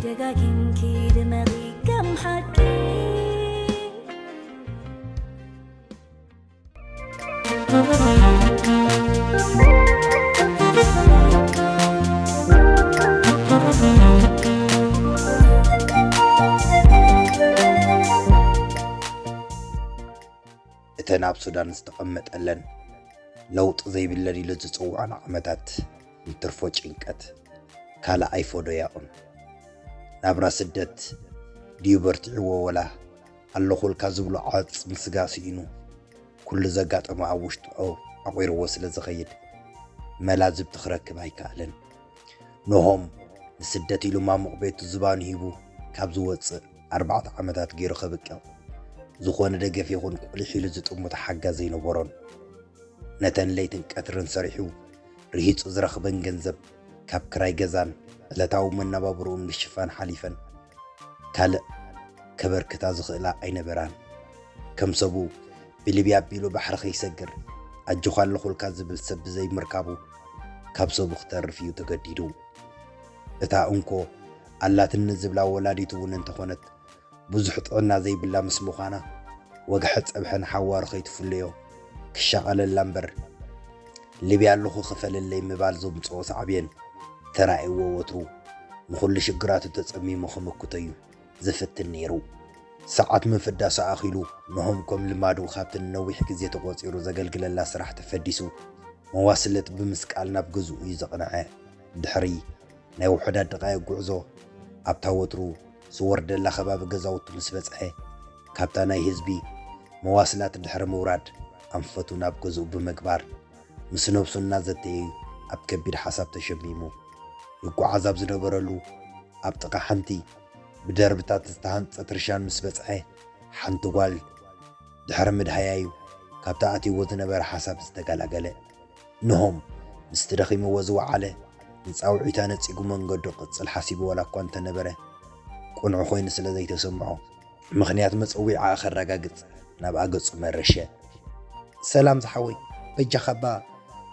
ደጋጊምኪ ድመቒ ከም ሓቂ። እተን ኣብ ሱዳን ዝተቐመጠለን ለውጢ ዘይብለን ኢሉ ዝጽውዖን ዓመታት ንትርፎ ጭንቀት፣ ካልእ ኣይፈደያኡን። ናብራ ስደት ድዩ በርቲዕዎ ወላ ኣለኹልካ ዝብሎ ዓጽሚ ስጋ ስኢኑ፣ ኩሉ ዘጋጠሞ ኣብ ውሽጡ ኣቑርዎ ስለ ዝኸይድ፣ መላዝብቲ ክረክብ ኣይከኣለን። ኖሆም ንስደት ኢሉ ማሙቕ ቤቱ ዝባኑ ሂቡ ካብ ዝወጽእ ኣርባዕተ ዓመታት ገይሩ ከብቅዕ፣ ዝኾነ ደገፍ ይኹን ቁሊሕ ኢሉ ዝጥምቶ ሓጋዚ ኣይነበሮን። ነተን ለይትን ቀትርን ሰሪሑ ርሂጹ ዝረኽበን ገንዘብ ካብ ክራይ ገዛን ዕለታዊ መነባብርኡን ምሽፋን ሓሊፈን ካልእ ከበርክታ ዝኽእላ ኣይነበራን። ከም ሰቡ ብልብያ ኣቢሉ ባሕሪ ከይሰግር ኣጆኻ ኣለኹልካ ዝብል ሰብ ብዘይምርካቡ ካብ ሰቡ ክተርፍ እዩ ተገዲዱ። እታ እንኮ ኣላትኒ ዝብላ ወላዲቱ እውን እንተኾነት ብዙሕ ጥዕና ዘይብላ ምስ ምዃና ወግሐ ጸብሐን ሓዋሩ ከይትፍለዮ ክሻቐለላ እምበር ልብያ ኣለኹ ክፈለለይ ምባል ዘምጽኦ ሳዕቤን ተራእይዎ ወትሩ ንኹሉ ሽግራቱ ተጸሚሙ ክምክቶ እዩ ዝፍትን ነይሩ። ሰዓት ምፍዳሱ ኣኺሉ ኖሆም ከም ልማዱ ካብቲ ንነዊሕ ግዜ ተቖጺሩ ዘገልግለላ ስራሕ ተፈዲሱ መዋስለት ብምስቃል ናብ ገዝኡ እዩ ዘቕንዐ። ድሕሪ ናይ ውሑዳት ደቓይቕ ጉዕዞ ኣብታ ወትሩ ዝወርደላ ከባቢ ገዛውቱ ምስ በጽሐ፣ ካብታ ናይ ህዝቢ መዋስላት ድሕሪ ምውራድ ኣንፈቱ ናብ ገዝኡ ብምግባር ምስ ነብሱ እናዘተየ ኣብ ከቢድ ሓሳብ ተሸሚሙ ይጓዓዝ ኣብ ዝነበረሉ ኣብ ጥቓ ሓንቲ ብደርብታት ዝተሃንጸት ርሻን ምስ በጽሐ ሓንቲ ጓል ድሕሪ ምድሃያ እዩ ካብቲ ኣትይዎ ዝነበረ ሓሳብ ዝተገላገለ። ኖሆም ምስቲ ደኺምዎ ዝወዓለ ንጻውዒታ ነጺጉ መንገዱ ክቕጽል ሓሲቡ ዋላ እኳ እንተነበረ ቅኑዕ ኮይኑ ስለ ዘይተሰምዖ ምኽንያት መጸዊዓኣ ከረጋግጽ ናብኣ ገጹ መረሸ። ሰላም ዝሓወይ፣ በጃኻ እባ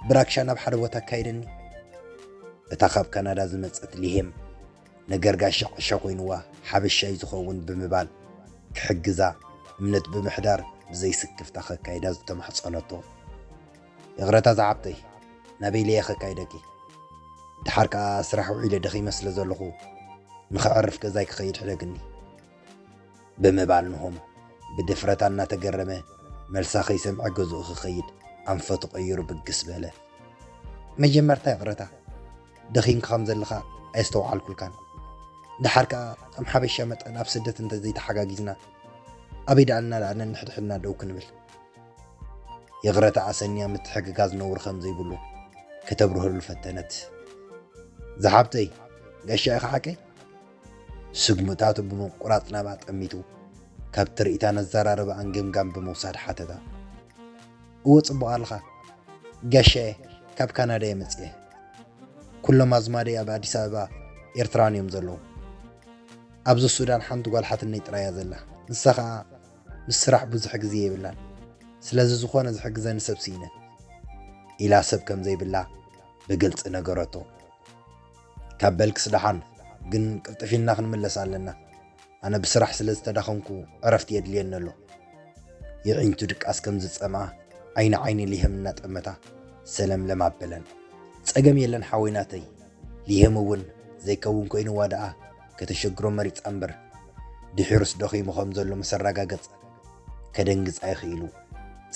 ብራክሻ ናብ ሓደ ቦታ ኣካይደኒ። እታ ካብ ካናዳ ዝመጸት ሊሄም ነገር ጋሻ ዕሻ ኮይንዋ ሓበሻ እዩ ዝኸውን ብምባል ክሕግዛ እምነት ብምሕዳር ብዘይስክፍታ ከካይዳ ዝተማሕጸነቶ። ይቕረታ ዝሓብተይ፣ ናበይ ኢለ እየ ከካይደኪ? ደሓር ከኣ ስራሕ ውዒለ ደኺመ ስለ ዘለኹ ንኸዕርፍ ገዛይ ክኸይድ ሕደግኒ። ብምባል ኖሆም ብድፍረታ እናተገረመ መልሳ ከይሰምዐ ገዝኡ ክኸይድ ኣንፈቱ ቀይሩ ብግስ በለ። መጀመርታ ይቕረታ፣ ደኺምካ ከም ዘለኻ ኣየስተውዓልኩልካን። ደሓር ከኣ ከም ሓበሻ መጠን ኣብ ስደት እንተ ዘይተሓጋጊዝና ኣበይ ደኣ እናደኣ ነንሕድሕድና ደው ክንብል? ይቕረታ ኣሰንያ ምትሕግጋዝ ነውሪ ከም ዘይብሉ ከተብርህሉ ፈተነት። ዝሓብተይ፣ ጋሻ ኢኻ ሓቀይ? ስጉምታቱ ብምቁራጽ ናብኣ ጠሚቱ፣ ካብ ትርኢታን ኣዘራርባኣን ገምጋም ብምውሳድ ሓተታ። እወ ጽቡቕ ኣለኻ ጋሻየ፣ ካብ ካናዳ እየ መጽየ። ኩሎም ኣዝማደይ ኣብ ኣዲስ ኣበባ ኤርትራውያን እዮም ዘለዉ። ኣብዚ ሱዳን ሓንቲ ጓል ሓትነይ ጥራይ እያ ዘላ። ንሳ ኸኣ ምስ ስራሕ ብዙሕ ግዜ የብላን። ስለዚ ዝኾነ ዝሕግዘኒ ሰብ ስኢነ ኢላ ሰብ ከም ዘይብላ ብግልጺ ነገረቶ። ካብ በልክስ ደሓን፣ ግን ቅልጥፍ ኢልና ክንምለስ ኣለና። ኣነ ብስራሕ ስለ ዝተዳኸምኩ ዕረፍቲ የድልየኒ ኣሎ። የዒንቱ ድቃስ ከም ዝጸምኣ ዓይኒ ዓይኒ ሊሄም እናጠመታ ሰለምለም ኣበለን። ጸገም የለን ሓወይ ናተይ። ሊሄም እውን ዘይከውን ኮይንዋ ደኣ ከተሸግሮ መሪጻ እምበር ድሒሩስ ደኺሙ ከም ዘሎ ምስ ኣረጋገጸ ከደንግጻ ይኽኢሉ።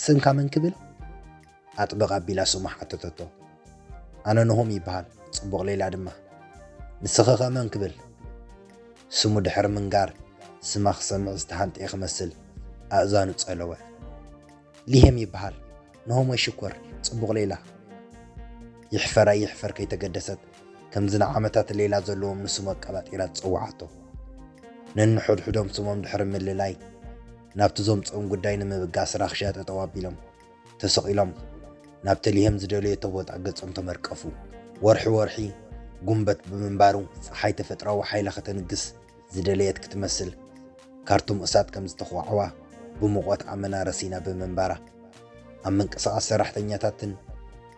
ስምካ መን ክብል? ኣጥብቕ ኣቢላ ስሙ ሓተተቶ። ኣነ ኖሆም ይበሃል፣ ጽቡቕ ሌላ ድማ። ንስኺ ኸ መን ክብል? ስሙ ድሕሪ ምንጋር ስማ ክሰምዕ ዝተሃንጠየ ክመስል ኣእዛኑ ጸለወ። ሊሄም ይበሃል፣ ኖሆም ወይ ሽኮር፣ ጽቡቕ ሌላ። ይሕፈር ኣይሕፈር ከይተገደሰት ከምዚ ንዓመታት ሌላ ዘለዎም ንስሙ ኣቀባጢራ ጸውዓቶ። ነንሕድሕዶም ስሞም ድሕሪ ምልላይ ናብቲ ዘምጽኦም ጉዳይ ንምብጋስ ራኽሻ ጠጠው ኣቢሎም ተሰቒሎም ናብቲ ሊሄም ዝደለየቶ ቦታ ገጾም ተመርቀፉ። ወርሒ ወርሒ ጉንበት ብምንባሩ ጸሓይ ተፈጥራዊ ሓይላ ከተንግስ ዝደለየት ክትመስል ካርቱም እሳት ከም ዝተዃዕዋ ብሙቐት ኣመና ረሲና ብምንባራ ኣብ ምንቅስቓስ ሰራሕተኛታትን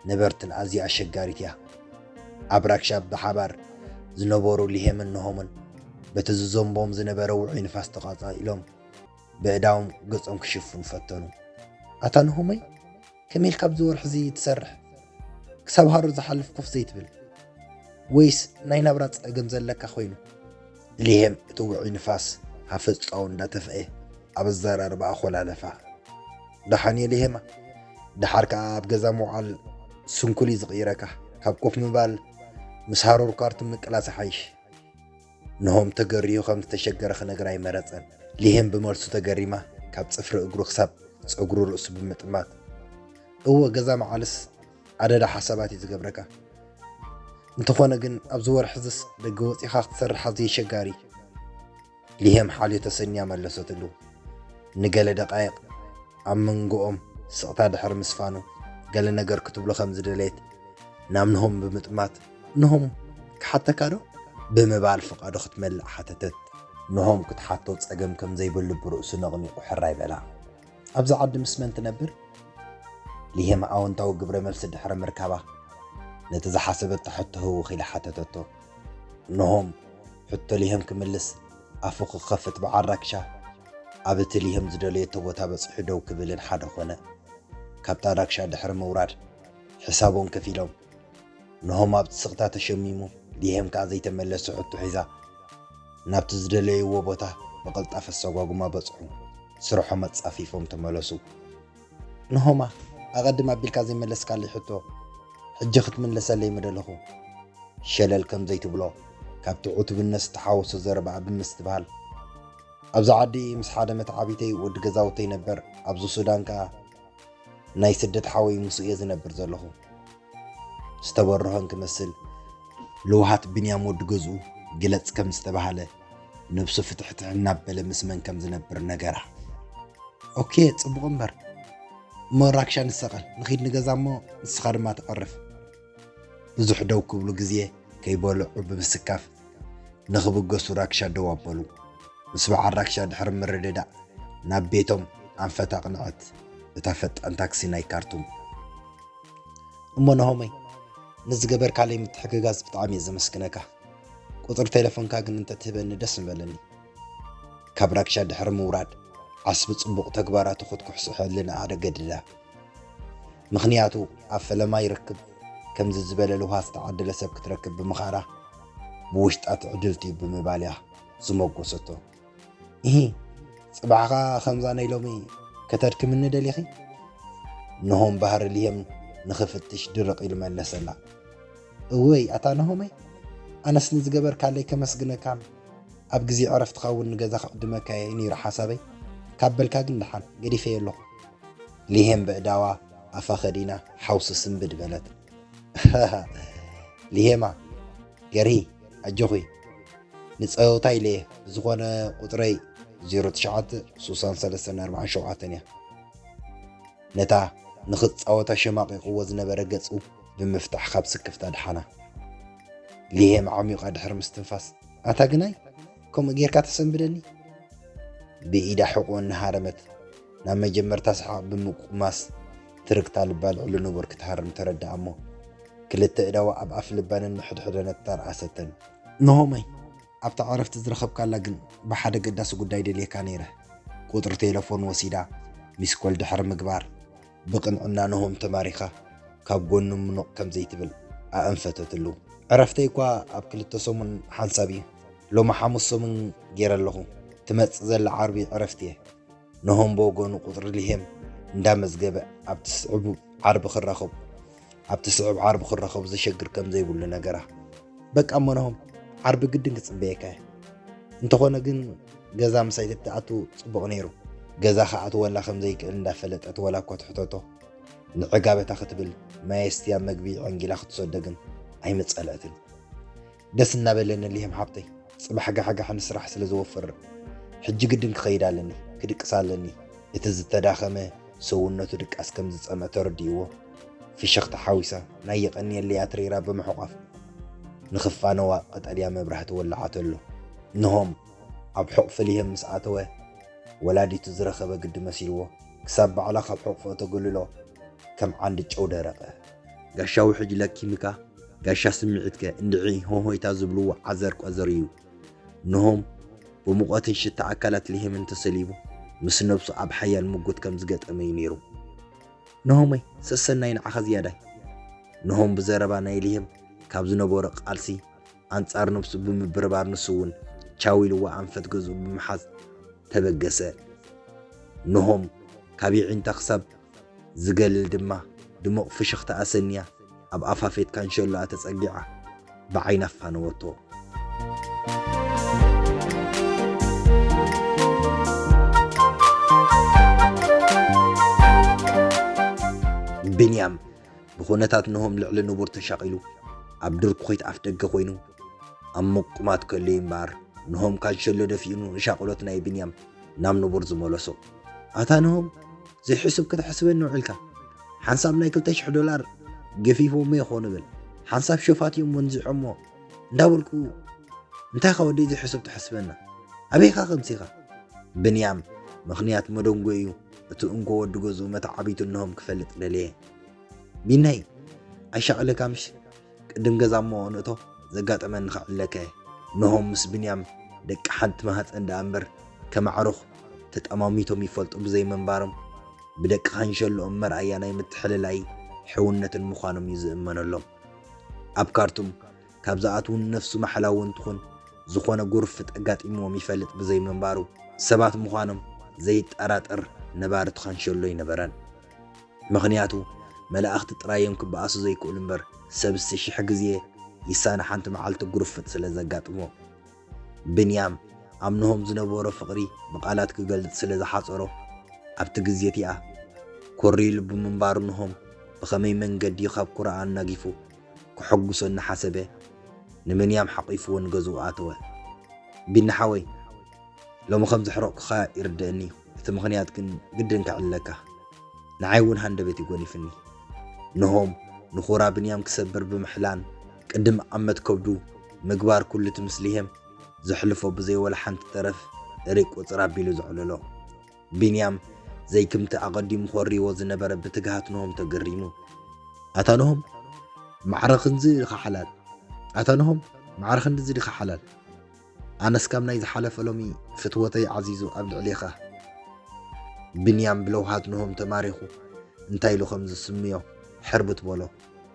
ነበርትን ኣዝያ ኣሸጋሪት እያ። ኣብ ራክሻ ብሓባር ዝነበሩ ሊሄምን ኖሆምን በቲ ዝዘንቦም ዝነበረ ውዑይ ንፋስ ተቓጻጺሎም ብእዳዎም ገጾም ክሽፍኑ ፈተኑ። ኣታ ንሆመይ፣ ከመይ ኢልካ ኣብዚ ወርሒ እዚ ትሰርሕ? ክሳብ ሃሩር ዝሓልፍ ኮፍ ዘይትብል? ወይስ ናይ ናብራ ጸገም ዘለካ ኮይኑ? ሊሄም እቲ ውዑይ ንፋስ ሃፈጽታኡ እንዳተፍአ ኣብ ኣዘራርባኣ ኮላለፋ። ደሓን እየ ሊሄማ፣ ደሓር ከኣ ኣብ ገዛ ምውዓል ስንኩል እዩ ዝቕይረካ። ካብ ኮፍ ምባል ምስ ሃሩር ካርቱን ምቅላስ ይሓይሽ። ንሆም ተገርዩ ከም ዝተሸገረ ክነግራ ኣይመረጸን። ሊሄም ብመልሱ ተገሪማ ካብ ጽፍሪ እግሩ ክሳብ ጸጉሪ ርእሱ ብምጥማት፣ እወ ገዛ መዓልስ ኣደዳ ሓሳባት እዩ ዝገብረካ። እንተኾነ ግን ኣብዚ ወርሒ እዝስ ደገ ወጺኻ ክትሰርሕ ኣዝዩ ኣሸጋሪ። ሊሄም ሓልዮ ተሰንያ መለሰትሉ። ንገለ ደቃይቕ ኣብ መንጎኦም ስቕታ ድሕሪ ምስፋኑ፣ ገለ ነገር ክትብሎ ከም ዝደለየት ናብ ንሆም ብምጥማት፣ ንሆም ክሓተካ ዶ? ብምባል ፍቓዱ ክትመልእ ሓተተት። ንሆም ክትሓቶ ጸገም ከም ዘይብሉ ብርእሱ ነቕኒቑ ሕራይ በላ። ኣብዚ ዓዲ ምስ መን ትነብር? ሊሄም ኣወንታዊ ግብረ መልሲ ድሕሪ ምርካባ፣ ነቲ ዝሓሰበቶ ሕቶ ህውኽ ኢላ ሓተተቶ። ንሆም ሕቶ ሊሄም ክምልስ ኣፉ ክኸፍት ብዓራክሻ ኣብ እቲ ሊሄም ዝደለየቶ ቦታ በጺሑ ደው ክብልን ሓደ ኾነ። ካብታ ራክሻ ድሕሪ ምውራድ ሕሳቦም ከፊሎም፣ ንሆም ኣብቲ ስቕታ ተሸሚሙ፣ ሊሄም ከኣ ዘይተመለሰ ሕቶ ሒዛ ናብቲ ዝደለይዎ ቦታ ብቕልጣፈ ኣሰጓጉማ በጽሑ። ስርሖም ኣጻፊፎም ተመለሱ። ንሆማ፣ ኣቐድም ኣቢልካ ዘይመለስካለይ ሕቶ፣ ሕጂ ክትምለሰለይ ምደለኹ። ሸለል ከም ዘይትብሎ፣ ካብቲ ዕቱብነት ዝተሓወሶ ዘረባኣ ብምስትብሃል፣ ኣብዚ ዓዲ ምስ ሓደ መተዓቢተይ ወዲ ገዛውተይ ነበር፣ ኣብዚ ሱዳን ከኣ ናይ ስደት ሓወይ ምስኡ እየ ዝነብር ዘለኹ። ዝተበርሆን ክመስል፣ ለውሃት ብንያም ወዲ ገዝኡ ግለጽ ከም ዝተባህለ፣ ነብሱ ፍትሕትሕ እናበለ ምስ መን ከም ዝነብር ነገራ። ኦኬ፣ ጽቡቕ እምበር። እሞ ራክሻ ንሰቐል፣ ንኺድ ንገዛ እሞ ንስኻ ድማ ተቐርፍ። ብዙሕ ደው ክብሉ ግዜ ከይበልዑ ብምስካፍ፣ ንኽብገሱ ራክሻ ደው ኣበሉ። ምስ በዓል ራክሻ ድሕሪ ምርድዳእ፣ ናብ ቤቶም ኣንፈት ኣቕንዐት፣ እታ ፈጣን ታክሲ ናይ ካርቱም። እሞ ናሆመይ፣ ንዝገበርካለይ ምትሕግጋዝ ብጣዕሚ እየ ዘመስግነካ። ቁጽሪ ቴሌፎንካ ግን እንተትህበኒ ደስ ምበለኒ። ካብ ራክሻ ድሕሪ ምውራድ፣ ዓስቢ ጽቡቕ ተግባራቱ ክትኩሕስሐሉ ንኣደ ገድዳ። ምኽንያቱ፣ ኣብ ፈለማ ይረክብ፣ ከምዚ ዝበለ ልውሃት ዝተዓደለ ሰብ ክትረክብ ብምኽኣላ፣ ብውሽጣ ትዕድልቲ እዩ ብምባል እያ ዝመጎሰቶ። ኢሂ፣ ጽባሕ ኸኣ ከምዛ ናይ ሎሚ ከተድክምኒ ደሊኺ? ንሆም ባህሪ ልሄም ንኽፍትሽ ድርቕ ኢሉ መለሰላ። እወይ፣ ኣታ ናሆመይ፣ ኣነስ ንዝገበርካለይ ከመስግነካን ኣብ ግዜ ዕረፍትኻ እውን ንገዛ ክዕድመካ እየ ነይሩ ሓሳበይ። ካብ በልካ ግን ደሓን፣ ገዲፈዮ ኣለኹ። ልሄም በእዳዋ ኣፋ ከዲና ሓውሲ ስንብድ በለት። ልሄማ፣ ገርሂ፣ ኣጆኺ፣ ንጸወታ ኢለ እየ። ብዝኾነ ቁጽረይ ዜሮ ትሽዓተ ስሳን ሰለስተን ኣርባዓን ሸውዓተን እያ። ነታ ንኽጻወታ ሸማቒቕዎ ዝነበረ ገጹ ብምፍታሕ ካብ ስክፍታ ደሓና። ልሄም ዓሚቓ ድሕሪ ምስትንፋስ፣ ኣታ ግናይ፣ ከምኡ ጌርካ ተሰንብደኒ? ብኢዳ ሕቖ እናሃረመት ናብ መጀመርታ ሰሓቕ ብምቁማስ ትርግታ ልባ ልዕሊ ንቡር ክትሃርም ተረድኣ እሞ ክልተ እዳዋ ኣብ ኣፍ ልባ ነንሕድሕደን ኣተራኣሰተን። ናሆመይ፣ ኣብታ ዕረፍቲ ዝረኸብካላ ግን ብሓደ ገዳሲ ጉዳይ ደልየካ ነይረ። ቁጽሪ ቴለፎን ወሲዳ ሚስኮል ድሕሪ ምግባር ብቕንዕና ናሆም ተማሪኻ ካብ ጎኑ ምኑቕ ከም ዘይትብል ኣእንፈተትሉ። ዕረፍተይ እኳ ኣብ ክልተ ሰሙን ሓንሳብ እዩ። ሎሚ ሓሙስ ሰሙን ገይረ ኣለኹ። ትመጽእ ዘላ ዓርቢ ዕረፍቲ እየ። ናሆም ብወገኑ ቁጽሪ ልሄም እንዳመዝገበ ኣብቲ ስዑብ ዓርቢ ክራኸቡ ኣብቲ ስዑብ ዓርቢ ክራኸቡ ዘሸግር ከም ዘይብሉ ነገራ። በቃ እሞ ናሆም፣ ዓርቢ ግድን ክጽበየካ እየ። እንተኾነ ግን ገዛ ምሳይ ተትኣቱ ጽቡቕ ነይሩ። ገዛ ክኣትወላ ከም ዘይክእል እንዳፈለጠት ወላ እኳ ትሕተቶ፣ ንዕጋበታ ክትብል ማየስትያ መግቢ ዕንጊላ ክትሰዶ ግን ኣይመጸለትን። ደስ እናበለኒ ልሄም ሓብተይ፣ ጽባሕ ጋሕጋሕ ንስራሕ ስለ ዝወፍር፣ ሕጂ ግድን ክኸይድ ኣለኒ፣ ክድቅስ ኣለኒ። እቲ ዝተዳኸመ ሰውነቱ ድቃስ ከም ዝጸምእ ተረዲእዎ፣ ፍሽኽታ ሓዊሳ፣ ናይ የቐንየለይ ኣትሪራ ብምሕቋፍ፣ ንኽፋነዋ ቀጠልያ መብራህቲ ወለዓተሉ። ናሆም ኣብ ሕቑፊ ልሄም ምስ ኣተወ፣ ወላዲቱ ዝረኸበ ግዲ መሲልዎ፣ ክሳብ ባዕላ ካብ ሕቑፎ ተጉልሎ፣ ከም ዓንዲ ጨው ደረቐ። ጋሻ ውሕጅ ለኪምካ፣ ጋሻ ስምዒትከ እንድዒ ሆሆይታ ዝብልዎ ዓዘር ቆዘር እዩ። ንሆም ብሙቐትን ሽታ ኣካላት ሊሄምን ተሰሊቡ ምስ ነብሱ ኣብ ሓያል ምጉት ከም ዝገጠመ እዩ ነይሩ። ንሆመይ ሰሰናይ ንዓኻ ዝያዳይ። ንሆም ብዘረባ ናይ ሊሄም ካብ ዝነበሮ ቃልሲ ኣንጻር ነብሱ ብምብርባር ንሱ እውን ቻው ኢልዋ ኣንፈት ገዝኡ ብምሓዝ ተበገሰ። ንሆም ካብ ይዒንታ ክሳብ ዝገልል ድማ ድሙቕ ፍሽኽታ ኣሰንያ ኣብ ኣፋፌት ካንሸሎኣ ተጸጊዓ ብዓይና ኣፋነወቶ። ብንያም ብኹነታት ንሆም ልዕሊ ንቡር ተሻቒሉ ኣብ ድርኩኺት ኣፍ ደገ ኮይኑ ኣብ ምቁማት ከሎ እዩ እምበኣር ንሆም ካንሸሎ ደፊኡ ንሻቕሎት ናይ ብንያም ናብ ንቡር ዝመለሶ። ኣታ ንሆም ዘይሕሱብ ክትሕስበኒ ውዒልካ ሓንሳብ ናይ ክልተ ሽሕ ዶላር ገፊፎሞ ይኾኑ ብል ሓንሳብ ሸፋት እዮም ወንዚዖሞ እንዳበልኩ እንታይ ኻ ወደይ ዘይሕሱብ ትሕስበና ኣበይኻ ከምሲኻ ብንያም ምኽንያት መደንጎ እዩ እቲ እንኮ ወዲ ገዝኡ መተዓቢቱ እንሆም ክፈልጥ ደልየ ቢናይ ኣይሻቕለካ ምሽ ቅድም ገዛ እሞ ንእቶ ዘጋጠመኒ ከዕለከ ንሆም ምስ ብንያም ደቂ ሓንቲ ማህፀን ደኣ እምበር ከማዕሩኽ ተጠማሚቶም ይፈልጡ ብዘይምንባሮም ብደቂ ካንሸሎኦም መርኣያ ናይ ምትሕልላይ ሕውነትን ምዃኖም እዩ ዝእመነሎም ኣብ ካርቱም ካብ ዝኣትዉ ንነፍሱ ማሕላዊ እንትኹን ዝኾነ ጉርፍጥ ኣጋጢምዎም ይፈልጥ ብዘይምንባሩ ሰባት ምዃኖም ዘይጠራጠር ነባሪ ትኻንሸሎ ኣይነበረን። ምኽንያቱ መላእኽቲ ጥራይ እዮም ክበኣሱ ዘይክእሉ እምበር ሰብሲ ሽሕ ግዜ ይሳነ ሓንቲ መዓልቲ ጉርፍጥ ስለ ዘጋጥሞ። ብንያም ኣብ ንሆም ዝነበሮ ፍቕሪ ብቓላት ክገልጽ ስለ ዝሓጸሮ ኣብቲ ግዜ እቲኣ ኮርይሉ ብምንባሩ ንሆም ብኸመይ መንገዲ ካብ ኩርኣ ኣናጊፉ ከሐጉሶ እናሓሰበ ንብንያም ሓቒፍዎ ንገዝኡ ኣተወ። ቢኒ ሓወይ ሎሚ ከም ዘሕረቕኩኻ ይርደእኒ እዩ። እቲ ምኽንያት ግን ግድን ከዕልለካ። ንዓይ እውን ሃንደበት እዩ ጎኒፍኒ። ንሆም ንኹራ ብንያም ክሰብር ብምሕላን ቅድም ኣብ መትከብዱ ምግባር ኩሉ እቲ ምስ ሊሄም ዘሕልፎ ብዘይ ወላ ሓንቲ ተረፍ እርይ ቁጽር ኣቢሉ ዘዕለሎ። ቢንያም ዘይክምቲ ኣቐዲሙ ኮርይዎ ዝነበረ ብትግሃት ንሆም ተገሪሙ። ኣታ ንሆም ማዕረ ክንዚ ኢኻ ሓላል። ኣታ ንሆም ማዕረ ክንድዚ ዲኻ ሓላል። ኣነስ ካብ ናይ ዝሓለፈ ሎሚ ፍትወተይ ዓዚዙ ኣብ ልዕሌኻ። ብንያም ብለውሃት ንሆም ተማሪኹ እንታይ ኢሉ ከም ዝስምዮ ሕርብት በሎ።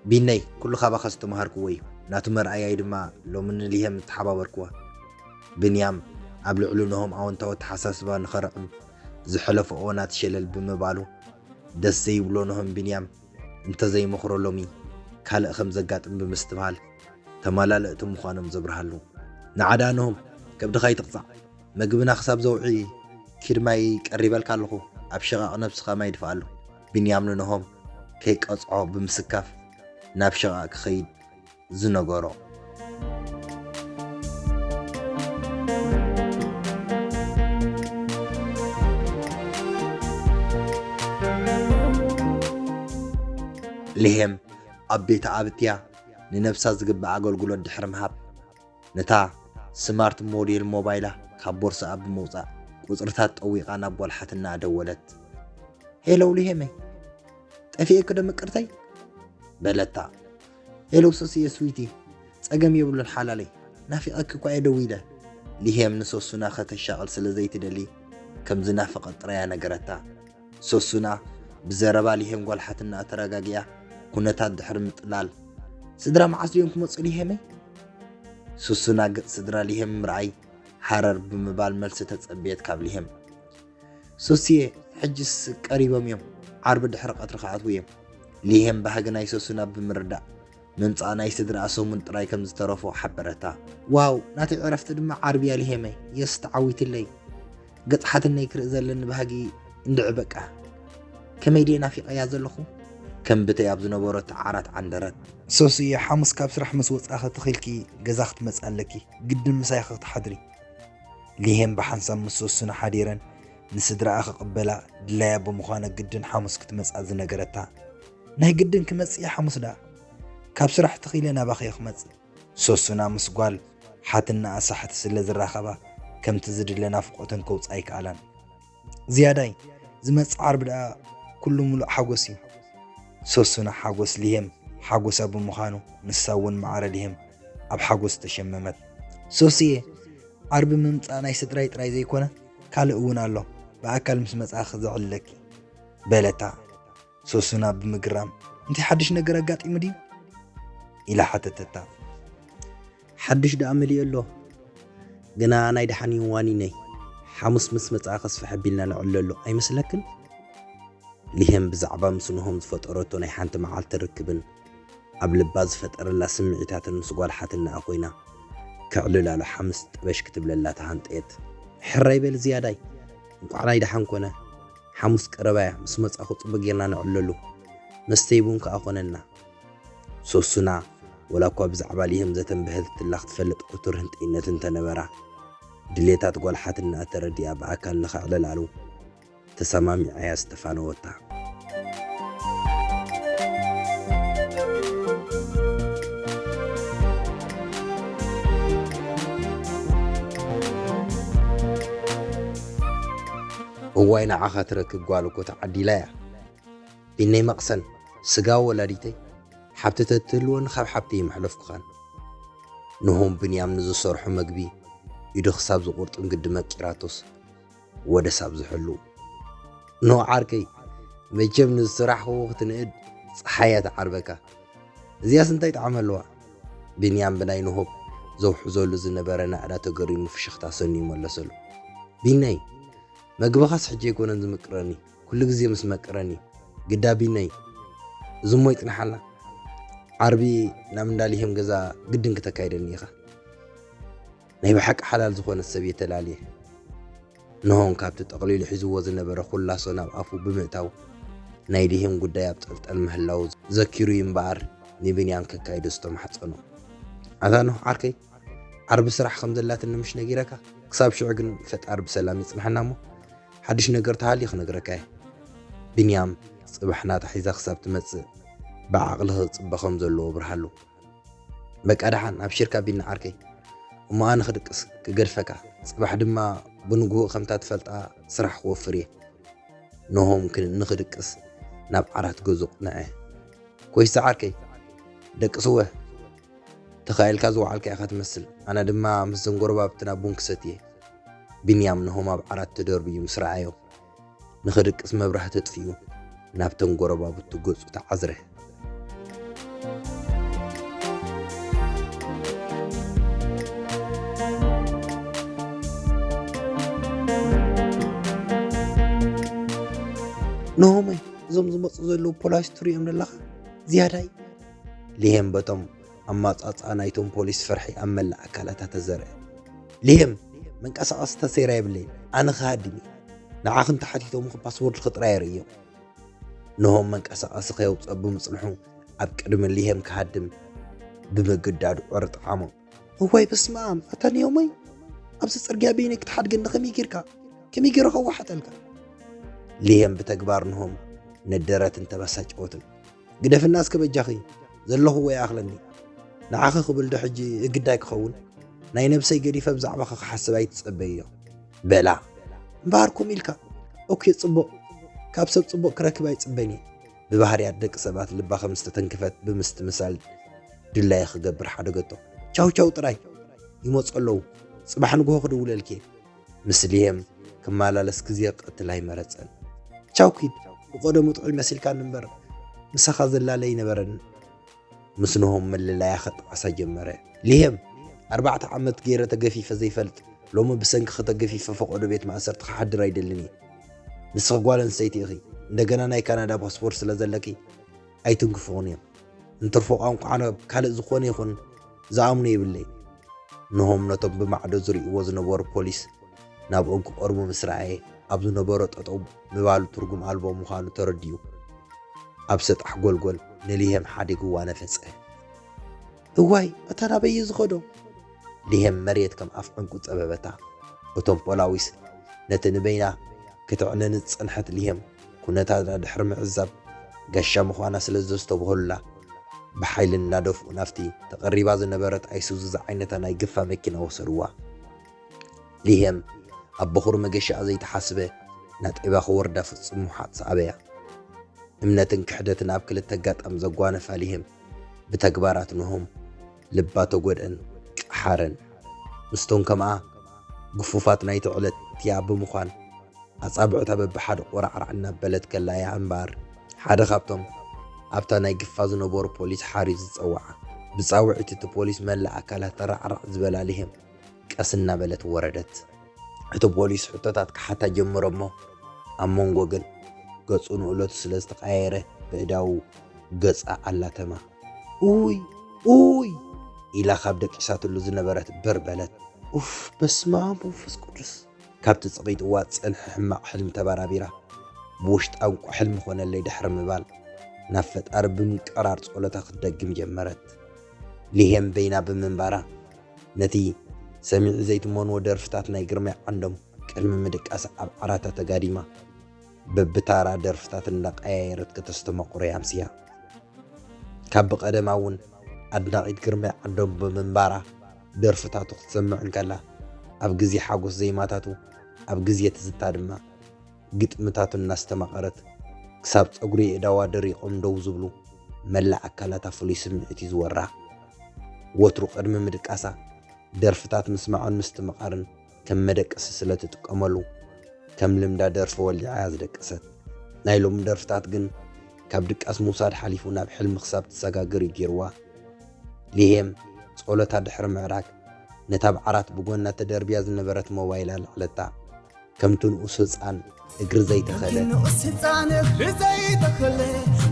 ቢነይ ኩሉ ካባኻ ዝተምሃርክዎ እዩ። ናቱ መርኣያይ ድማ ሎሚ ንሊሄም ዝተሓባበርክዋ። ብንያም ኣብ ልዕሉ ንሆም ኣወንታዊ ኣተሓሳስባ ንኸርዕም ዝሐለፎ እዋናት ሸለል ብምባሉ ደስ ዘይብሎ ንሆም ብንያም እንተዘይመኽሮ ሎሚ ካልእ ከም ዘጋጥም ብምስትብሃል ተመላልእቲ ምዃኖም ዘብርሃሉ። ንዓ ደኣ ንሆም ከብድኻ ኣይትቕጻዕ፣ መግብና ክሳብ ዘውዒ ኪድ ማይ ቀሪበልካ ኣለኹ፣ ኣብ ሽቓቕ ነብስኻ ማይ ድፍኣሉ። ብንያም ንንሆም ከይቀጽዖ ብምስካፍ ናብ ሽቓቕ ክኸይድ ዝነገሮ። ልሄም ኣብ ቤት ኣብትያ ንነብሳ ዝግባእ ኣገልግሎት ድሕሪ ምሃብ ነታ ስማርት ሞዴል ሞባይላ ካብ ቦርስኣ ብምውጻእ ቁጽርታት ጠዊቓ ናብ ጓል ሓትናኣ ደወለት። ሄሎ ልሄመይ፣ ጠፊኤኪ ዶ ምቅርተይ? በለታ። ሄሎ ሶስየ ስዊቲ፣ ጸገም የብሉን ሓላለይ፣ ናፊቐኪ እኳ እየ ደዊለ። ልሄም ንሶሱና ከተሻቕል ስለ ዘይትደሊ ከም ዝናፈቐት ጥራያ ነገረታ። ሶሱና ብዘረባ ሊሄም ጓል ሓትናኣ ተረጋጊኣ ኩነታት ድሕሪ ምጥላል፣ ስድራ መዓስ ድዮም ክመጹ ሊሄመይ? ሶሱና ገጽ ስድራ ሊሄም ምርኣይ ሃረር ብምባል መልሲ ተጸበየት ካብ ሊሄም። ሶስየ ሕጅስ ቀሪቦም እዮም፣ ዓርቢ ድሕሪ ቀትሪ ክኣትዉ እዮም። ሊሄም ባህጊ ናይ ሶሱና ብምርዳእ ምምጻእ ናይ ስድራኣ ሰሙን ጥራይ ከም ዝተረፎ ሓበረታ። ዋው ናተይ ዕረፍቲ ድማ ዓርቢ እያ ሊሄመይ፣ የስ ተዓዊትለይ። ገጽ ሓትነይ ክርኢ ዘለኒ ባህጊ እንድዒ በቃ። ከመይ ድየ ናፊቐያ ዘለኹ። ከም ብተይ ኣብ ዝነበረቶ ዓራት ዓንደረት። ሶስየ ሓሙስ ካብ ስራሕ ምስ ወጻኺ ተኺልኪ ገዛ ክትመጺ ኣለኪ። ግድን ምሳይ ኢኺ ክትሓድሪ። ሊሄም ብሓንሳብ ምስ ሶሱና ሓዲረን ንስድራኣ ክቕበላ ድላያ ብምዃና ግድን ሓሙስ ክትመጽኣ ዝነገረታ። ናይ ግድን ክመጽእ እየ ሓሙስ ደኣ። ካብ ስራሕ ተኺለ ናባኺ እየ ክመጽእ። ሶሱና ምስ ጓል ሓትናኣ ሳሕቲ ስለ ዝራኸባ ከምቲ ዝድለ ናፍቖተን ከውጽኣ ኣይከኣላን። ዝያዳይ ዝመጽእ ዓርቢ ደኣ ኩሉ ምሉእ ሓጎስ እዩ። ሶሱና ሓጎስ ሊሄም ሓጎሳ ብምዃኑ ንሳ እውን ማዕረ ሊሄም ኣብ ሓጎስ ተሸመመት። ሶስየ ዓርቢ ምምጻእ ናይ ስድራይ ጥራይ ዘይኮነ፣ ካልእ እውን ኣሎ፣ ብኣካል ምስ መጻእኺ ዘዕልለኪ፣ በለታ። ሶሱና ብምግራም፣ እንታይ ሓድሽ ነገር ኣጋጢሙ ድዩ? ኢላ ሓተተታ። ሓድሽ ደኣ መሊኡ ኣሎ። ግና ናይ ደሓን እዩ ዋኒነይ። ሓሙስ ምስ መጻእኺ ስፍሕ ኣቢልና ነዕልለሉ ኣይመስለክን? ሊሄም ብዛዕባ ምስ ኖሆም ዝፈጠረቶ ናይ ሓንቲ መዓልቲ ርክብን ኣብ ልባ ዝፈጠረላ ስምዒታትን ምስ ጓል ሓትነኣ ኮይና ከዕልላሉ ሓምስ ጥበሽ ክትብለላ ተሃንጠየት። ሕራይ በል ዝያዳይ፣ እንቋዕ ናይ ደሓን ኮነ። ሓሙስ ቀረባ እያ፣ ምስ መጻኹ ጽቡቕ ጌርና ነዕልለሉ። መስተይ ቡን ከኣ ኮነና። ሶሱና፣ ወላ እኳ ብዛዕባ ሊሄም ዘተንበህልትላ ክትፈልጥ ክቱር ህንጠይነት እንተነበራ፣ ድሌታት ጓል ሓትነኣ ተረዲኣ ብኣካል ንኸዕልላሉ ተሰማሚዓያ ዝተፋነወታ። እዋይ ንዓኻ ትረክብ ጓል እኮ ተዓዲላ እያ። ቢነይ መቕሰን፣ ስጋ ወላዲተይ፣ ሓብቲ ተትህልወኒ ካብ ሓብቲ ይመሕለፍኩኻን። ንሆም ብንያም ንዝሰርሖ መግቢ ኢዱ ክሳብ ዝቑርጥም ግዲ መቂራቶስ ወደ ሳብ ዝሕሉ። ኖ ዓርከይ፣ መቸም ንዝስራሕኽዎ ክትንእድ ጸሓይ እያ ትዓርበካ። እዚኣስ እንታይ ጣዕሚ ኣለዋ? ቢንያም ብናይ ንሆብ ዘውሕዘሉ ዝነበረ ናእዳ ተገሪሙ ፍሽኽታ ሰንዩ መለሰሉ። ቢነይ፣ መግብኻስ ሕጂ ኣይኮነን ዝምቅረኒ፣ ኩሉ ግዜ ምስ መቅረኒ። ግዳ ቢነይ፣ እዚ እሞ ይጽንሓልና። ዓርቢ ናብ እንዳ ሊሄም ገዛ ግድን ክተካይደኒ ኢኻ። ናይ ብሓቂ ሓላል ዝኾነት ሰብ እየ ተላልየ። ንሆም ካብቲ ጠቕሊሉ ሒዝዎ ዝነበረ ኩላሶ ናብ ኣፉ ብምእታው፣ ናይ ሊሄም ጉዳይ ኣብ ጠልጠል ምህላው ዘኪሩ እዩ እምበኣር፣ ንቢንያም ከካይዶ ዝተማሕጸኖ። ኣታ ኖህ ዓርከይ፣ ዓርቢ ስራሕ ከም ዘላትኒ ምሽ ነጊረካ? ክሳብ ሽዑ ግን ፈጣሪ ብሰላም ይጽንሐና እሞ፣ ሓድሽ ነገር ተሃልዩ ክነግረካ እየ። ቢንያም ጽባሕ ናታ ሒዛ ክሳብ ትመጽእ ብዓቕሊ ክጽበ ከም ዘለዎ ኣብርሃሉ። በቃ ደሓን ኣብሽርካ ቢኒ ዓርከይ። እሞ ኣነ ክድቅስ ክገድፈካ። ጽባሕ ድማ ብንግሆ ከምታ ትፈልጣ ስራሕ ክወፍር እየ። ኖሆም ክን-፣ ንኽድቅስ ናብ ዓራት ገዝኡ ቅንዐ። ኮይሳ ዓርከይ፣ ደቅስወ። ተኻኢልካ ዝወዓልካ ኢኻ ትመስል። ኣነ ድማ ምስዘን ጎረባብትና ቡን ክሰትየ። ቢንያም ኖሆም ኣብ ዓራት ተደርብዩ ምስ ረኣዮ፣ ንኽድቅስ መብራህቲ ኣጥፊኡ ናብተን ጎረባብቱ ገጹ ተዓዝረ። ኖሆመይ፣ እዞም ዝመጹ ዘለዉ ፖላይስ ትሪኦም ዘለኻ ዝያዳይ። ሊሄም በቶም ኣማጻጽኣ ናይቶም ፖሊስ ፍርሒ ኣብ መላእ ኣካላታ ተዘርአ። ሊሄም፣ መንቀሳቐሲ ተሰይራ የብለይን፣ ኣነ ክሃድም እየ። ንዓኺ እንተሓቲቶምኺ ፓስወርድኺ ጥራይ ኣርእዮም። ኖሆም መንቀሳቐሲ ከየውጽኦ ብምጽንሑ ኣብ ቅድሚ ሊሄም ክሃድም ብምግዳዱ ቁርጥዓሞ። እዋይ በስመ ኣብ፣ ኣታ ንዮመይ፣ ኣብዚ ጽርግያ በይነይ ክትሓድገኒ ከመይ ጌርካ? ከመይ ጌረ ከዋሕጠልካ? ሊሄም ብተግባር ኖሆም ነደረትን ተበሳጨወትን። ግደፍና እስከ በጃኺ፣ ዘለኹዎ ይኣኽለኒ። ንዓኺ ክብል ዶ ሕጂ እግዳይ ክኸውን? ናይ ነብሰይ ገዲፈ ብዛዕባኺ ክሓስብ ኣይትጸበይዮ። በላ። እምበኣር ከምኡ ኢልካ፣ ኦኬ፣ ጽቡቕ። ካብ ሰብ ጽቡቕ ክረክብ ኣይጽበን እየ። ብባህርያት ደቂ ሰባት ልባ ከም ዝተተንክፈት ብምስትምሳል ድላየ ክገብር ሓደገቶ። ቻው ቻው ጥራይ። ይመጹ ኣለዉ። ጽባሕ ንግሆ ክድውለልኪ እየ። ምስ ሊሄም ክመላለስ ግዜ ክቕትል ኣይመረጸን። ቻው ኪድ፣ ብቐደሙ ጥዑይ መሲልካኒ እምበር፣ ምሳኻ ዘላለ ኣይነበረንን። ምስ ኖሆም ምልላያ ክጠዓሳ ጀመረ። ሊሄም፣ ኣርባዕተ ዓመት ገይረ ተገፊፈ ዘይፈልጥ፣ ሎሚ ብሰንክኺ ተገፊፈ ፈቐዶ ቤት ማእሰርቲ ክሓድር ኣይደልን እየ። ንስኺ ጓል ኣንስተይቲ ኢኺ፣ እንደገና ናይ ካናዳ ፓስፖርት ስለ ዘለኪ ኣይትንክፍኹን እዮም። እንትርፎ ቋንቋና ካልእ ዝኾነ ይኹን ዝኣምኖ የብለይ። ኖሆም ነቶም ብማዕዶ ዝርእይዎ ዝነበሩ ፖሊስ ናብኦም ክቐርቡ ምስ ረኣየ፣ ኣብ ዝነበሮ ጠጠው ምባሉ ትርጉም ኣልቦ ምዃኑ ተረዲኡ፣ ኣብ ሰጣሕ ጎልጎል ንሊሄም ሓዲግዋ ነፈጸ። እዋይ፣ ኣታ ናበይ እዩ ዝኸዶ? ሊሄም መሬት ከም ኣፍ ዕንቁ ጸበበታ። እቶም ፖላዊስ ነቲ ንበይና ክትዕነኒ ዝጸንሐት ሊሄም ኩነታትና ድሕሪ ምዕዛብ፣ ጋሻ ምዃና ስለ ዘስተብህሉላ፣ ብሓይሊ እናደፍኡ ናብቲ ተቐሪባ ዝነበረት ኣይሱዙ ዝዓይነታ ናይ ግፋ መኪና ወሰድዋ። ሊሄም ኣብ በኹሪ መገሻኣ ዘይተሓስበ ናጤባ ክወርዳ ፍጹም ምውሓጥ ሰኣበያ። እምነትን ክሕደትን ኣብ ክልተ ኣጋጣሚ ዘጓነፋ ሊሄም፣ ብተግባራት ኖሆም ልባ ተጎድአን ቀሓረን። ምስቶም ከምኣ ግፉፋት ናይቲ ዕለት እቲኣ ብምዃን፣ ኣጻብዕታ በብሓደ ቆራዕራዕ እናበለት ከላ እያ እምበኣር፣ ሓደ ካብቶም ኣብታ ናይ ግፋ ዝነበሩ ፖሊስ ሓርዩ ዝጸውዓ። ብጻውዒት እቲ ፖሊስ መላእ ኣካላት ተራዕራዕ ዝበላ ሊሄም ቀስ እናበለት ወረደት። እቲ ፖሊስ ሕቶታት ክሓታ ጀመረ እሞ፣ ኣብ መንጎ ግን ገጹ ንእለቱ ስለ ዝተቐያየረ፣ ብእዳዉ ገጻ ኣላተማ። "ኡይ፣ ኡይ!" ኢላ ካብ ደቂሳትሉ ዝነበረት ብር በለት። "ኡፍ፣ በስመ ኣብ ወመንፈስ ቅዱስ!" ካብቲ ጸቒጥዋ ዝጸንሐ ሕማቕ ሕልሚ ተባራቢራ፣ ብውሽጣ እንቋዕ ሕልሚ ኾነለይ ድሕሪ ምባል፣ ናብ ፈጣሪ ብምቅርራር ጸሎታ ክትደግም ጀመረት። ሊሄም በይና ብምንባራ፣ ነቲ ሰሚዒ ዘይትመንዎ ደርፍታት ናይ ግርማይ ዓንዶም ቅድሚ ምድቃሳ ኣብ ዓራታ ተጋዲማ፣ በብታራ ደርፍታት እንዳቀያየረት ከተስተማቕሮ እያ ኣምስያ። ካብ ብቐደማ እውን ኣድናቒት ግርማይ ዓንዶም ብምንባራ፣ ደርፍታቱ ክትሰምዕ እንከላ፣ ኣብ ግዜ ሓጎስ ዜማታቱ፣ ኣብ ግዜ ትዝታ ድማ ግጥምታቱ እናስተማቐረት፣ ክሳብ ጸጉሪ የእዳዋ ደሪቖም ደው ዝብሉ፣ መላእ ኣካላታ ፍሉይ ስምዒት እዩ ዝወራ። ወትሩ ቅድሚ ምድቃሳ፣ ደርፍታት ምስማዕን ምስትምቓርን ከም መደቀሲ ስለ ትጥቀመሉ፣ ከም ልምዳ ደርፊ ወሊዓ እያ ዝደቀሰት። ናይ ሎሚ ደርፍታት ግን ካብ ድቃስ ምውሳድ ሓሊፉ ናብ ሕልሚ ክሳብ ትሰጋገር እዩ ገይርዋ። ሊሄም ጸሎታ ድሕሪ ምዕራግ፣ ነታ ኣብ ዓራት ብጎና ተደርብያ ዝነበረት ሞባይል ኣልዓለታ። ከምቲ ንኡስ ህጻን እግሪ ዘይተኸለ። ከምቲ ንኡስ ህጻን እግሪ ዘይተኸለ፣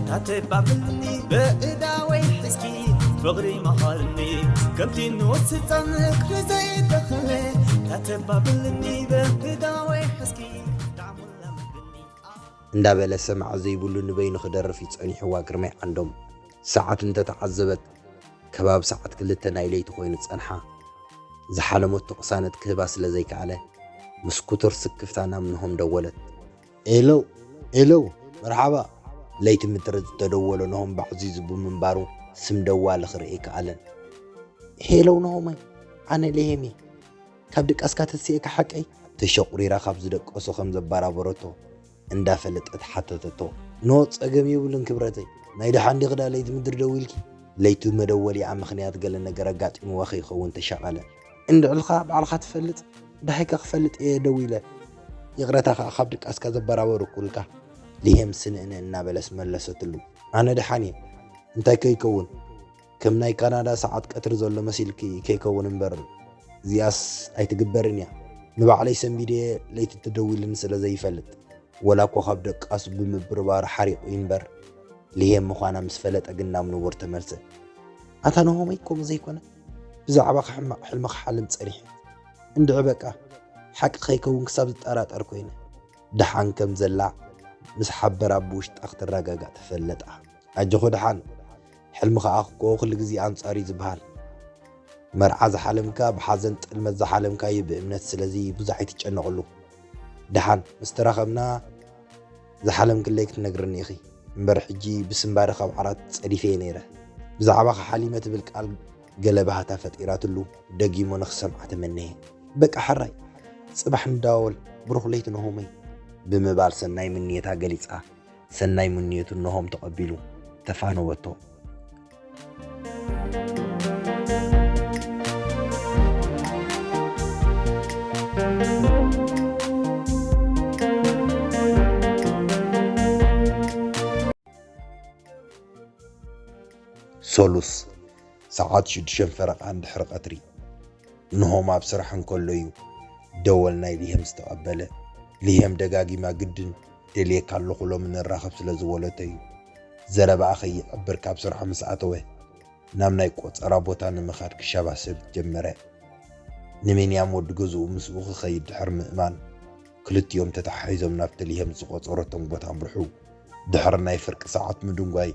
ታተባብልኒ በእዳወይ ሕዝኪ፣ ፍቕሪ መሃርኒ። ከምቲ ንኡስ ህጻን እግሪ ዘይተኸለ፣ ታተባብልኒ በእዳወይ ሕዝኪ፣ ጣዕሙ ለምድኒ። እንዳበለ ሰማዒ ዘይብሉ ንበይኑ ክደርፍ እዩ ጸኒሕዋ ግርማይ ዓንዶም። ሰዓት እንተተዓዘበት፣ ከባቢ ሰዓት ክልተ ናይ ለይቲ ኮይኑ ጸንሓ። ዝሓለመቶ ቅሳነት ክህባ ስለ ዘይከኣለ፣ ምስ ክቱር ስክፍታ ናብ ኖሆም ደወለት። "ኤለው፣ ኤለው፣ መርሓባ!" ለይቲ ምድሪ ዝተደወሎ ኖሆም ባዕዚዙ ብምንባሩ፣ ስም ደዋሊ ክርኢ ኣይከኣለን። "ሄለው ኖሆመይ፣ ኣነ ሌሄም እየ። ካብ ድቃስካ ተሲእካ ሓቀይ?" ተሸቑሪራ ካብ ዝደቀሶ ከም ዘባራበረቶ እንዳፈለጠት ሓተተቶ። "ኖ፣ ጸገም የብሉን ክብረተይ። ናይ ደሓን ዲኺ ደኣ ለይቲ ምድሪ ደዊልኪ?" ለይቲ መደወሊኣ ምኽንያት ገለ ነገር ኣጋጢምዋ ከይኸውን ተሻቐለ። "እንድዕልኻ ባዕልኻ ትፈልጥ፣ ደሃይከ ክፈልጥ እየ ደዊለ። ይቕረታ ከኣ ካብ ድቃስካ ዘበራበርኩልካ?" ሊሄም ስንእንእ እናበለስ መለሰትሉ። "ኣነ ደሓን እየ። እንታይ ከይከውን?" ከም ናይ ካናዳ ሰዓት ቀትሪ ዘሎ መሲልኪ ከይከውን እምበር፣ እዚኣስ ኣይትግበርን እያ። ንባዕለይ ሰንቢደየ ለይቲ ተደዊልኒ ስለ ዘይፈልጥ፣ ወላ እኳ ካብ ደቃሱ ብምብርባሩ ሓሪቑ እዩ እምበር፣ ሊሄም ምዃና ምስ ፈለጠ ግን ናብ ንቡር ተመልሰ። ኣታ ናሆመይ፣ ከምኡ ዘይኮነ፣ ብዛዕባኻ ሕማቕ ሕልሚ ክሓልም ጸኒሐ። እንድዒ በቃ፣ ሓቂ ከይከውን ክሳብ ዝጠራጠር ኮይነ። ደሓን ከም ዘላ ምስ ሓበራ ብውሽጣ ክትረጋጋእ ተፈለጣ። ኣጆኺ ደሓን፣ ሕልሚ ከኣ እኮ ኩሉ ግዜ ኣንጻር እዩ ዝበሃል። መርዓ ዝሓለምካ ብሓዘን ጥልመት ዝሓለምካዮ ብእምነት፣ ስለዚ ብዙሕ ኣይትጨነቕሉ። ደሓን ምስ ተራኸብና ዝሓለምክለይ ክትነግርኒ ኢኺ። እምበር ሕጂ ብስንባደ ካብ ዓራት ጸዲፈየ ነይረ። ብዛዕባኻ ሓሊመ ትብል ቃል ገለ ባህታ ፈጢራትሉ ደጊሙ ንኽሰምዓ ተመነየ። በቃ ሕራይ፣ ጽባሕ ንደዋወል፣ ብሩኽ ለይቲ ናሆመይ ብምባል ሰናይ ምንየታ ገሊጻ። ሰናይ ምንየቱ ኖሆም ተቐቢሉ ተፋነወቶ። ሰሉስ ሰዓት ሽዱሽተ ፈረቓ እንድሕሪ ቀትሪ፣ ኖሆም ኣብ ስራሕ እንከሎ እዩ ደወል ናይ ሊሄም ዝተቐበለ። ሊሄም ደጋጊማ ግድን ደልየካ ኣለኹ ሎሚ ንራኸብ ስለ ዝበለቶ እዩ። ዘረባኣ ከይዕብር ካብ ስርሑ ምስ ኣተወ፣ ናብ ናይ ቆጸራ ቦታ ንምኻድ ክሸባሸብ ጀመረ። ንቢንያም ወዲ ገዝኡ ምስኡ ክኸይድ ድሕሪ ምእማን፣ ክልቲኦም ተተሓሒዞም ናብቲ ሊሄም ዝቖጸረቶም ቦታ ኣምርሑ። ድሕሪ ናይ ፍርቂ ሰዓት ምድንጓይ፣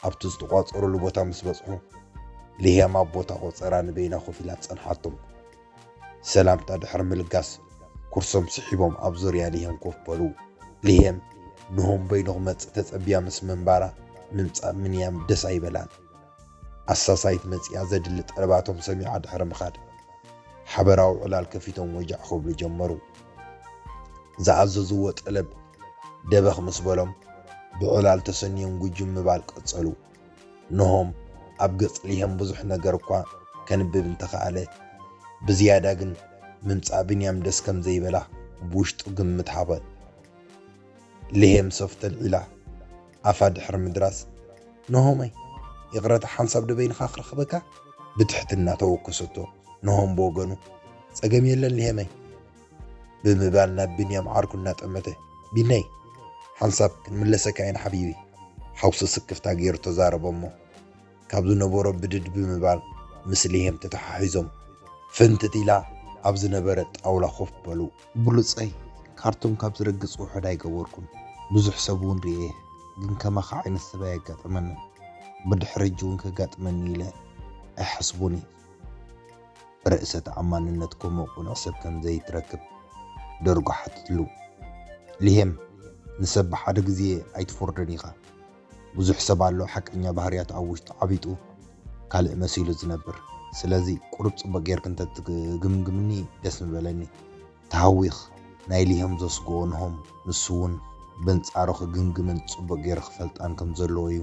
ኣብቲ ዝተቋጸሩሉ ቦታ ምስ በጽሑ፣ ሊሄም ኣብ ቦታ ቆጸራ ንበይና ኮፍ ኢላ ጸንሓቶም። ሰላምታ ድሕሪ ምልጋስ፣ ኩርሶም ስሒቦም ኣብ ዙርያ ሊሄም ኮፍ በሉ። ሊሄም፣ ንሆም በይኑ ክመጽእ ተጸብያ ምስ ምንባራ፣ ምምጻእ ቢንያም ደስ ኣይበላን። ኣሳሳይት መጺኣ ዘድሊ ጠለባቶም ሰሚዓ ድሕሪ ምኻድ፣ ሓበራዊ ዕላል ከፊቶም ወጃዕ ክብሉ ጀመሩ። ዝኣዘዝዎ ጠለብ ደበኽ ምስ በሎም፣ ብዕላል ተሰንዮም ጉጅም ምባል ቀጸሉ። ኖሆም ኣብ ገጽ ሊሄም ብዙሕ ነገር እኳ ከንብብ እንተኸኣለ፣ ብዝያዳ ግን ምምጻእ ብንያም ደስ ከም ዘይበላ ብውሽጡ ግምት ሃበ። ልሄም ሶፍት ኣልዒላ ኣፋ ድሕሪ ምድራስ፣ "ነሆመይ፣ ይቕረታ ሓንሳብ ዶ በይንኻ ክረኽበካ?" ብትሕትና ተወከሰቶ። ነሆም ብወገኑ፣ "ጸገም የለን ልሄመይ" ብምባል ናብ ብንያም ዓርኩ እናጠመተ፣ "ቢነይ፣ ሓንሳብ ክንምለሰካ ኢና ሓቢቢ" ሓውሲ ስክፍታ ገይሩ ተዛረቦ እሞ፣ ካብ ዝነበሮ ብድድ ብምባል ምስ ልሄም ተተሓሒዞም ፍንትት ኢላ ኣብ ዝነበረ ጣውላ ኮፍ በሉ። ብሉጸይ፣ ካርቱም ካብ ዝረግጽ ውሑድ ኣይገበርኩን። ብዙሕ ሰብ እውን ርእየ፣ ግን ከማኻ ዓይነት ሰብ ኣየጋጠመንን። ብድሕሪ ሕጂ እውን ከጋጥመኒ ኢለ ኣይሓስቦን እየ። ርእሰ ተኣማንነት ከምኡ ቅኑዕ ሰብ ከም ዘይትረክብ ደርጎ ሓትትሉ። ልሄም፣ ንሰብ ብሓደ ግዜ ኣይትፈርዶን ኢኻ። ብዙሕ ሰብ ኣሎ ሓቀኛ ባህርያት ኣብ ውሽጡ ዓቢጡ ካልእ መሲሉ ዝነብር። ስለዚ ቁሩብ ጽቡቕ ጌርክ እንተትግምግምኒ ደስ ምበለኒ። ተሃዊኽ ናይ ልሄም ዘስግኦ ንሆም ንሱ እውን በንጻሩ ክግምግምን ጽቡቕ ጌሩ ክፈልጣን ከም ዘለዎ እዩ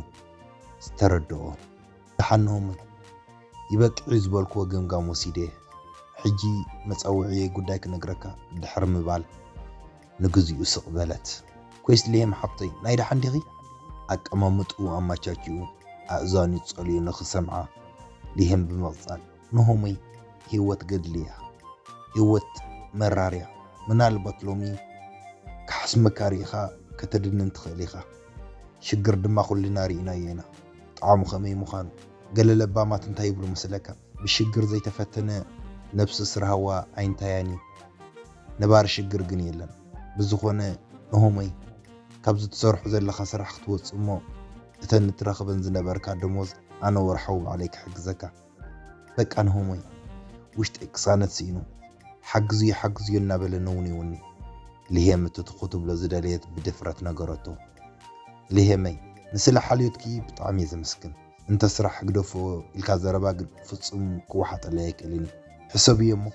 ዝተረድኦ። ደሓን ንሆም ይበቅዕ እዩ ዝበልክዎ ገምጋም ወሲደ። ሕጂ መጸውዒየይ ጉዳይ ክነግረካ ድሕሪ ምባል ንግዚኡ ስቕ በለት። ኮይስ ልሄም ሓብተይ ናይ ደሓን ዲኺ? ኣቀማምጥኡ ኣመቻችኡ ኣእዛኑ ጸልዩ ንኽሰምዓ ልሄም ብምቕጻል፣ ንሆመይ ህይወት ገድሊ እያ። ህይወት መራር እያ። ምናልባት ሎሚ ክሓስመካ ርኢኻ ከተድንን ትኽእል ኢኻ። ሽግር ድማ ኩልና ርኢናዮ ኢና። ጣዕሙ ከመይ ምዃኑ። ገለ ለባማት እንታይ ይብሉ መስለካ? ብሽግር ዘይተፈተነ ነብሲ ስራህዋ ኣይንታያን እዩ። ነባሪ ሽግር ግን የለን። ብዝኾነ፣ ነሆመይ፣ ካብዚ ትሰርሖ ዘለኻ ስራሕ ክትወጽእ እሞ፣ እተን እትረኽበን ዝነበርካ ደሞዝ ኣነ ወርሓዊ ባዕለይ ክሕግዘካ። በቃ፣ ነሆመይ፣ ውሽጠይ ቅሳነት ስኢኑ። ሓግዝዮ፣ ሓግዝዮ እናበለ ነውንዩኒ። ልሄም እቲ ትኹ ትብሎ ዝደለየት ብድፍረት ነገረቶ። ልሄመይ፣ ንስለ ሓልዮትኪ ብጣዕሚ እየ ዘመስግን። እንተ ስራሕ ግደፎ ኢልካ ዘረባ ግን ፍጹም ክወሓጠለይ ኣይክእልን እዩ። ሕሰብዮ እሞ፣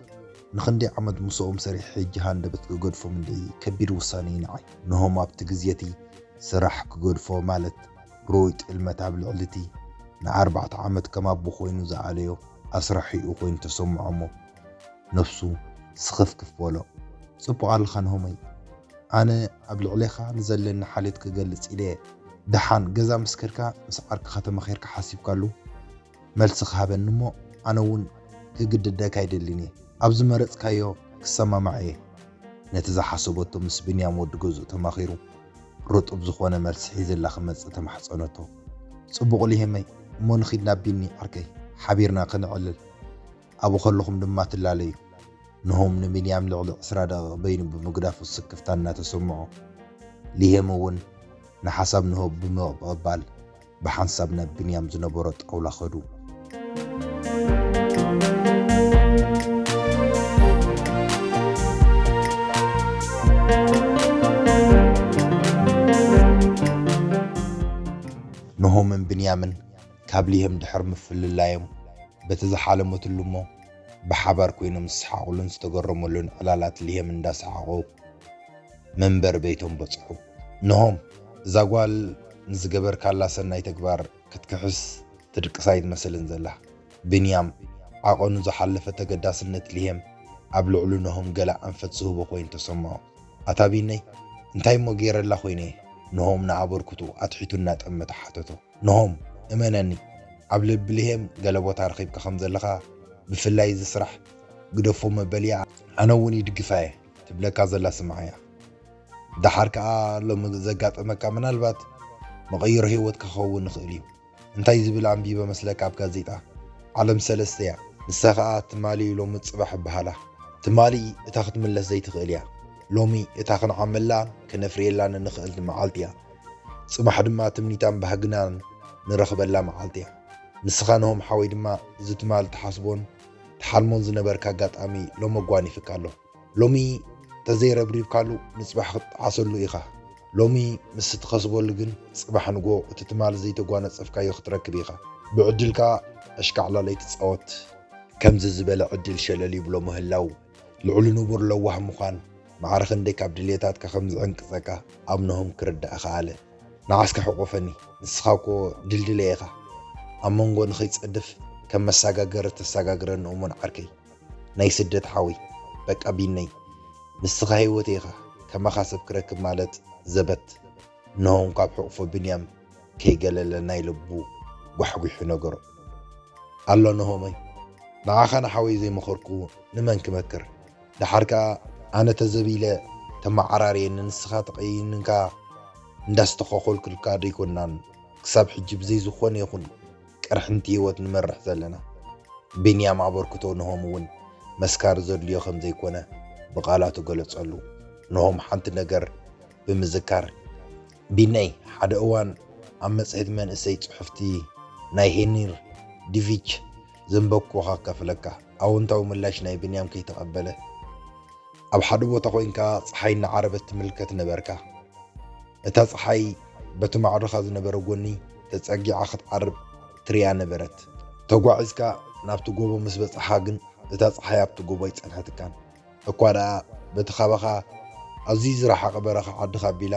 ንኽንደይ ዓመት ምስኦም ሰሪሐ ሕጂ ሃንደበት ክገድፎም እንድዒ ከቢድ ውሳነ እዩ ንዓይ። ንሆም ኣብቲ ግዜ እቲ ስራሕ ክገድፎ ማለት ርኡይ ጥልመት ኣብ ልዕሊ እቲ ንኣርባዕተ ዓመት ከም ኣቦ ኮይኑ ዝኣለዮ ኣስራሒኡ ኮይኑ ተሰምዖ እሞ ነፍሱ ስኽፍክፍ በሎ። ጽቡቕ ኣለኻ ንሆመይ። ኣነ ኣብ ልዕሌኻ ንዘለኒ ሓልዮት ክገልጽ ኢለ እየ። ደሓን ገዛ ምስ ከድካ ምስ ዓርክኻ ተማኺርካ ሓሲብካሉ መልሲ ክሃበኒ እሞ ኣነ እውን ክግድደካ ኣይደልን እየ። ኣብ ዝመረጽካዮ ክሰማማዕ እየ። ነቲ ዝሓሰበቶ ምስ ብንያም ወዲ ገዝኡ ተማኺሩ ርጡብ ዝኾነ መልሲ ሒዝላ ክመጽእ ተማሕጸነቶ። ጽቡቕ ልሄመይ፣ እሞ ንኺድ ናብ ቢኒ ዓርከይ፣ ሓቢርና ከነዕልል። ኣብኡ ከለኹም ድማ ትላለዩ። ንሆም ንብንያም ልዕሊ ዕስራ ደቂቕ በይኑ ብምግዳፉ ስክፍታ እናተሰምዖ፣ ልሄም እውን ንሓሳብ ንሆም ብምቕባል ብሓንሳብ ናብ ብንያም ዝነበሮ ጣውላ ኸዱ። ንሆምን ብንያምን ካብ ልሄም ድሕሪ ምፍልላዮም በቲ ዝሓለመትሉ እሞ ብሓባር ኮይኖም ዝሰሓቑሉን ዝተገረመሉን ዕላላት ልሄም እንዳሰሓቑ መንበሪ ቤቶም በጽሑ። ንሆም፣ እዛ ጓል ንዝገበርካላ ሰናይ ተግባር ክትክሕስ ትድቅስ ኣይትመስልን ዘላ። ብንያም፣ ዓቐኑ ዝሓለፈ ተገዳስነት ልሄም ኣብ ልዕሉ ንሆም ገለ ኣንፈት ዝህቦ ኮይኑ ተሰምዖ። ኣታ ቢነይ፣ እንታይ እሞ ገይረላ ኮይነ? ንሆም ንኣበርክቱ ኣትሒቱ እናጠመተ ሓተቶ። ንሆም፣ እመነኒ፣ ኣብ ልቢ ልሄም ገለ ቦታ ረኺብካ ከም ዘለኻ፣ ብፍላይ እዚ ስራሕ ግደፎ መበልያ፣ ኣነ እውን ይድግፋ እየ ትብለካ ዘላ ስምዓያ። ደሓር ከኣ ሎሚ ዘጋጠመካ ምናልባት መቐይሮ ህይወትካ ክኸውን ይኽእል እዩ። እንታይ ዝብል ኣንቢበ መስለካ ኣብ ጋዜጣ? ዓለም ሰለስተ እያ። ንሳ ከኣ ትማሊ ሎሚ ጽባሕ ይበሃላ። ትማሊ እታ ክትምለስ ዘይትኽእል እያ። ሎሚ እታ ክንዓመላን ክነፍርየላን እንኽእል መዓልቲ እያ። ጽባሕ ድማ ትምኒታን ባህግናን ንረኽበላ መዓልቲ እያ። ንስኻ ንሆም ሓወይ ድማ እዚ ትማሊ ትሓስቦን ትሓልሞን ዝነበርካ ኣጋጣሚ ሎሚ ኣጓኒፍካ ኣሎ። ሎሚ ተዘይረብሪብካሉ ንጽባሕ ክትጠዓሰሉ ኢኻ። ሎሚ ምስ ትኸስበሉ ግን ጽባሕ ንጎ እቲ ትማሊ ዘይተጓነጸፍካዮ ክትረክብ ኢኻ። ብዕድልካ ኣሽካዕላል ኣይትጻወት። ከምዚ ዝበለ ዕድል ሸለል ይብሎ ምህላው ልዕሊ ንቡር ለዋህ ምዃን ማዕረ ክንደይ ካብ ድልየታትካ ከም ዝዕንቅጸካ ኣብ ንሆም ክርዳእ ከኣለ። ንዓስከ ሕቆፈኒ፣ ንስኻ እኮ ድልድለይ ኢኻ። ኣብ መንጎ ንኸይጸድፍ ከም መሳጋገሪ ተሳጋግረኒ እሙን ዓርከይ። ናይ ስደት ሓወይ፣ በቃ ቢነይ፣ ንስኻ ህይወተይ ኢኻ፣ ከማኻ ሰብ ክረክብ ማለት ዘበት። ነሆም ካብ ሕቑፎ ብንያም ከይገለለ ናይ ልቡ ጓሕጒሑ ነገሮ። ኣሎ ነሆመይ፣ ንዓኻ ንሓወይ ዘይመኸርኩ ንመን ክመክር? ደሓር ከኣ ኣነ ተዘቢለ ተመዓራርየኒ ንስኻ ተቐይንካ እንዳስተኾኾልኩልካ ደይኮናን ክሳብ ሕጂ ብዘይ ዝኾነ ይኹን ቅርሕንቲ ህይወት ንመርሕ ዘለና። ቢንያም ኣበርክቶ ነሆም እውን መስካሪ ዘድልዮ ከም ዘይኮነ ብቓላቱ ገለጸሉ። ነሆም ሓንቲ ነገር ብምዝካር፣ ቢነይ፣ ሓደ እዋን ኣብ መጽሔት መንእሰይ ጽሑፍቲ ናይ ሄኒር ዲቪች ዘንበብኩኻ ከፍለካ። ኣወንታዊ ምላሽ ናይ ቢንያም ከይተቐበለ፣ ኣብ ሓደ ቦታ ኮይንካ ጸሓይ እናዓረበት ትምልከት ነበርካ። እታ ጸሓይ በቲ ማዕዶኻ ዝነበረ ጎኒ ተጸጊዓ ክትዓርብ ትሪኣ ነበረት። ተጓዒዝካ ናብቲ ጎቦ ምስ በጻሕኻ ግን፣ እታ ጸሓይ ኣብቲ ጎቦ ኣይጸንሐትካን። እኳ ደኣ በቲ ካባኻ ኣዝዩ ዝረሓቐ በረኻ ዓድኻ ኣቢላ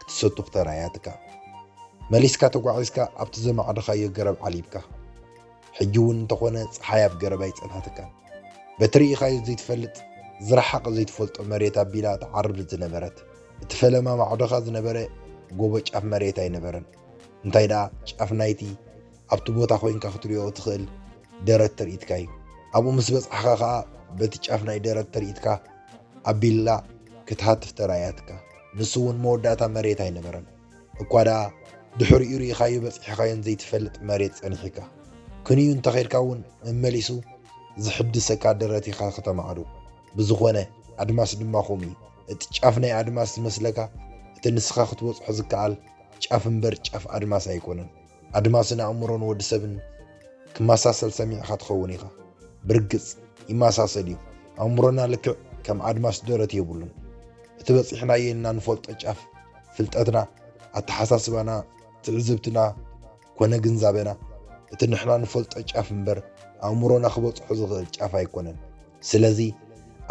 ክትሰቱኽ ተራእያትካ። መሊስካ ተጓዒዝካ ኣብቲ ዘማዕደኻዮ ገረብ ዓሊብካ። ሕጂ እውን እንተኾነ ጸሓይ ኣብ ገረብ ኣይጸንሐትካን። በቲ ርኢኻዮ ዘይትፈልጥ፣ ዝረሓቐ ዘይትፈልጦ መሬት ኣቢላ ትዓርብ ዝነበረት፣ እቲ ፈለማ ማዕዶኻ ዝነበረ ጎቦ ጫፍ መሬት ኣይነበረን። እንታይ ደኣ ጫፍ ናይቲ ኣብቲ ቦታ ኮይንካ ክትሪኦ እትኽእል ደረት ትርኢትካ እዩ። ኣብኡ ምስ በጻሕካ ከኣ በቲ ጫፍ ናይ ደረት ትርኢትካ ኣቢላ ክትሃትፍ ተራእያትካ። ንሱ እውን መወዳእታ መሬት ኣይነበረን። እኳ ደኣ ድሕሪኡ ርኢኻዮ በጺሕካዮን ዘይትፈልጥ መሬት ጸኒሕካ። ክንዩ እንተኸድካ እውን መመሊሱ ዝሕድሰካ ደረት ኢኻ ከተማዕዱ። ብዝኾነ ኣድማስ ድማ ከምኡ እዩ። እቲ ጫፍ ናይ ኣድማስ ዝመስለካ እቲ ንስኻ ክትበጽሖ ዝከኣል ጫፍ እምበር ጫፍ ኣድማስ ኣይኮነን። ኣድማስን ኣእምሮን ወዲ ሰብን ክመሳሰል ሰሚዕካ ትኸውን ኢኻ። ብርግጽ ይመሳሰል እዩ። ኣእምሮና ልክዕ ከም ኣድማስ ደረት የብሉን። እቲ በጺሕናዮ ኢልና ንፈልጦ ጫፍ ፍልጠትና፣ ኣተሓሳስባና፣ ትዕዝብትና ኮነ ግንዛበና፣ እቲ ንሕና ንፈልጦ ጫፍ እምበር ኣእምሮና ክበጽሖ ዝኽእል ጫፍ ኣይኮነን። ስለዚ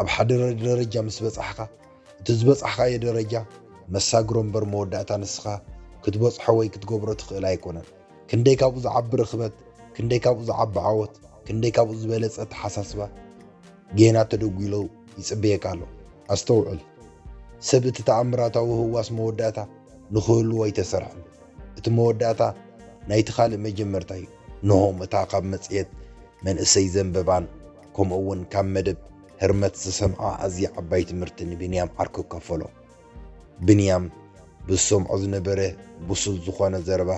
ኣብ ሓደ ደረጃ ምስ በጻሕካ፣ እቲ ዝበጻሕካዮ ደረጃ መሳግሮ እምበር መወዳእታ ንስኻ ክትበጽሖ ወይ ክትገብሮ ትኽእል ኣይኮነን። ክንደይ ካብኡ ዝዓቢ ርኽበት፣ ክንደይ ካብኡ ዝዓቢ ዓወት፣ ክንደይ ካብኡ ዝበለጸ ኣተሓሳስባ ጌና ተደጒሎ ይጽበየካ ኣሎ። ኣስተውዕል፣ ሰብ እቲ ተኣምራታዊ ህዋስ መወዳእታ ንኽህልዎ ኣይተሰርሐን። እቲ መወዳእታ ናይቲ ካልእ መጀመርታ እዩ። ንሆም እታ ካብ መጽሔት መንእሰይ ዘንበባን ከምኡ እውን ካብ መደብ ህርመት ዝሰምዓ ኣዝያ ዓባይ ትምህርቲ ንቢንያም ዓርኩ ከፈሎ። ብንያም ብዝሰምዖ ዝነበረ ብሱል ዝኾነ ዘረባ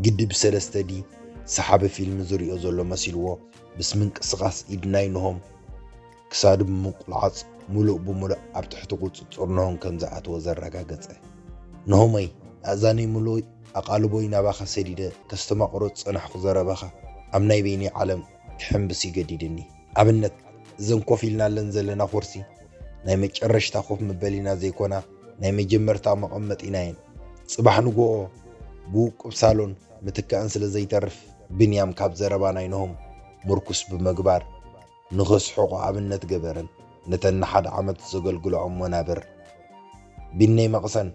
ግዲ ብሰለስተ ዲ ሰሓቢ ፊልም ዝሪኦ ዘሎ መሲልዎ ምስ ምንቅስቓስ ኢድ ናይ ንሆም ክሳዱ ብምቁልዓጽ ምሉእ ብምሉእ ኣብ ትሕቲ ቁጽጽር ንሆም ከም ዝኣተወ ዘረጋገጸ። ንሆመይ፣ ኣእዛነይ ምሉእ ኣቓልቦይ ናባኻ ሰዲደ ከስተማቕሮ ዝጸናሕኩ ዘረባኻ ኣብ ናይ በይነይ ዓለም ክሕንብስ እዩ ገዲድኒ። ኣብነት፣ እዘን ኮፍ ኢልናለን ዘለና ኮርሲ ናይ መጨረሽታ ኮፍ መበሊና ዘይኮና፣ ናይ መጀመርታ መቐመጢና እየን። ጽባሕ ንግሆ ብውቁብ ሳሎን ምትካእን ስለ ዘይተርፍ፣ ብንያም ካብ ዘረባ ናይ ነሆም ምርኩስ ብምግባር፣ ንኽስሕቑ ኣብነት ገበረን። ነተን ንሓደ ዓመት ዘገልግልኦም ወናብር፣ ቢነይ መቕሰን፣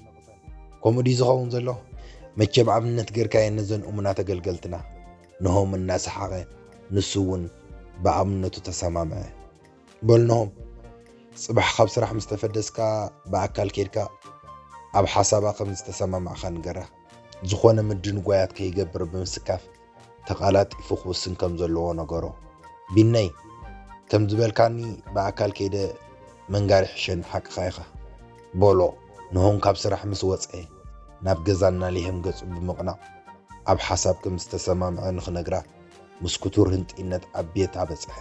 ከምኡ ድዩ ዝኸውን ዘሎ? መቸም ኣብነት ገርካየን ነዘን እሙናት ኣገልገልትና። ነሆም እናሰሓቐ፣ ንሱ እውን ብኣብነቱ ተሰማምዐ። በል ነሆም፣ ጽባሕ ካብ ስራሕ ምስ ተፈደስካ ብኣካል ኬድካ ኣብ ሓሳባ ከም ዝተሰማማዕካ ንገራ። ዝኾነ ምድንጓያት ከይገብር ብምስካፍ ተቓላጢፉ ክውስን ከም ዘለዎ ነገሮ። ቢነይ፣ ከም ዝበልካኒ ብኣካል ከይደ ምንጋር ይሕሸኒ፣ ሓቅኻ ኢኻ በሎ። ንሆም ካብ ስራሕ ምስ ወጸ ናብ ገዛ እናሊሄም ገጹ ብምቕናዕ ኣብ ሓሳብ ከም ዝተሰማምዐ ንኽነግራ ምስ ክቱር ህንጢነት ኣብ ቤታ በጽሐ።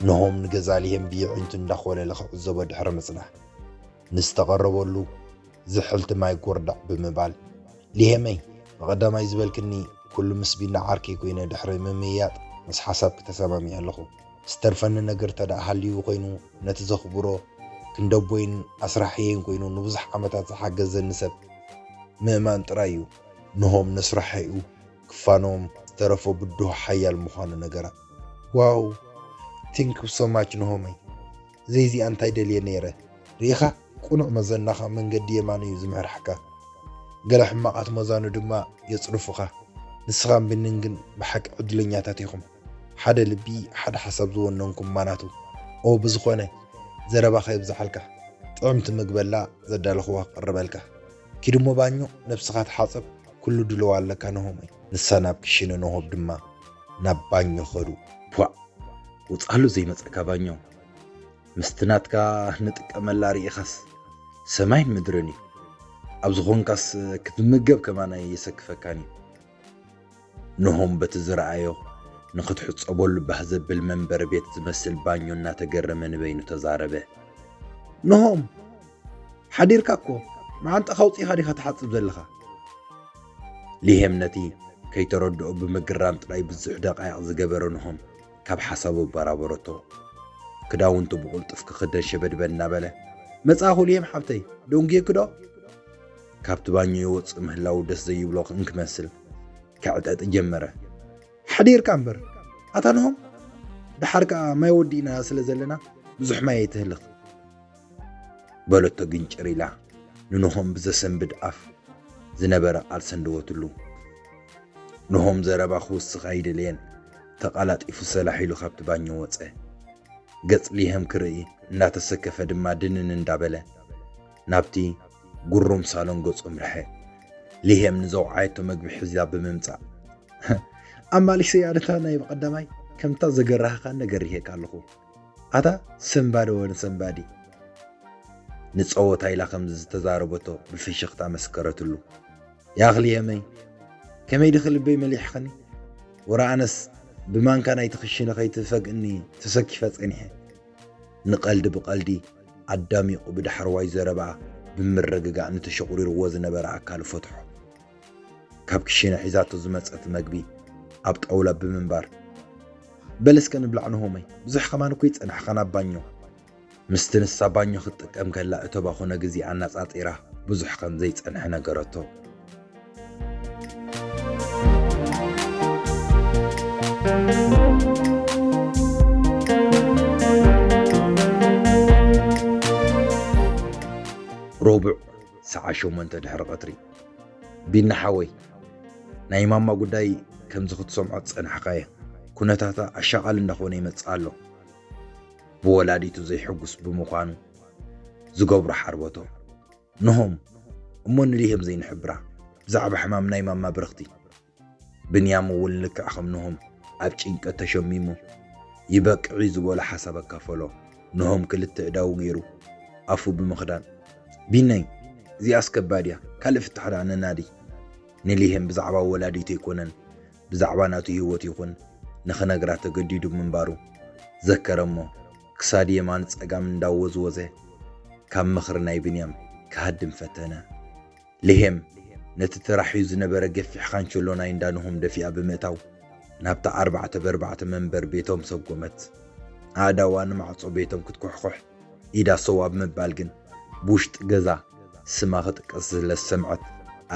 ነሆም ንገዛ ሊሄም ብየዒንቱ እንዳኾለለ ክዕዘቦ ድሕሪ ምጽናሕ፣ ንዝተቐረበሉ ዝሕልቲ ማይ ጎርዳዕ ብምባል፣ ሊሄመይ፣ ብቐዳማይ ዝበልክኒ ኩሉ ምስ ቢና ዓርከይ ኮይነ ድሕሪ ምምይያጥ ምስ ሓሳብኪ ተሰማሚዐ ኣለኹ። ዝተርፈኒ ነገር ተደኣ ሃልዩ ኮይኑ፣ ነቲ ዘኽብሮ ክንደቦይን ኣስራሕየይን ኮይኑ ንብዙሕ ዓመታት ዝሓገዘኒ ሰብ ምእማን ጥራይ እዩ። ንሆም ነስራሕይኡ ክፋኖም ዝተረፎ ብድሆ ሓያል ምዃኑ ነገራ። ዋው፣ thank you so much ንሆመይ። ዘይዚኣ እንታይ ደልየ ነይረ? ርኢኻ? ቅኑዕ መዘናኻ መንገዲ የማን እዩ ዝምርሓካ። ገለ ሕማቓት መዛኑ ድማ የጽርፉኻ። ንስኻን ቢንን ግን ብሓቂ ዕድለኛታት ኢኹም። ሓደ ልቢ፣ ሓደ ሓሳብ ዝወነንኩም ማናቱ። ኦ ብዝኾነ፣ ዘረባ ከየብዝሓልካ፣ ጥዕምቲ ምግበላ ዘዳለኽዋ ክቕርበልካ። ኪድ እሞ ባኞ ነብስኻ ተሓጸብ፣ ኩሉ ድልዋ ኣለካ ነሆመይ። ንሳ ናብ ክሽነ፣ ነሆም ድማ ናብ ባኞ ኸዱ። ቧእ! ውጻሉ ዘይመጸካ ባኞ። ምስቲ ናትካ ንጥቀመላ ርኢኻስ ሰማይን ምድርን እዩ። ኣብ ዝኾንካስ ክትምገብ ከማን ኣየሰክፈካን እዩ። ንሆም በቲ ዝረኣዮ ንኽትሕጸበሉ ባህ ዘብል መንበሪ ቤት ዝመስል ባኞ እናተገረመ ንበይኑ ተዛረበ። ንሆም፣ ሓዲርካ እኮ፣ መዓንጣኻ ኣውጺእኻ ዲኻ ትሓጽብ ዘለኻ? ሊሄም ነቲ ከይተረድኦ ብምግራም ጥራይ ብዙሕ ደቃይቕ ዝገበረ ንሆም ካብ ሓሳቡ ኣበራበረቶ። ክዳውንቱ ብቕልጡፍ ክኽደን ሸበድበድ እናበለ፣ "መጻእኹ ሊሄም ሓብተይ፣ ደንጉየኪ ዶ?" ካብቲ ባኞ ይወጽእ ምህላዉ ደስ ዘይብሎ እንክመስል ክዕጠጥ ጀመረ። "ሓዲርካ እምበር፣ ኣታ ንሆም፣ ደሓር ከኣ ማይ ወዲእና ስለ ዘለና ብዙሕ ማይ ኣይትህልኽ" በለቶ ግንጭር ኢላ፣ ንንሆም ብዘሰንብድ ኣፍ ዝነበረ ቃል ሰንደወትሉ። ንሆም ዘረባ ክውስኽ ኣይደለየን፣ ተቓላጢፉ ሰላሕ ኢሉ ካብቲ ባኞ ወጸ። ገጽ ሊሄም ክርኢ እናተሰከፈ ድማ ድንን እንዳበለ ናብቲ ጉሩም ሳሎን ገጹ ኣምርሐ። ሊሄም ንዘውዓየቶ መግቢ ሒዛ ብምምጻእ፣ "ኣማሊሰያ ነታ ናይ ብቐዳማይ ከምታ ዘገራህኻኒ ገሪሄካ ኣለኹ። ኣታ ሰንባዲ ወን ሰንባዲ!" ንጸወታ ኢላ ከም ዝተዛረበቶ ብፍሽኽታ መስከረትሉ። "ያኽ ሊሄመይ፣ ከመይ ድኺ ልበይ መሊሕኽኒ? ወረ ኣነስ ብማንካ ናይቲ ክሽነ ከይትፈግእኒ ተሰኪፈ ጸኒሐ።" ንቐልዲ ብቐልዲ ኣዳሚቑ ብዳሕረዋይ ዘረባኣ ብምርግጋእ ንተሸቑሪርዎ ዝነበረ ኣካሉ ፈትሖ። ካብ ክሽነ ሒዛቶ ዝመጸት መግቢ ኣብ ጣውላ ብምንባር፣ "በል እስከ ንብላዕ ንሆመይ፣ ብዙሕ ከማን እኮ ይጸናሕኻና ኣብ ባኞ።" ምስቲ ንሳ ባኞ ክትጥቀም ከላ እተባኹነ ግዜ ኣነጻጺራ ብዙሕ ከም ዘይጸንሐ ነገረቶ። ረቡዕ ሰዓት ሸሞንተ ድሕሪ ቀትሪ። ቢና ሓወይ፣ ናይ ማማ ጉዳይ ከምዚ ክትሰምዖ ዝጸናሕካዮ፣ ኩነታታ ኣሻቓሊ እንዳኾነ ይመጽእ ኣሎ። ብወላዲቱ ዘይሕጉስ ብምዃኑ ዝገብሮ ሓርበቶ። ንሆም እሞ ንሊሄም ዘይንሕብራ፣ ብዛዕባ ሕማም ናይ ማማ ብርኽቲ። ብንያም እውን ልክዕ ከም ንሆም ኣብ ጭንቀት ተሸሚሙ፣ ይበቅዕ እዩ ዝበሎ ሓሳብ ኣካፈሎ። ንሆም ክልተ እዳዉ ገይሩ ኣፉ ብምኽዳን፣ "ቢነይ፣ እዚኣስ ከባድ እያ፣ ካልእ ፍታሕ ደኣ ነናዲ። ንሊሄም ብዛዕባ ወላዲቱ ኣይኮነን፣ ብዛዕባ ናቱ ህይወት ይኹን ንኽነግራ ተገዲዱ ምንባሩ ዘከረ እሞ፣ ክሳድ የማን ጸጋም እንዳወዝወዘ ካብ ምኽሪ ናይ ብንያም ክሃድም ፈተነ። ሊሄም ነቲ ተራሕዩ ዝነበረ ገፊሕ ካንቸሎ ናይ እንዳ ንሆም ደፊኣ ብምእታው፣ ናብታ ኣርባዕተ ብኣርባዕተ መንበር ቤቶም ሰጎመት። ኣእዳዋ ንማዕጾ ቤቶም ክትኩሕኩሕ ኢዳ ሰው ኣብ ምባል ግን፣ ብውሽጢ ገዛ ስማ ክጥቀስ ስለ ዝሰምዐት፣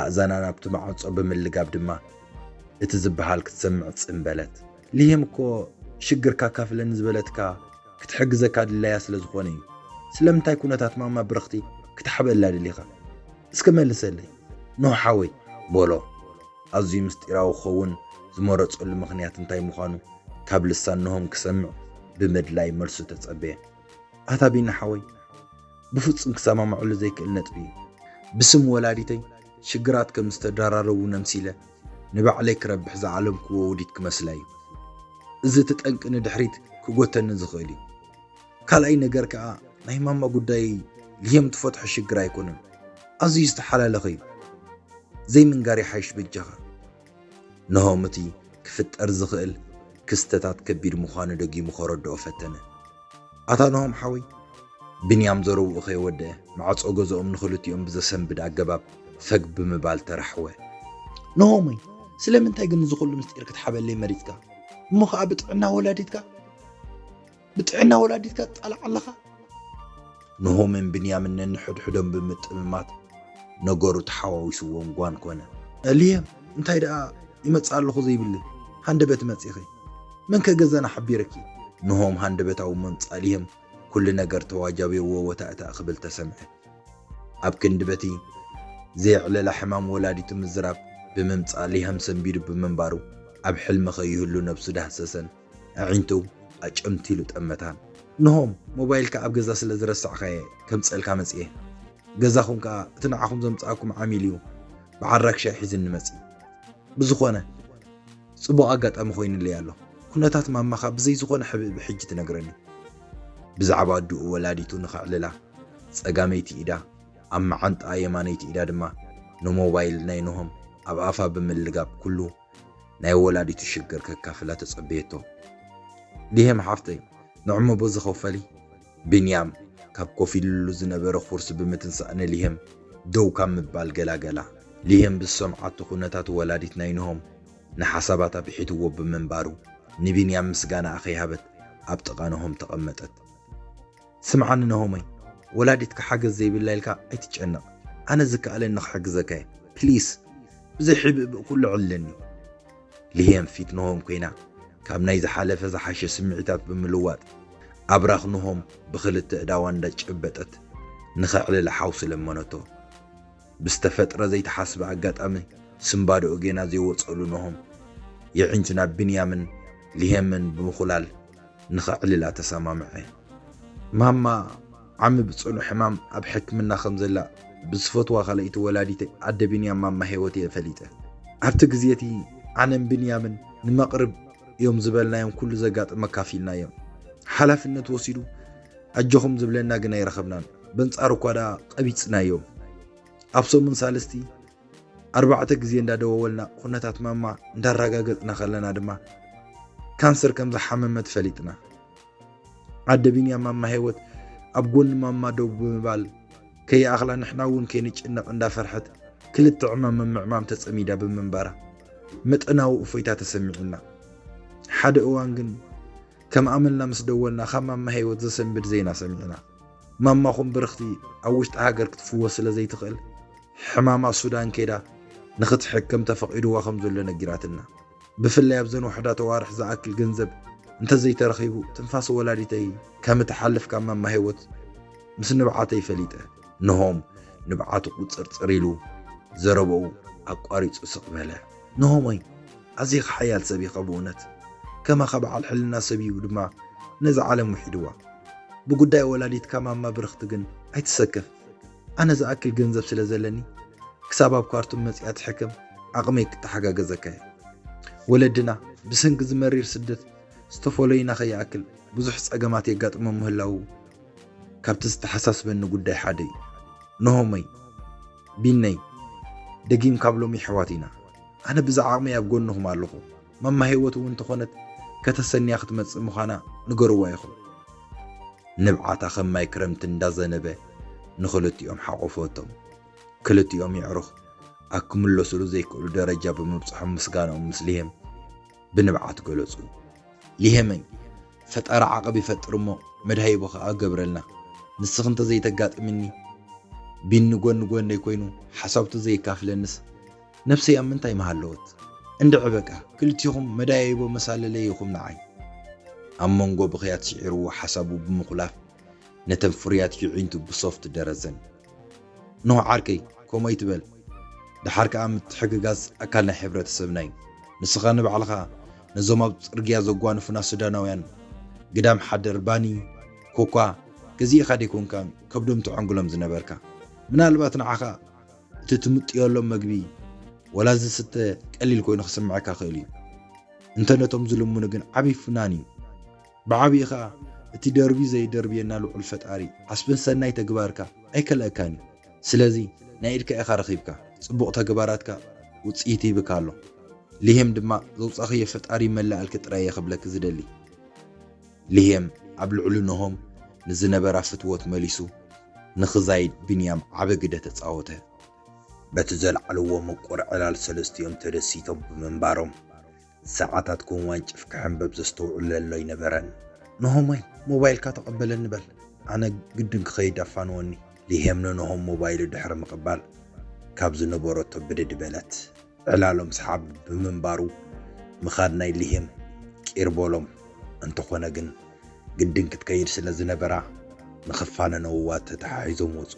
ኣእዛና ናብቲ ማዕጾ ብምልጋብ ድማ፣ እቲ ዝበሃል ክትሰምዕ ጽን በለት። ሊሄም እኮ ሽግርካ ካፍለኒ ዝበለትካ ክትሕግዘካ ድላያ ስለ ዝኾነ እዩ። ስለምንታይ ኩነታት ማማ ብርኽቲ ክትሓበላ ደሊኻ? እስከ መልሰለይ፣ ኖህ ሓወይ፣ በሎ። ኣዝዩ ምስጢራዊ ክኸውን ዝመረጸሉ ምኽንያት እንታይ ምዃኑ ካብ ልሳን ኖሆም ክሰምዕ ብምድላይ መልሱ ተጸበየ። ኣታ ቢና ሓወይ፣ ብፍጹም ክሰማምዐሉ ዘይክእል ነጥቢ እዩ። ብስም ወላዲተይ ሽግራት ከም ዝተደራረቡ ነምሲለ ንባዕለይ ክረብሕ ዝዓለምክዎ ውዲት ክመስላ እዩ። እዚ እቲ ጠንቂ ንድሕሪት ክጎተኒ ዝኽእል እዩ። ካልኣይ ነገር ከኣ ናይ ማማ ጉዳይ ልሄም ትፈትሖ ሽግር ኣይኮነን። ኣዝዩ ዝተሓላለኸ እዩ። ዘይምንጋር ይሓይሽ በጃኻ። ነሆም እቲ ክፍጠር ዝኽእል ክስተታት ከቢድ ምዃኑ ደጊሙ ከረድኦ ፈተነ። ኣታ ነሆም ሓወይ፣ ብንያም ዘረብኡ ከይወደአ ማዕጾ ገዝኦም ንኽልቲኦም ብዘሰንብድ ኣገባብ ፈግ ብምባል ተራሕወ። ነሆመይ፣ ስለምንታይ ግን እዚ ኩሉ ምስጢር ክትሓበለይ መሪጽካ? እሞ ኸኣ ብጥዕና ወላዲትካ? ብጥዕና ወላዲትካ ትጣላዕ ኣለኻ? ንሆምን ብንያምን ነንሕድሕዶም ብምጥምማት ነገሩ ተሓዋዊስዎም ጓን ኮነ። ልሄም፣ እንታይ ደኣ ይመጽእ ኣለኹ ዘይብሊ ሃንደበት መጺኺ? መን ከ ገዛና ሓቢረኪ? ንሆም ሃንደበታዊ ምምጻእ ልሄም ኩሉ ነገር ተዋጃቢርዎ ወታእታእ ክብል ተሰምዐ። ኣብ ክንዲ በቲ ዘየዕለላ ሕማም ወላዲቱ ምዝራብ ብምምጻእ ሊሃም ሰንቢዱ ብምንባሩ፣ ኣብ ሕልሚ ከይህሉ ነብሱ ዳህሰሰን ኣዒንቱ ኣጨምቲሉ ጠመታን። ንሆም፣ ሞባይልካ ኣብ ገዛ ስለ ዝረሳዕካየ ከምጸልካ መጽየ። ገዛኹም ከኣ እቲ ንዓኹም ዘምጻእኩም ዓሚል እዩ ብዓራክ ሻሂ ሒዝኒ መጺ። ብዝኾነ፣ ጽቡቕ ኣጋጣሚ ኮይንለይ ኣሎ። ኩነታት ማማኻ ብዘይ ዝኾነ ሕብእብእ ሕጂ ትነግረኒ። ብዛዕባ ኣድኡ ወላዲቱ ንኸዕልላ ጸጋመይቲ ኢዳ ኣብ መዓንጣ የማነይቲ ኢዳ ድማ ንሞባይል ናይ ኖሆም ኣብ ኣፋ ብምልጋብ ኩሉ ናይ ወላዲቱ ሽግር ከካፍላ ተጸበየቶ። ሊሄም ሓፍተይ፣ ንዕሞ በዚ ከፈሊ። ቢንያም ካብ ኮፍ ኢሉሉ ዝነበረ ኩርሲ ብምትንሳእ ንሊሄም ደው ካብ ምባል ገላገላ። ሊሄም ብዝሰምዓቶ ኩነታት ወላዲት ናይ ኖሆም ንሓሳባታ ብሒትዎ ብምንባሩ ንቢንያም ምስጋናኣ ከይሃበት ኣብ ጥቓ ኖሆም ተቐመጠት። ስምዓኒ ነሆመይ፣ ወላዲትካ ሓገዝ ዘይብላ ኢልካ ኣይትጨነቕ። ኣነ ዝከኣለኒ ክሕግዘካ እየ። ፕሊስ፣ ብዘይ ሕብእብእ ኩሉ ዕልለኒ። ሊሄም ፊት ነሆም ኮይና ካብ ናይ ዝሓለፈ ዝሓሸ ስምዒታት ብምልዋጥ ኣብራኽ ነሆም ብኽልተ እዳዋ እንዳጨበጠት ንኸዕልል ሓውሲ ለመነቶ። ብዝተፈጥረ ዘይተሓስበ ኣጋጣሚ ስምባደኡ ጌና ዘይወጸሉ ነሆም የዒንቱ ናብ ብንያምን ሊሄምን ብምኹላል ንኸዕልላ ተሰማምዐ። ማማ ዓሚ ብጽኑ ሕማም ኣብ ሕክምና ከም ዘላ ብዝፈትዋ ካልኣይቲ ወላዲተይ ኣደ ብንያም ማማ ሄወት እየ ፈሊጠ። ኣብቲ ግዜ እቲ ኣነን ብንያምን ንመቕርብ እዮም ዝበልናዮም ኩሉ ዘጋጥም ኣካፊልናዮም። ሓላፍነት ወሲዱ ኣጆኹም ዝብለና ግን ኣይረኸብናን። በንጻሩ እኳ ደኣ ቀቢጽናዮም። ኣብ ሰሙን ሳልስቲ ኣርባዕተ ግዜ እንዳደዋወልና ኩነታት ማማ እንዳረጋገጽና ከለና ድማ ካንሰር ከም ዝሓመመት ፈሊጥና። ኣደ ቢንያም ማማ ሄወት ኣብ ጎኒ ማማ ደው ብምባል ከይኣኽላ ንሕና እውን ከይንጭነቕ እንዳፈርሐት ክልተ ዕማም ምምዕማም ተጸሚዳ ብምንባራ መጠናዊ እፎይታ ተሰሚዑና። ሓደ እዋን ግን ከም ኣመልና ምስ ደወልና ካብ ማማ ሄወት ዘሰንብድ ዜና ሰሚዕና። ማማኹም ብርኽቲ ኣብ ውሽጢ ሃገር ክትፍወስ ስለ ዘይትኽእል ሕማማ ሱዳን ከይዳ ንኽትሕከም ተፈቒድዋ ከም ዘሎ ነጊራትና። ብፍላይ ኣብዘን ውሑዳት ኣዋርሕ ዝኣክል ገንዘብ እንተዘይተረኺቡ ትንፋስ ወላዲተይ ከም እትሓልፍ ካብ ማማ ሄወት ምስ ንብዓተይ ፈሊጠ። ንሆም ንብዓቱ ቁጽርጽር ኢሉ ዘረባኡ ኣቋሪጹ ስቕ በለ። ንሆመይ፣ ኣዚኻ ሓያል ሰብ ኢኻ ብእውነት። ከማኻ በዓል ሕልና ሰብ እዩ ድማ ነዛ ዓለም ውሒድዋ። ብጉዳይ ወላዲትካ ማማ ብርኽቲ ግን ኣይትሰከፍ። ኣነ ዝኣክል ገንዘብ ስለ ዘለኒ ክሳብ ኣብ ካርቱም መጺኣ ትሕከም ዓቕመይ ክተሓጋገዘካ እየ። ወለድና ብሰንኪ እዚ መሪር ስደት ዝተፈለዩና ከይኣክል ብዙሕ ጸገማት የጋጥሞም ምህላዉ ካብቲ ዝተሓሳስበኒ ጉዳይ ሓደ እዩ። ነሆመይ፣ ቢነይ፣ ደጊም ካብ ሎሚ ኣሕዋት ኢና። ኣነ ብዛ ዓቕመይ ኣብ ጎንኹም ኣለኹ። ማማ ሄወት እውን እንተኾነት ከተሰንያ ክትመጽእ ምዃና ንገርዋ ኢኹም። ንብዓታ ከም ማይ ክረምቲ እንዳዘነበ ንኽልቲኦም ሓቖፈቶም። ክልቲኦም የዕሩኽ ኣብ ክምለሱሉ ዘይክእሉ ደረጃ ብምብጽሖም ምስጋናኦም ምስ ሊሄም ብንብዓት ገለጹ። ሊሄመይ፣ ፈጣሪ ዓቐብ ይፈጥር እሞ መድሃይቦ ኸኣ ገብረልና። ንስኺ እንተዘይተጋጥምኒ ቢኒ ጎኒ ጎነይ ኮይኑ ሓሳብቱ ዘየካፍለንስ ነብሰይ ኣብ ምንታይ ምሃለወት? እንድዒ በቃ ክልቲኹም መዳያይቦ መሳለለይ ኢኹም ንዓይ። ኣብ መንጎ ብኽያት ስዒርዎ ሓሳቡ ብምኹላፍ ነተን ፍሩያት የዒንቱ ብሶፍት ደረዘን። ኖህ ዓርከይ፣ ከምኡ ኣይትበል። ደሓር ከኣ ምትሕግጋዝ ኣካል ናይ ሕብረተሰብና እዩ። ንስኻ ንባዕልኻ ነዞም ኣብ ጽርግያ ዘጓንፉና ሱዳናውያን ግዳም ሓደር ባኒ፣ ኮኳ፣ ገዚእኻ ደይኮንካ ከብዶም ትዕንግሎም ዝነበርካ። ምናልባት ንዓኻ እቲ ትምጥየሎም መግቢ ወላ ዝስተ ቀሊል ኮይኑ ክስምዐካ ክእል እዩ። እንተ ነቶም ዝልምኑ ግን ዓብዪ ፍናን እዩ። ብዓብዪ ኸኣ እቲ ደርቢ ዘይደርብየና ልዑል ፈጣሪ ዓስብን ሰናይ ተግባርካ ኣይከልአካን እዩ። ስለዚ ናይ ኢድካ ኢኻ ረኺብካ። ጽቡቕ ተግባራትካ ውጽኢት ይህብካ ኣሎ። ሊሄም ድማ ዘውጻኽዮ ፈጣሪ ይመልኣልኪ ጥራይ እየ ክብለኪ ዝደሊ። ሊሄም ኣብ ልዕሊ ኖሆም ንዝነበራ ፍትወት መሊሱ ንኽዛይድ ቢንያም ዓቢ ግደ ተጻወተ። በቲ ዘልዓልዎ ምቁር ዕላል ሰለስቲኦም ተደሲቶም ብምንባሮም ሰዓታት ከም ዋንጭፍ ክሕንበብ ዘስተውዕለሉ ኣይነበረን። ኖሆመይ ሞባይልካ ተቐበለኒ በል፣ ኣነ ግድን ክኸይድ ኣፋንወኒ። ሊሄም ንኖሆም ሞባይሉ ድሕሪ ምቕባል ካብ ዝነበረቶ ብድድ በለት። ዕላሎም ሰሓብ ብምንባሩ ምኻድ ናይ ሊሄም ቂር በሎም። እንተኾነ ግን ግድን ክትከይድ ስለ ዝነበራ ንኽፋነነውዋ ተተሓሒዞም ወጹ።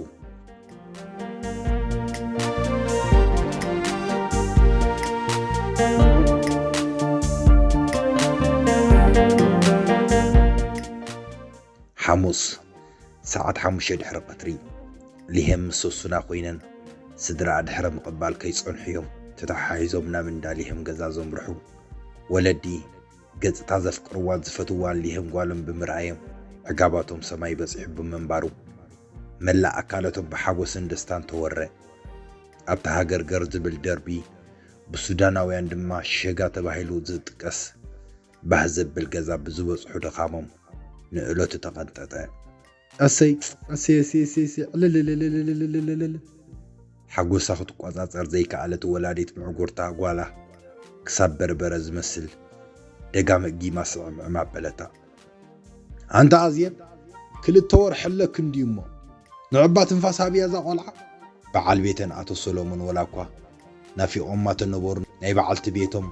ሓሙስ ሰዓት ሓሙሽተ ድሕሪ ቀትሪ፣ ሊሄም ምስ ሶሱና ኮይነን ስድራኣ ድሕሪ ምቕባል ከይጸንሑ እዮም ተተሓሒዞም ናብ እንዳ ሊሄም ገዛ ዘምርሑ። ወለዲ፣ ገጽታ ዘፍቅርዋን ዝፈትዋን ሊሄም ጓሎም ብምርኣዮም፣ ዕጋባቶም ሰማይ በጺሑ ብምንባሩ፣ መላእ ኣካላቶም ብሓጎስን ደስታን ተወረ። ኣብቲ ሃገርገር ዝብል ደርቢ፣ ብሱዳናውያን ድማ ሸጋ ተባሂሉ ዝጥቀስ ባህ ዘብል ገዛ ብዝበጽሑ ድኻሞም ንእለቱ ተቐንጠጠ። ኣሰይ፣ ኣሰይ፣ ኣሰይ፣ ኣሰይ፣ ኣሰይ፣ ዕልልልልልልልልልልል። ሓጎሳ ክትቆጻጸር ዘይከኣለት ወላዲት ምዕጉርታ ጓላ ክሳብ በርበረ ዝመስል ደጋመጊማ ስዕምዕም ኣበለታ። ኣንታ ኣዜብ፣ ክልተ ወርሒ ኣለኪ እንድዩ እሞ፣ ንዕባ ትንፋስ ሃብያ እዛ ቆልዓ። በዓል ቤተን ኣቶ ሰሎሞን ወላ እኳ ናፊቖማ ተነበሩ ናይ በዓልቲ ቤቶም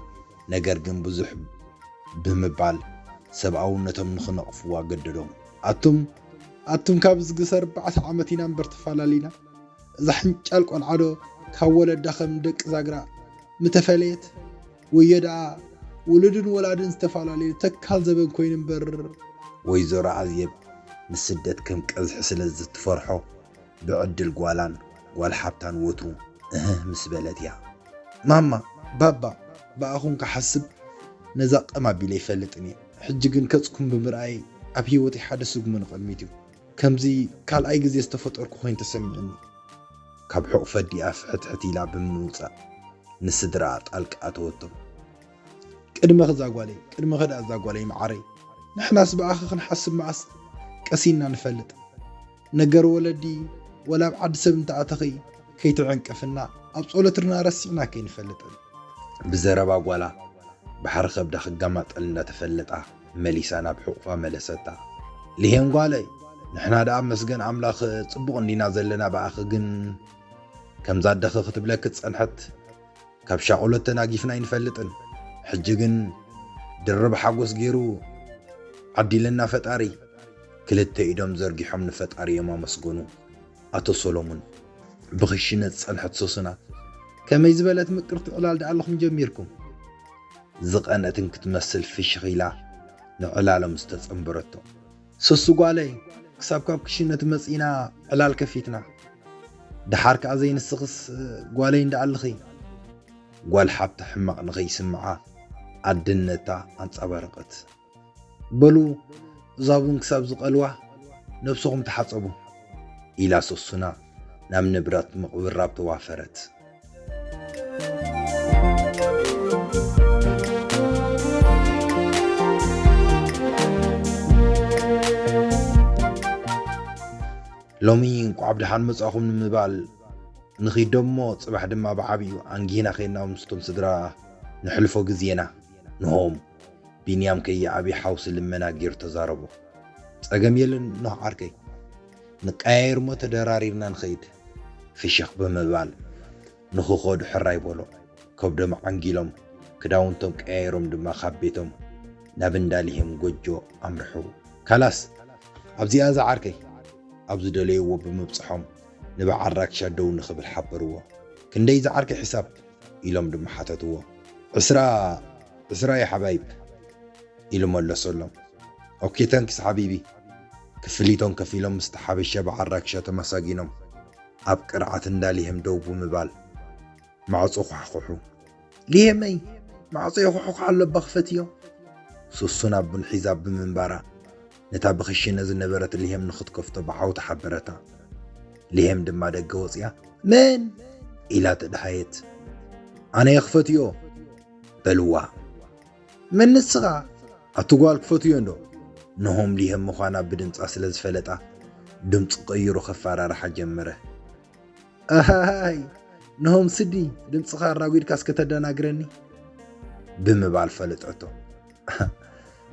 ነገር ግን ብዙሕ ብምባል ሰብኣውነቶም ንኽነቕፍዋ ገደዶም። ኣቱም፣ ኣቱም ካብ ዝግሰ ኣርባዕተ ዓመት ኢና እምበር ተፋላሊና። እዛ ሕንጫል ቆልዓ ዶ ካብ ወለዳ ከም ደቂ ዛግራ ምተፈለየት? ወዮ ደኣ ውሉድን ወላድን ዝተፈላለዩ ተካል ዘበን ኮይኑ እምበር። ወይዘሮ ኣዜብ ንስደት ከም ቀዝሒ ስለ ዝትፈርሖ ብዕድል ጓላን ጓል ሓብታን ወትሩ እህህ ምስ በለት እያ። ማማ፣ ባባ፣ ብኣኹም ክሓስብ ነዛ ቀም ኣቢለ ኣይፈልጥን እየ። ሕጂ ግን ከጽኩም ብምርኣይ ኣብ ህይወተይ ሓደ ስጉሚ ንቕድሚት እዩ። ከምዚ ካልኣይ ግዜ ዝተፈጠርኩ ኮይኑ ተሰሚዑኒ። ካብ ሕቑፈ ኣዲኣ ፍሕትሕት ኢላ ብምውጻእ ንስድራኣ ጣልቃ ኣተወቶም። ቅድመኺ እዛ ጓለይ፣ ቅድመኺ ደኣ እዛ ጓለይ መዓረይ። ንሕናስ ብኣኺ ክንሓስብ መኣስ ቀሲንና ንፈልጥ? ነገር ወለዲ ወላ ኣብ ዓዲ ሰብ እንተኣተኺ ከይትዕንቀፍና ኣብ ጸሎትና ረሲዕናኪ ኣይንፈልጥን። ብዘረባ ጓላ ባሕሪ ከብዳ ክጋማጠል እንዳተፈለጣ መሊሳ ናብ ሕቑፋ መለሰታ። ሊሄም ጓለይ፣ ንሕና ደኣ መስገን ኣምላኽ ጽቡቕ እንዲና ዘለና፣ ብኣኺ ግን ከምዛ ኣደኺ ክትብለኪ ዝጸንሐት ካብ ሻቕሎት ተናጊፍና ኣይንፈልጥን። ሕጂ ግን ድርብ ሓጎስ ገይሩ ዓዲለና ፈጣሪ። ክልተ ኢዶም ዘርጊሖም ንፈጣሪ እዮም ኣመስገኑ። ኣቶ ሰሎሙን፣ ብኽሽነ ዝጸንሐት ሶሱና፣ ከመይ ዝበለት ምቅርቲ ዕላል ደኣ ኣለኹም ጀሚርኩም? ዝቐንአትን ክትመስል ፍሽኽ ኢላ ንዕላሎም ዝተጸንበረቶ። ሶሱ ጓለይ፣ ክሳብ ካብ ክሽነ ትመጽኢና ዕላል ከፊትና። ደሓር ከኣ ዘይንስኽስ ጓለይ እንዳ ኣለኺ። ጓል ሓብታ ሕማቕ ንኸይስምዓ ኣድነታ ኣንጸባረቐት። በሉ፣ እዛ ቡን ክሳብ ዝቐልዋ ነብስኹም ተሓጸቡ፣ ኢላ ሶሱና ናብ ንብረት ምቕብራብ ተዋፈረት። ሎሚ እንቋዕ ብደሓን መጻእኹም ንምባል ንኺድ እሞ፣ ጽባሕ ድማ ብዓቢኡ ኣንጊህና ኼድና ምስቶም ስድራ ነሕልፎ ግዜና። ንሆም ቢንያም ከይዓቢ ሓውሲ ልመና ገይሩ ተዛረቦ። ጸገም የለን ኖህ ዓርከይ፣ ንቀያየር እሞ ተደራሪብና ንኸይድ። ፍሽኽ ብምባል ንኽኸዱ ሕራይ በሎ። ከብዶም ዓንጊሎም፣ ክዳውንቶም ቀያይሮም ድማ ካብ ቤቶም ናብ እንዳ ሊሄም ጎጆ ኣምርሑ። ካላስ፣ ኣብዚኣ እዛ ዓርከይ፣ ኣብ ዝደለይዎ ብምብጽሖም ንበዓል ራክሻ ደው ንኽብል ሓበርዎ። ክንደይ ዝዓርከይ ሕሳብ? ኢሎም ድማ ሓተትዎ። ዕስራ፣ ዕስራ እዩ ሓባይብ፣ ኢሉ መለሰሎም። ኦኬ ታንክስ ሓቢቢ። ክፍሊቶም ከፊሎም ምስቲ ሓበሻ በዓል ራክሻ ተመሳጊኖም ኣብ ቅርዓት እንዳ ሊሄም ደው ብምባል ማዕጾ ኳሕኩሑ። ሊሄመይ፣ ማዕጾ የኹሕኩሕ ኣሎ እባ ክፈትዮ። ሱሱና ቡን ሒዛ ብምንባራ፣ ነታ ብኽሽነ ዝነበረት ሊሄም ንኽትከፍቶ ብዓውታ ሓበረታ። ሊሄም ድማ ደገ ወጺኣ፣ "መን?" ኢላ ተደሃየት። "ኣነ እየ ክፈትዮ!" በልዋ። "መን ንስኻ?" "ኣቲ ጓል ክፈትዮ እንዶ?" ንሆም ሊሄም ምዃና ብድምጻ ስለ ዝፈለጣ፣ ድምጹ ቀይሩ ከፈራርሓ ጀመረ። "ኣሃይ፣ ንሆም ስዲ፣ ድምጽኻ ኣራጒድካስ ከተደናግረኒ?" ብምባል ፈለጠቶ።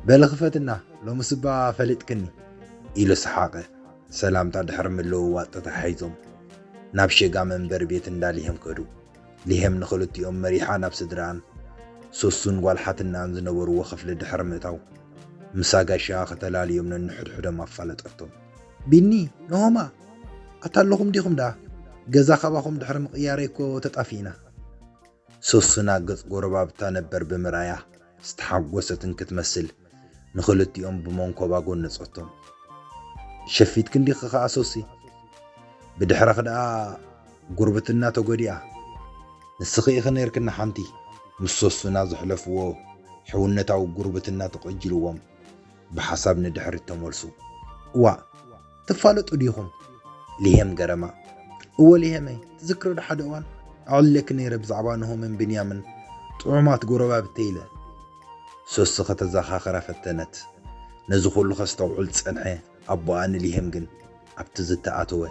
"በሊ ክፈትና፣ ሎምስ እባ ፈሊጥክኒ" ኢሉ ሰሓቐ። ሰላምታ ድሕሪ ምልውዋጥ ተተሓሒዞም ናብ ሸጋ መንበሪ ቤት እንዳ ሊሄም ከዱ። ሊሄም ንኽልቲኦም መሪሓ ናብ ስድራኣን፣ ሶሱን ጓል ሓትናኣን ዝነበርዎ ክፍሊ ድሕሪ ምእታው፣ ምስ ኣጋይሽኣ ከተላልዮም ነንሕድሕዶም ኣፋለጠቶም። "ቢኒ፣ ንሆማ፣ ኣታ ኣለኹም ዲኹም ደኣ? ገዛ ካባኹም ድሕሪ ምቕያረይ እኮ ተጣፊእና።" ሶሱና ገጽ ጎረባብታ ነበር ብምርኣያ ዝተሓጎሰት እንክትመስል ንኽልቲኦም ብመንኮባ ጎነጸቶም። ሸፊትኪ እንዲኺ ኸኣ ሶሲ? ብድሕረኺ ደኣ ጉርብትና ተጎዲኣ። ንስኺ ኢኺ ነይርክና ሓንቲ ምስ ሶሱና ዘሕለፍዎ ሕውነታዊ ጉርብትና ተቐጂልዎም ብሓሳብ ንድሕሪት ተመልሱ። እዋእ፣ ትፋለጡ ዲኹም? ሊሄም ገረማ። እወ ሊሄመይ፣ ትዝክሪ ዶ ሓደ እዋን ኣዕልለኪ ነይረ ብዛዕባ ንሆምን ብንያምን ጥዑማት ጎረባብተይ ኢለ? ሶሲ ከተዘኻኽራ ፈተነት። ነዚ ኩሉ ከስተውዕል ዝጸንሐ ኣቦኣ ንሊሄም ግን ኣብ ትዝታ ኣተወ።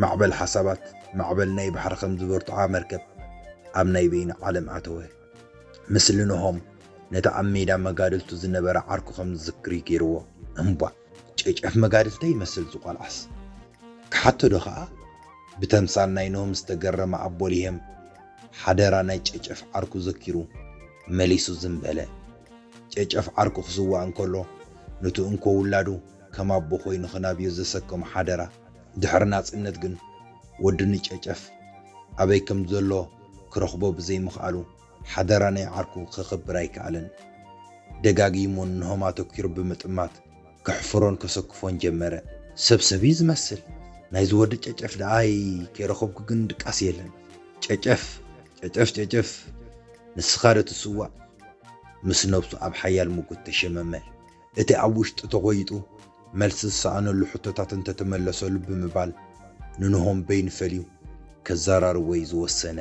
ማዕበል ሓሳባት፣ ማዕበል ናይ ባሕሪ ከም ዝበርትዓ መርከብ ኣብ ናይ በይኑ ዓለም ኣተወ። ምስሊ ንሆም ነቲ ኣብ ሜዳ መጋድልቱ ዝነበረ ዓርኩ ከም ዝዝክር እዩ ገይርዎ። እምቧ፣ ጨጨፍ መጋድልተይ ይመስል እዚ ቆልዓስ። ክሓቶ ዶ ኸኣ? ብተምሳል ናይ ኖም ዝተገረመ ኣቦ ሊሄም ሓደራ ናይ ጨጨፍ ዓርኩ ዘኪሩ መሊሱ ዝም በለ። ጨጨፍ ዓርኩ ክስዋእ እንከሎ ነቲ እንኮ ውላዱ ከም ኣቦ ኮይኑ ክናብዮ ዘሰከሞ ሓደራ ድሕሪ ናጽነት ግን ወዱ ንጨጨፍ ኣበይ ከም ዘሎ ክረኽቦ ብዘይምኽኣሉ ሓደራ ናይ ዓርኩ ከኽብር ኣይከኣለን። ደጋጊሙ ንሆም ኣተኲሩ ብምጥማት ከሕፍሮን ከሰክፎን ጀመረ። ሰብ ሰብ እዩ ዝመስል። ናይዚ ወዲ ጨጨፍ ደኣይ ከይረኸብኩ ግን ድቃስ የለን። ጨጨፍ፣ ጨጨፍ፣ ጨጨፍ፣ ንስኻ ዶ ትስዋእ? ምስ ነብሱ ኣብ ሓያል ምጉት ተሸመመ። እቲ ኣብ ውሽጡ ተኾይጡ መልሲ ዝሰኣነሉ ሕቶታት እንተተመለሰሉ ብምባል ንንሆም በይኑ ፈልዩ ከዘራርቦ እዩ ዝወሰነ።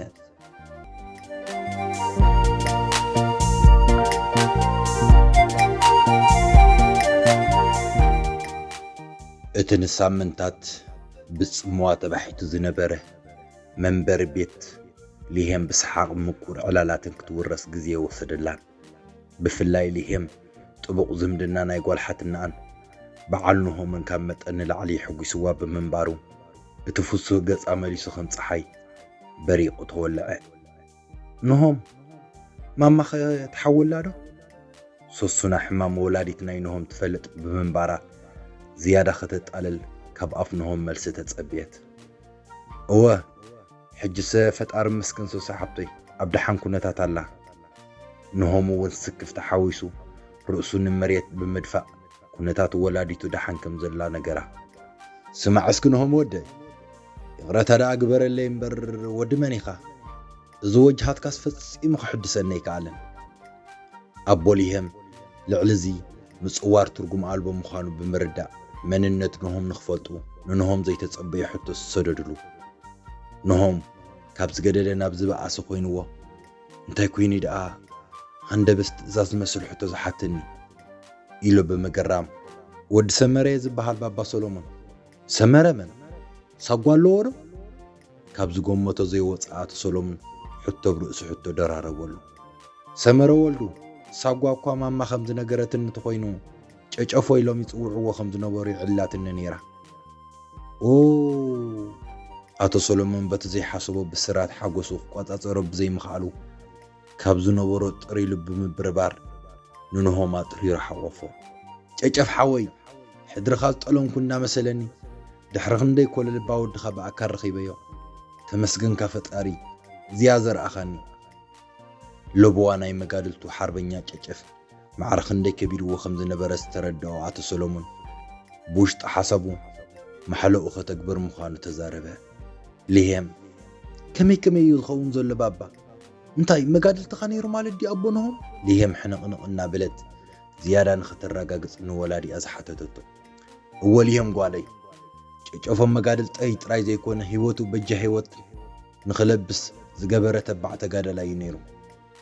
እቲ ንሳምንታት ብጽምዋ ተባሒቱ ዝነበረ መንበሪ ቤት ሊሄም ብሰሓቕ ምቁር ዕላላትን ክትውረስ ግዜ ወሰደላን። ብፍላይ ሊሄም ጥቡቕ ዝምድና ናይ ጓል ሓትነኣን በዓል ንሆምን ካብ መጠን ንላዕሊ የሐጒስዋ ብምንባሩ እቲ ፍሱህ ገጻ መሊሱ ከም ጸሓይ በሪቑ ተወልዐ። ንሆም፣ ማማኸ ትሓውላ ዶ? ሶሱና ሕማም ወላዲት ናይ ንሆም ትፈልጥ ብምንባራ ዝያዳ ከተጣልል ካብ ኣፍ ንሆም መልሲ ተጸብየት። እወ፣ ሕጅሰ ፈጣሪ ይመስገን ሶሲ ሓብተይ ኣብ ደሓን ኩነታት ኣላ። ንሆም እውን ስክፍ ተሓዊሱ ርእሱ ንመሬት ብምድፋእ ኩነታት ወላዲቱ ደሓን ከም ዘላ ነገራ። ስማዕ እስኪ ንሆም ወደይ፣ ይቕረታ ደኣ ግበረለይ እምበር ወዲ መን ኢኻ? እዚ ወጅሃትካስ ፈጺሙ ክሕድሰኒ ኣይከኣለን። ኣቦ ሊሄም ልዕሊ እዚ ምጽዋር ትርጉም ኣልቦ ምዃኑ ብምርዳእ መንነት ንሆም ንኽፈልጡ ንንሆም ዘይተጸበዮ ሕቶ ዝሰደድሉ። ንሆም ካብ ዝገደደ ናብ ዝበኣሰ ኮይንዎ፣ እንታይ ኮይኑ ደኣ ሃንደበስ ትእዛዝ ዝመስል ሕቶ ዝሓተኒ? ኢሉ ብምግራም፣ ወዲ ሰመረ እየ ዝበሃል ባባ ሰሎሞን። ሰመረ መን? ሳጓ ኣለዎ ዶ? ካብ ዝገመቶ ዘይወጽእ ኣቶ ሰሎሞን ሕቶ ብርእሲ ሕቶ ደራረበሉ። ሰመረ ወልዱ፣ ሳጓ እኳ ማማ ከም ዝነገረትኒ እንተኾይኑ፣ ጨጨፎ ኢሎም ይጽውዕዎ ከም ዝነበሩ ይዕልላትኒ ነይራ። ኦ! ኣቶ ሰሎሞን በቲ ዘይሓሰቦ ብስራት ሓጎሱ ክቆጻጸሮ ብዘይምኽኣሉ፣ ካብ ዝነበሮ ጥርይ ልቡ ምብርባር ንንሆም ኣጥሪሩ ሓቖፎ። ጨጨፍ ሓወይ፣ ሕድርኻ ዝጠለምኩ እናመሰለኒ፣ ድሕሪ ክንደይ ኮለልባ ወድኻ ብኣካል ረኺበዮ። ተመስገንካ ፈጣሪ፣ እዚኣ ዘርኣኻኒ። ለበዋ ናይ መጋድልቱ ሓርበኛ ጨጨፍ ማዕረ ክንደይ ከቢድዎ ከም ዝነበረ ዝተረድኦ ኣቶ ሰሎሞን፣ ብውሽጢ ሓሳቡ ማሕለኡ ከተግብር ምዃኑ ተዛረበ። ሊሄም፣ ከመይ ከመይ እዩ ዝኸውን ዘሎ ባባ? እንታይ መጋድልትኻ ነይሩ ማለት ድዩ ኣቦ ንሆም? ሊሄም ሕንቕንቕ እናበለት ዝያዳ ንኽተረጋግጽ ንወላዲኣ ዝሓተተቶ። እወ ሊሄም ጓለይ፣ ጨጨፎም መጋድልተይ ጥራይ ዘይኮነ ህይወቱ በጃ ህይወት ንኽለብስ ዝገበረ ተባዕ ተጋዳላይ እዩ ነይሩ።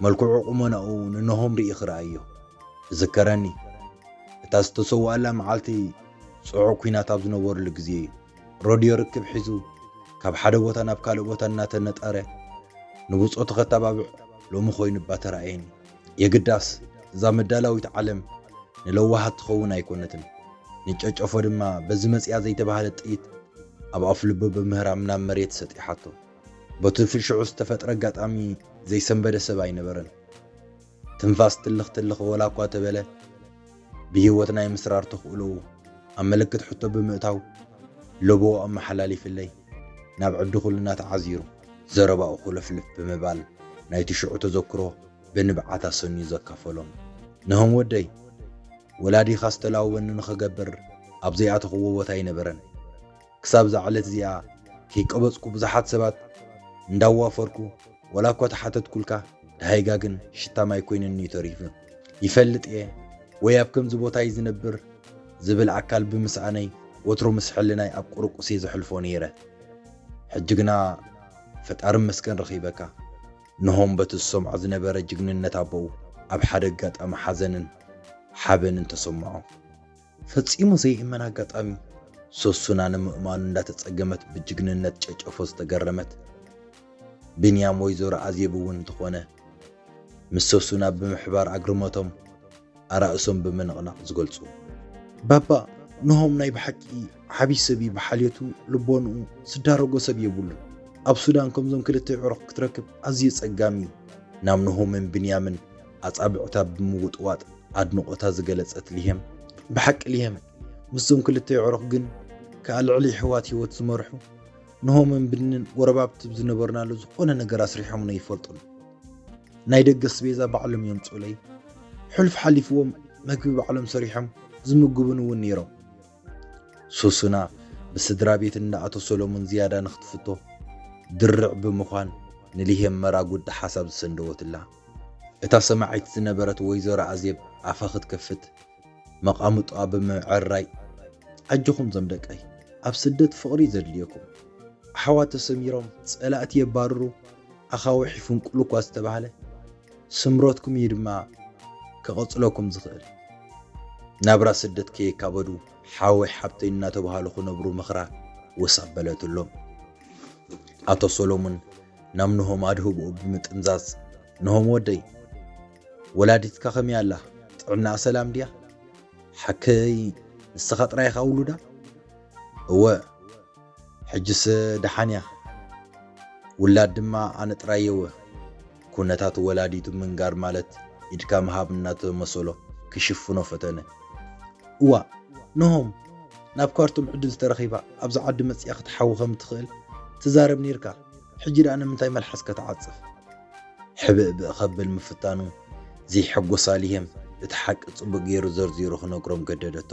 መልክዑ ቁመናኡ ንነሆም ርኢኺ ረኣዮ። እዝከረኒ፣ እታ ዝተሰውኣላ መዓልቲ ጽዑቕ ኲናት ኣብ ዝነበረሉ ግዜ እዩ። ሮድዮ ርክብ ሒዙ ካብ ሓደ ቦታ ናብ ካልእ ቦታ እናተነጠረ ንብጾቱ ከተባብዕ ሎሚ ኮይኑ እባ ተራእየኒ። የግዳስ እዛ መዳላዊት ዓለም ንለዋሃት ትኸውን ኣይኮነትን። ንጨጨፎ ድማ በዚ መጽያ ዘይተባህለት ጥይት ኣብ ኣፍ ልቡ ብምህራም ናብ መሬት ሰጢሓቶ። በቲ ፍሽዑ ዝተፈጥረ ኣጋጣሚ ዘይሰንበደ ሰብ ኣይነበረን። ትንፋስ ትልኽ ትልኽ ወላ እኳ ተበለ፣ ብህይወት ናይ ምስራር ተኽእሎኡ ኣብ ምልክት ሕቶ ብምእታው፣ ለበዋ ኣመሓላሊፍለይ ናብ ዕዲ ኩልና ተዓዚሩ። ዘረባኡ ኩለፍልፍ ብምባል ናይቲ ሽዑ ተዘክሮ ብንብዓት ኣሰንዩ ዘካፈሎም። ነሆም ወደይ፣ ወላዲኻ ዝተላወኒ ንኽገብር ኣብ ዘይኣተኽዎ ቦታ ኣይነበረን። ክሳብ እዛ ዕለት እዚኣ ከይቀበጽኩ ብዙሓት ሰባት እንዳዋፈርኩ፣ ወላ እኳ ተሓተትኩልካ፣ ደሃይጋ ግን ሽታ ማይ ኮይኑኒ እዩ ተሪፉ። ይፈልጥ እየ ወይ ኣብ ከምዚ ቦታ እዩ ዝነብር ዝብል ኣካል ብምስኣነይ፣ ወትሩ ምስ ሕልናይ ኣብ ቁርቁስ እየ ዘሕልፎ ነይረ። ሕጂ ግና ፈጣሪ መስገን ረኺበካ። ንሆም በቲ ዝሰምዖ ዝነበረ ጅግንነት ኣቦኡ ኣብ ሓደ ኣጋጣሚ ሓዘንን ሓበንን ተሰምዖ። ፈጺሙ ዘይእመን ኣጋጣሚ፣ ሶሱና ንምእማኑ እንዳተጸገመት ብጅግንነት ጨጨፎ ዝተገረመት፣ ብንያም ወይዘሮ ኣዜብ እውን እንተኾነ፣ ምስ ሶሱና ብምሕባር ኣግርመቶም ኣራእሶም ብምንቕናቕ ዝገልጹ። ባባ፣ ንሆም ናይ ብሓቂ ዓቢ ሰብ እዩ፣ ብሓልዮቱ ልቦንኡ ዝዳረጎ ሰብ የብሉን። ኣብ ሱዳን ከምዞም ክልተ ኣዕሩኽ ክትረክብ ኣዝዩ ጸጋም እዩ። ናብ ንሆምን ብንያምን ኣጻብዕታ ብምውጥዋጥ ኣድንቖታ ዝገለጸት ሊሄም፣ ብሓቂ ሊሄም፣ ምስዞም ክልተ ኣዕሩኽ ግን ከኣ ልዕሊ የሕዋት ህይወት ዝመርሑ፣ ንሆምን ብንን ጎረባብቲ ዝነበርናሉ ዝኾነ ነገር ኣስሪሖምና ኣይፈልጡን። ናይ ደገ ኣስቤዛ ባዕሎም የምጽኡለይ። ሕሉፍ ሓሊፍዎም መግቢ ባዕሎም ሰሪሖም ዝምግቡኒ እውን ነይሮም። ሱሱና ብስድራ ቤት እንዳ ኣቶ ሰሎሞን ዝያዳ ንኽትፍቶ ድርዕ ብምዃን ንሊሄም መራጉድ ሓሳብ ዝሰንደወትላ። እታ ሰማዒት ዝነበረት ወይዘሮ ኣዜብ ኣፋ ክትከፍት መቓምጦኣ ብምዕራይ፣ ኣጆኹም ዞም ደቀይ፣ ኣብ ስደት ፍቕሪ ዘድልየኩም። ኣሕዋት ተሰሚሮም ጸላእቲ የባርሩ፣ ኣኻውሕ ይፍንቁሉ እኳ ዝተባህለ፣ ስምረትኩም እዩ ድማ ከቐጽለኩም ዝኽእል። ናብራ ስደት ከየካበዱ ሓወይ ሓብተይ እናተባሃሉ ክነብሩ ምኽራ ወስ ኣበለትሎም። ኣቶ ሰሎሙን ናብ ንሆም ኣድህቦኡ ብምጥምዛዝ፣ ንሆም ወደይ፣ ወላዲትካ ከመይ ኣላ? ጥዕናኣ ሰላም ድያ? ሓከይ ንስኻ ጥራይ ኢኻ ውሉዳ? እወ፣ ሕጅስ ደሓን እያ። ውላድ ድማ ኣነ ጥራይ እየ። ኩነታት ወላዲቱ ምንጋር ማለት ኢድካ ምሃብ እናተመሰሎ ክሽፍኖ ፈተነ። እዋእ፣ ንሆም፣ ናብ ካርቱም ዕድል ተረኺባ ኣብዚ ዓዲ መጺኣ ክትሓዊ ከም እትኽእል ትዛረብ ኔርካ። ሕጂ ደኣ ንምንታይ መልሓስካ ትዓጽፍ? ሕብእብእ ከብል ምፍታኑ፣ ዘይሐጎሳ ሊሄም እቲ ሓቂ ጽቡቕ ገይሩ ዘርዚሩ ክነግሮም ገደደቶ።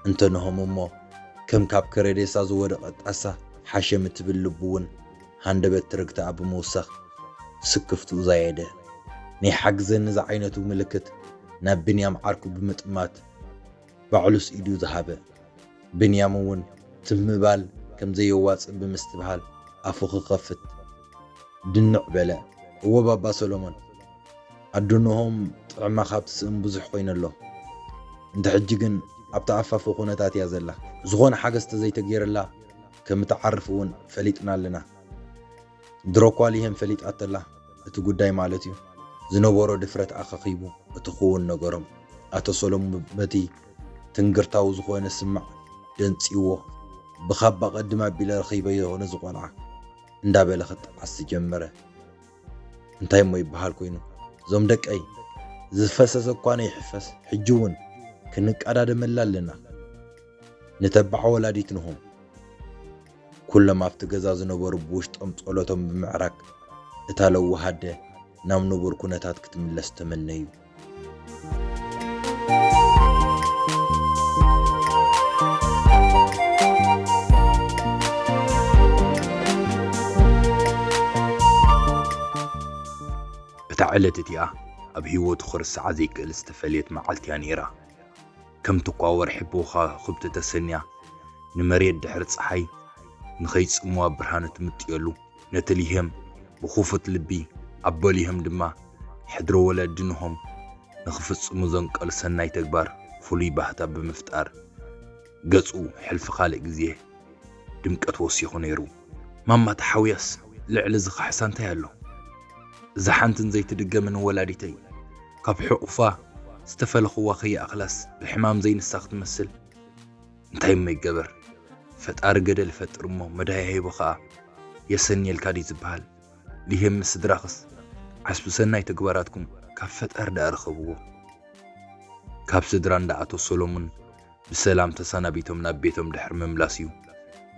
እንተ ንሆም እሞ፣ ከም ካብ ከረዴሳ ዝወደቐ ጣሳ ሓሸም እትብል ልቡ እውን ሃንደበት ትርግታኣ ብምውሳኽ ስክፍትኡ ዛየደ። ናይ ሓግዘኒ ዝዓይነቱ ምልክት ናብ ብንያም ዓርኩ ብምጥማት፣ ባዕሉስ ኢዱ ዝሃበ። ብንያም እውን ትም ምባል ከም ዘየዋጽእ ብምስትብሃል ኣፉ ክኸፍት ድንዕ በለ። እወ ባባ ሰሎሞን፣ ኣዶ ንሆም ጥዕማ ካብ ትስእን ብዙሕ ኮይኑ ኣሎ። እንተ ሕጂ ግን ኣብቲ ኣፋፎ ኩነታት እያ ዘላ። ዝኾነ ሓገዝ ተዘይተገይርላ ከም እትዓርፍ እውን ፈሊጥና ኣለና። ድሮ እኳ ሊሄም ፈሊጣተላ እቲ ጉዳይ ማለት እዩ። ዝነበሮ ድፍረት ኣኸኺቡ እቲ ክውን ነገሮም። ኣቶ ሰሎሞን በቲ ትንግርታዊ ዝኾነ ስማዕ ደንጺዎ፣ ብኻባ ቀድም ኣቢለ ረኺበዮ ነዚ ቆልዓ እንዳበለ ክጠዓስ ጀመረ። እንታይ እሞ ይበሃል ኮይኑ? እዞም ደቀይ፣ ዝፈሰሰ እኳ ነይሕፈስ፣ ሕጂ እውን ክንቀዳደመላ ኣለና። ንተባዕ ወላዲት ንሆም። ኩሎም ኣብቲ ገዛ ዝነበሩ ብውሽጦም ጸሎቶም ብምዕራግ፣ እታ ለዋህ ኣደ ናብ ንቡር ኩነታት ክትምለስ ተመነዩ። እታ ዕለት እቲኣ ኣብ ህይወቱ ክርስዓ ዘይክእል ዝተፈልየት መዓልቲ እያ ነይራ። ከምቲ እኳ ወርሒ ብኸዋኽብቲ ተሰንያ ንመሬት ድሕሪ ጸሓይ ንኸይጽምዋ ብርሃን እትምጥየሉ፣ ነቲ ሊሄም ብኽፉት ልቢ፣ ኣቦ ሊሄም ድማ ሕድሪ ወለዲ ንሆም ንኽፍጽሙ ዘንቀሉ ሰናይ ተግባር ፍሉይ ባህታ ብምፍጣር፣ ገጹ ሕልፊ ካልእ ግዜ ድምቀት ወሲኹ ነይሩ። ማማ ተሓውያስ ልዕሊ እዚ ካሕሳ እንታይ ኣሎ? እዛ ሓንትን ዘይትድገምን ወላዲተይ፣ ካብ ሕቑፋ ዝተፈለኽዋ ከይኣኽላስ ብሕማም ዘይንሳ ክትመስል፣ እንታይ እሞ ይገበር? ፈጣሪ ገደል ይፈጥር እሞ መድሃያሂቦ ኸኣ የሰንየልካ ድዩ ዝበሃል? ሊሄም ምስ ስድራኽስ ዓስቢ ሰናይ ተግባራትኩም ካብ ፈጣሪ ደኣ ርኸብዎ። ካብ ስድራ እንዳ ኣቶ ሰሎሙን ብሰላም ተሰናቢቶም ናብ ቤቶም ድሕሪ ምምላስ እዩ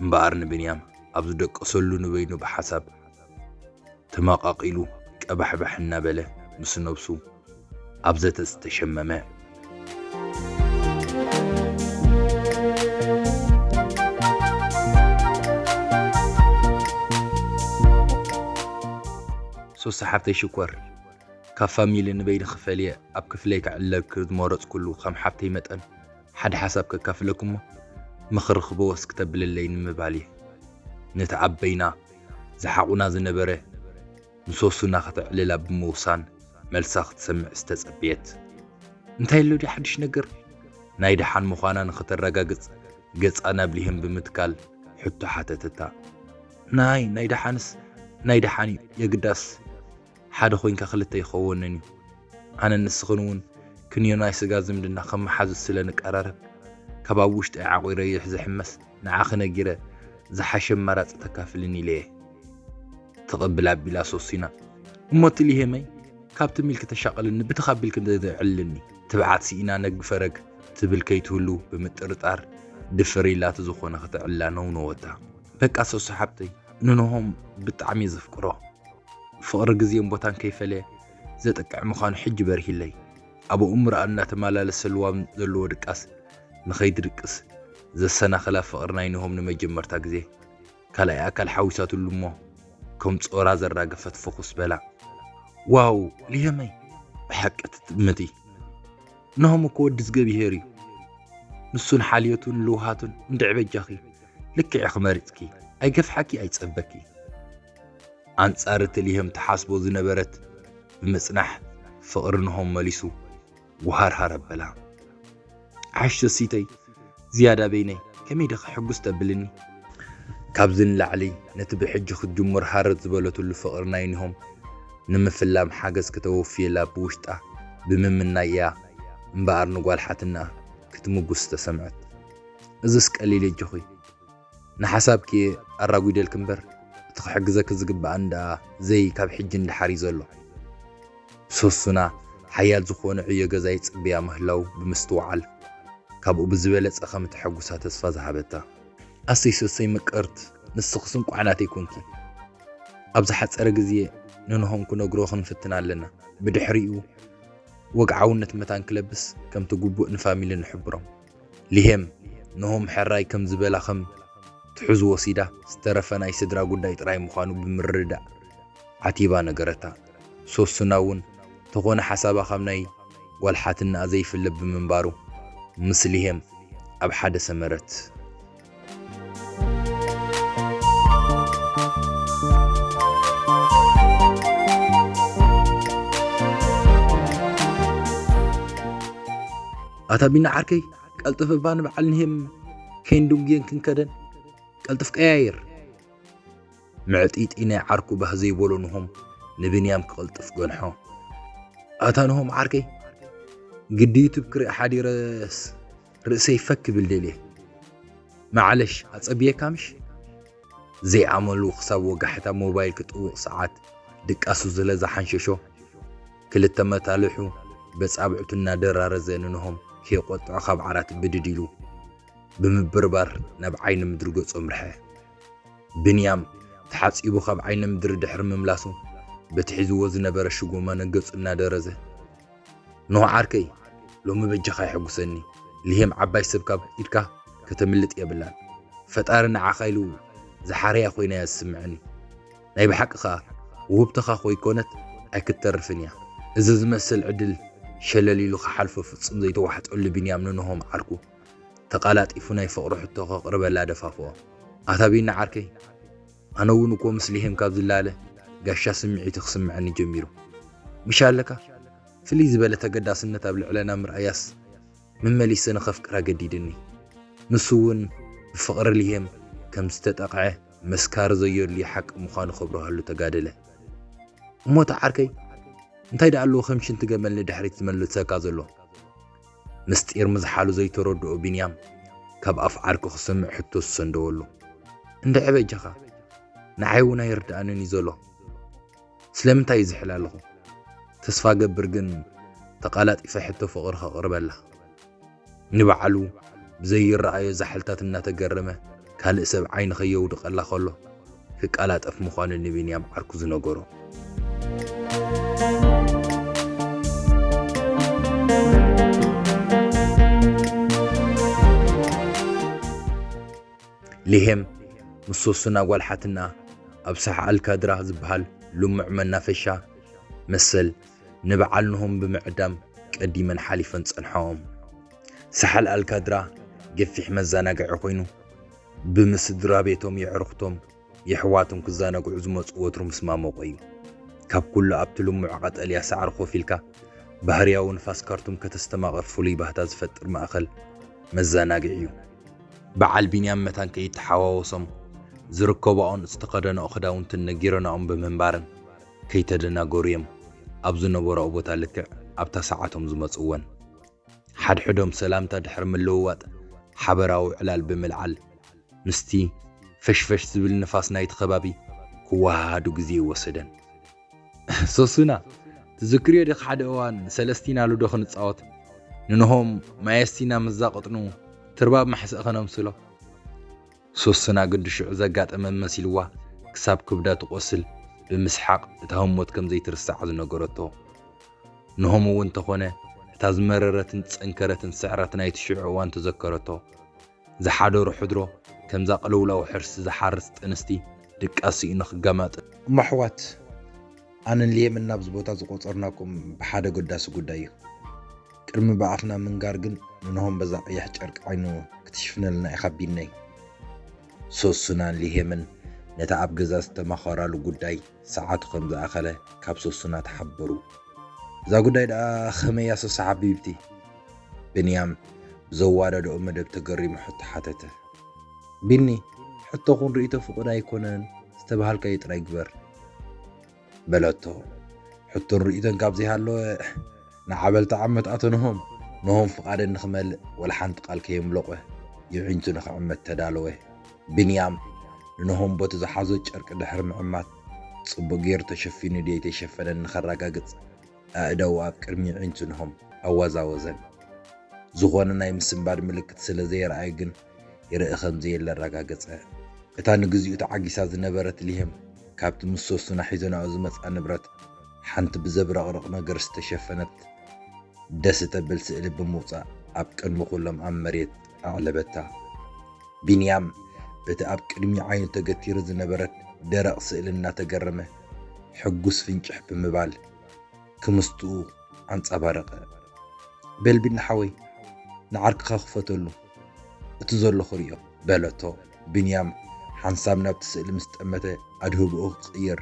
እምበኣር ንብንያም ኣብ ዝደቀሰሉ ንበይኑ ብሓሳብ ተመቓቒሉ ቀባሕባሕ እናበለ ምስ ነብሱ ኣብ ዘተ ዝተሸመመ። ሶሲ ሓብተይ ሽኮር፣ ካብ ፋሚሊ ንበይኒ ክፈልየ ኣብ ክፍለይ ክዕለል ዝመረጽኩሉ ከም ሓብተይ መጠን ሓደ ሓሳብ ከካፍለኩሞ ምኽሪ ክበወስ ክተብልለይ ንምባል እየ። ነቲ ኣብ በይና ዝሓቑና ዝነበረ ንሶሱና ከተዕልላ ብምውሳን መልሳ ክትሰምዕ ዝተጸበየት። እንታይ ኣሎ ድዩ ሓድሽ ነገር? ናይ ደሓን ምዃና ንኽተረጋግጽ ገጻ ናብ ሊሄም ብምትካል ሕቶ ሓተተታ። ናይ ናይ ደሓንስ ናይ ደሓን እዩ፣ የግዳስ ሓደ ኮይንካ ክልተ ይኸወንን እዩ። ኣነን ንስኽን እውን ክንዮ ናይ ስጋ ዝምድና ከም መሓዙት ስለ ንቀራረብ፣ ካብ ኣብ ውሽጠይ ዓቑረይሕ ዝሕመስ ንዓኺ ነጊረ ዝሓሸ ኣማራጺ ተካፍልኒ ኢለ እየ። ተቐብል ኣቢላ ሶሲና። እሞ እቲ ሊሄመይ ካብቲ ሚልኪ ተሻቐልኒ ብትኽ ኣቢልኪ እንተተዕልልኒ። ትብዓት ስኢና ነግ ፈረግ ትብል ከይትህሉ ብምጥርጣር ድፍር ኢላ እቲ ዝኾነ ከተዕልላ ነውነወታ። በቃ ሶሲ ሓብተይ ንንሆም ብጣዕሚ እየ ዘፍቅሮ። ፍቕሪ ግዜን ቦታን ከይፈለየ ዘጥቅዕ ምዃኑ ሕጂ በሪሂለይ። ኣብ ኣእምሮኣ እናተመላለሰ ልዋም ዘለዎ ድቃስ ንኸይትድቅስ ዘሰናኽላ ፍቕሪ ናይ ንሆም ንመጀመርታ ግዜ ካልኣይ ኣካል ሓዊሳትሉ እሞ ከም ጾራ ዘራገፈት ፍኹስ በላ። ዋው ሊሄመይ ብሓቂ ትጥምቲ። ንሆም እኮ ወዲ እግዚኣብሄር እዩ። ንሱን ሓልዮቱን ልውሃቱን እንድዒ በጃኺ ልክዕ ኢኺ መሪጽኪ። ኣይገፍሓኪ ኣይጸበኪ። ኣንጻር እቲ ሊሄም ትሓስቦ ዝነበረት ብምጽናሕ ፍቕሪ ንሆም መሊሱ ጉሃርሃር ኣበላ። ዓሽ ሰሲተይ ዝያዳ በይነይ ከመይ ዲኺ ሕጉስ ተብልኒ? ካብዚ ንላዕሊ ነቲ ብሕጂ ክትጅምር ሃረር ዝበለትሉ ፍቕሪ ናይ ኒሆም ንምፍላም ሓገዝ ክተወፍየላ ብውሽጣ ብምምናይ እያ እምበኣር ንጓል ሓትነኣ ክትምጉስ ዝተሰምዐት። እዝስ ቀሊል የጆኺ። ንሓሳብኪ ኣራጒደልኪ እምበር፣ እቲ ክሕግዘኪ ዝግብኣኒ ደኣ ዘይ ካብ ሕጂ ንደሓር እዩ ዘሎ። ሶሱና ሓያል ዝኾነ ዕዮ ገዛ ይጽበያ ምህላዉ ብምስትውዓል፣ ካብኡ ብዝበለጸ ከም እተሐጉሳ ተስፋ ዝሃበታ። ኣሰይ ሶሰይ ምቅርት፣ ንስኽስ እንቋዕ ናተይ ኮንኪ። ኣብ ዝሓጸረ ግዜ ንንሆም ክነግሮ ክንፍትን ኣለና። ብድሕሪኡ ወግዓውነት መታን ክለብስ ከምቲ ግቡእ ንፋሚሊ ንሕብሮም። ሊሄም ንሆም ሕራይ ከም ዝበላ ከም ትሕዝ ወሲዳ ዝተረፈ ናይ ስድራ ጉዳይ ጥራይ ምዃኑ ብምርዳእ ዓቲባ ነገረታ። ሶሱና እውን ተኾነ ሓሳባ ካብ ናይ ጓል ሓትነኣ ዘይፍለ ብምንባሩ ምስ ሊሄም ኣብ ሓደ ሰመረት። ኣታ ቢና ዓርከይ፣ ቀልጥፍ እባ ንበዓል ንሄም ከይንድንጉየን ክንከደን። ቀልጥፍ ቀያይር። ምዕጢጢ ናይ ዓርኩ ባህ ዘይበሎ ንሆም ንብንያም ክቕልጥፍ ገንሖ። ኣታ ንሆም ዓርከይ፣ ግዲ ዩቱብ ክርኢ ሓዲረስ ርእሰይ ፈክ ክብል ደልየ። መዓለሽ፣ ኣጸብየካ ምሽ? ዘይኣመሉ ክሳብ ወጋሕታ ሞባይል ክጥውቕ ሰዓት ድቃሱ ስለ ዝሓንሸሾ፣ ክልተ መታልሑ በጻብዕቱ እናደራረዘ ንንሆም ከየቖጥዖ ካብ ዓራት ብድድ ኢሉ ብምብርባር ናብ ዓይኒ ምድሪ ገጹ ኣምርሐ። ብንያም ተሓጺቡ ካብ ዓይኒ ምድሪ ድሕሪ ምምላሱ፣ በቲ ሒዝዎ ዝነበረ ሽጎማ ንገጹ እናደረዘ፣ ኖህ ዓርከይ፣ ሎሚ በጃኻ የሐጉሰኒ። ልሄም ዓባይ ሰብ ካብ ኢድካ ከተምልጥ የብላን። ፈጣሪ ንዓኻ ኢሉ ዝሓረያ ኮይና እያ ዝስምዐኒ። ናይ ብሓቂ ኸኣ ውህብትኻ ኮይኮነት ኣይክትተርፍን እያ። እዚ ዝመስል ዕድል ሸለል ኢሉ ክሓልፎ ፍጹም ዘይተዋሕጠሉ ቢንያም ንንሆም ዓርኩ ተቓላጢፉ ናይ ፍቕሪ ሕቶ ከቕርበላ ደፋፍኦ። ኣታ ቢና ዓርከይ፣ ኣነ እውን እኮ ምስ ልሄም ካብ ዝላለ ጋሻ ስምዒት ክስምዐኒ ጀሚሩ። ምሽ ኣለካ? ፍልይ ዝበለ ተገዳስነት ኣብ ልዕለና ምርኣያስ መመሊሰ ንኸፍቅራ ገዲድኒ። ንሱ እውን ብፍቕሪ ልሄም ከም ዝተጠቕዐ መስካሪ ዘየድልዮ ሓቂ ምዃኑ ከብርሃሉ ተጋደለ። እሞ እቲ ዓርከይ እንታይ ደኣ ኣለዎ ከም ሽንቲ ገመል ንድሕሪት ዝመልሰካ ዘሎ? ምስጢር ምዝሓሉ ዘይተረድኦ ቢንያም ካብ ኣፍ ዓርኩ ክሰምዕ ሕቶ ዝሰንደወሉ። እንድዒ በጃኻ፣ ንዓይ እውን ኣይርድኣንን እዩ ዘሎ። ስለምንታይ ይዝሕል ኣለኹ? ተስፋ ገብር ግን ተቓላጢፈ ሕቶ ፍቕሪ ከቕርበላ። ንባዕሉ ብዘይረኣዮ ዛሕልታት እናተገረመ ካልእ ሰብ ዓይኒ ከየውድቐላ ከሎ ክቀላጠፍ ምዃኑ ንቢንያም ዓርኩ ዝነገሮ። ሊሄም ምስ ሶሱና ጓል ሓትና ኣብ ሳሕኣል ካድራ ዝበሃል ልሙዕ መናፈሻ መሰል ንበዓል ንሆም ብምዕዳም ቀዲመን ሓሊፈን ጸንሖም። ሳሕል ኣልካድራ ገፊሕ መዘናግዒ ኮይኑ፣ ብምስድራ ቤቶም፣ የዕሩኽቶም፣ የሕዋቶም ክዘናግዑ ዝመጹ ወትሩ ምስ ማሞቖ እዩ። ካብ ኩሉ ኣብቲ ልሙዕ ቀጠልያ ሳዕሪ ኮፍ ኢልካ ባህርያዊ ንፋስ ካርቱም ከተስተማቕር ፍሉይ ባህታ ዝፈጥር ማእከል መዘናግዒ እዩ። በዓል ቢንያም መታን ከይተሓዋወሶም ዝርከባኦን ዝተኸደናኦ ክዳውንትን ነጊረናኦም ብምንባረን ከይተደናገሩ እዮም ኣብ ዝነበራኦ ቦታ ልክዕ ኣብታ ሰዓቶም ዝመጽወን። ሓድሕዶም ሰላምታ ድሕሪ ምልውዋጥ ሓበራዊ ዕላል ብምልዓል ምስቲ ፈሽፈሽ ዝብል ንፋስ ናይቲ ከባቢ ክወሃሃዱ ግዜ ይወሰደን። ሶሱና፣ ትዝክርዮ ዲኺ ሓደ እዋን ሰለስቲና ሉዶ ክንጻወት ንንሆም ማየስቲና ምስ ዛቐጥኑ ትርባብ ማሕሰእ ከነምስሎ? ሶሱና ግዲ ሽዑ ዘጋጠመ መሲልዋ ክሳብ ክብዳ ትቖስል ብምስሓቕ እታ ህሞት ከም ዘይትርሳዕ ዝነገረቶ። ንሆም እውን እንተኾነ እታ ዝመረረትን ዝጸንከረትን ስዕረት ናይቲ ሽዑ እዋን ተዘከረቶ። ዝሓደሮ ሕድሮ ከምዛ ቅልውላው ሕርሲ ዝሓርስ ጥንስቲ ድቃስ ስኢኑ ክገማጠ። እሞ ኣሕዋት፣ ኣነን ሊየምን ናብዚ ቦታ ዝቖጸርናኩም ብሓደ ገዳሲ ጉዳይ እዩ። ቅድሚ ብኣፍና ምንጋር ግን ንንሆም በዛ ቀያሕ ጨርቂ ዓይኑ ክትሽፍነልና ኢኻ ቢነይ። ሶሱናን ሊሄምን ነቲ ኣብ ገዛ ዝተማኸራሉ ጉዳይ ሰዓቱ ከም ዝኣኸለ ካብ ሶሱና ተሓበሩ። እዛ ጉዳይ ደኣ ኸመይ እያ ሶሱ ሓቢብቲ? ብንያም ብዘዋዳድኦ መደብ ተገሪሙ ሕቶ ሓተተ። ቢኒ፣ ሕቶኹን ርእይቶ ፍቑድ ኣይኮነን፣ ዝተባሃልካዮ ጥራይ ግበር። በለቶ። ሕቶን ርእይቶን ካብ ዘይሃለወ ንዓበልቲ ዓመት ኣቶ ንሆም፣ ንሆም ፍቓደን ንኽመልእ ወላ ሓንቲ ቃል ከየምለቖ የዒንቱ ንኽዕመት ተዳለወ። ብንያም ንንሆም ቦቲ ዝሓዞ ጨርቂ ድሕሪ ምዕማት ጽቡቕ ገይሩ ተሸፊኑ ድዩ ኣይተሸፈነን ንኸረጋግጽ ኣእዳዉ ኣብ ቅድሚ የዒንቱ ንሆም ኣወዛወዘን። ዝኾነ ናይ ምስንባድ ምልክት ስለ ዘየርኣየ ግን ይርኢ ከም ዘየለ ኣረጋገጸ። እታ ንግዚኡ ተዓጊሳ ዝነበረት ሊሄም ካብቲ ምስ ሶሱና ሒዘናኦ ዝመጽኣ ንብረት ሓንቲ ብዘብረቕርቕ ነገር ዝተሸፈነት ደስ እተብል ስእሊ ብምውጻእ ኣብ ቅድሚ ኩሎም ኣብ መሬት ኣዕለበታ። ቢንያም በቲ ኣብ ቅድሚ ዓይኑ ተገቲሩ ዝነበረት ደረቕ ስእሊ እናተገረመ ሕጉስ ፍንጭሕ ብምባል ክምስትኡ ኣንጸባረቐ። በል ቢኒ ሓወይ፣ ንዓርክኻ ክፈተሉ፣ እቲ ዘሎ ክርእዮ፣ በለቶ። ብንያም ሓንሳብ ናብቲ ስእሊ ምስ ጠመተ ኣድህቦኡ ክቕይር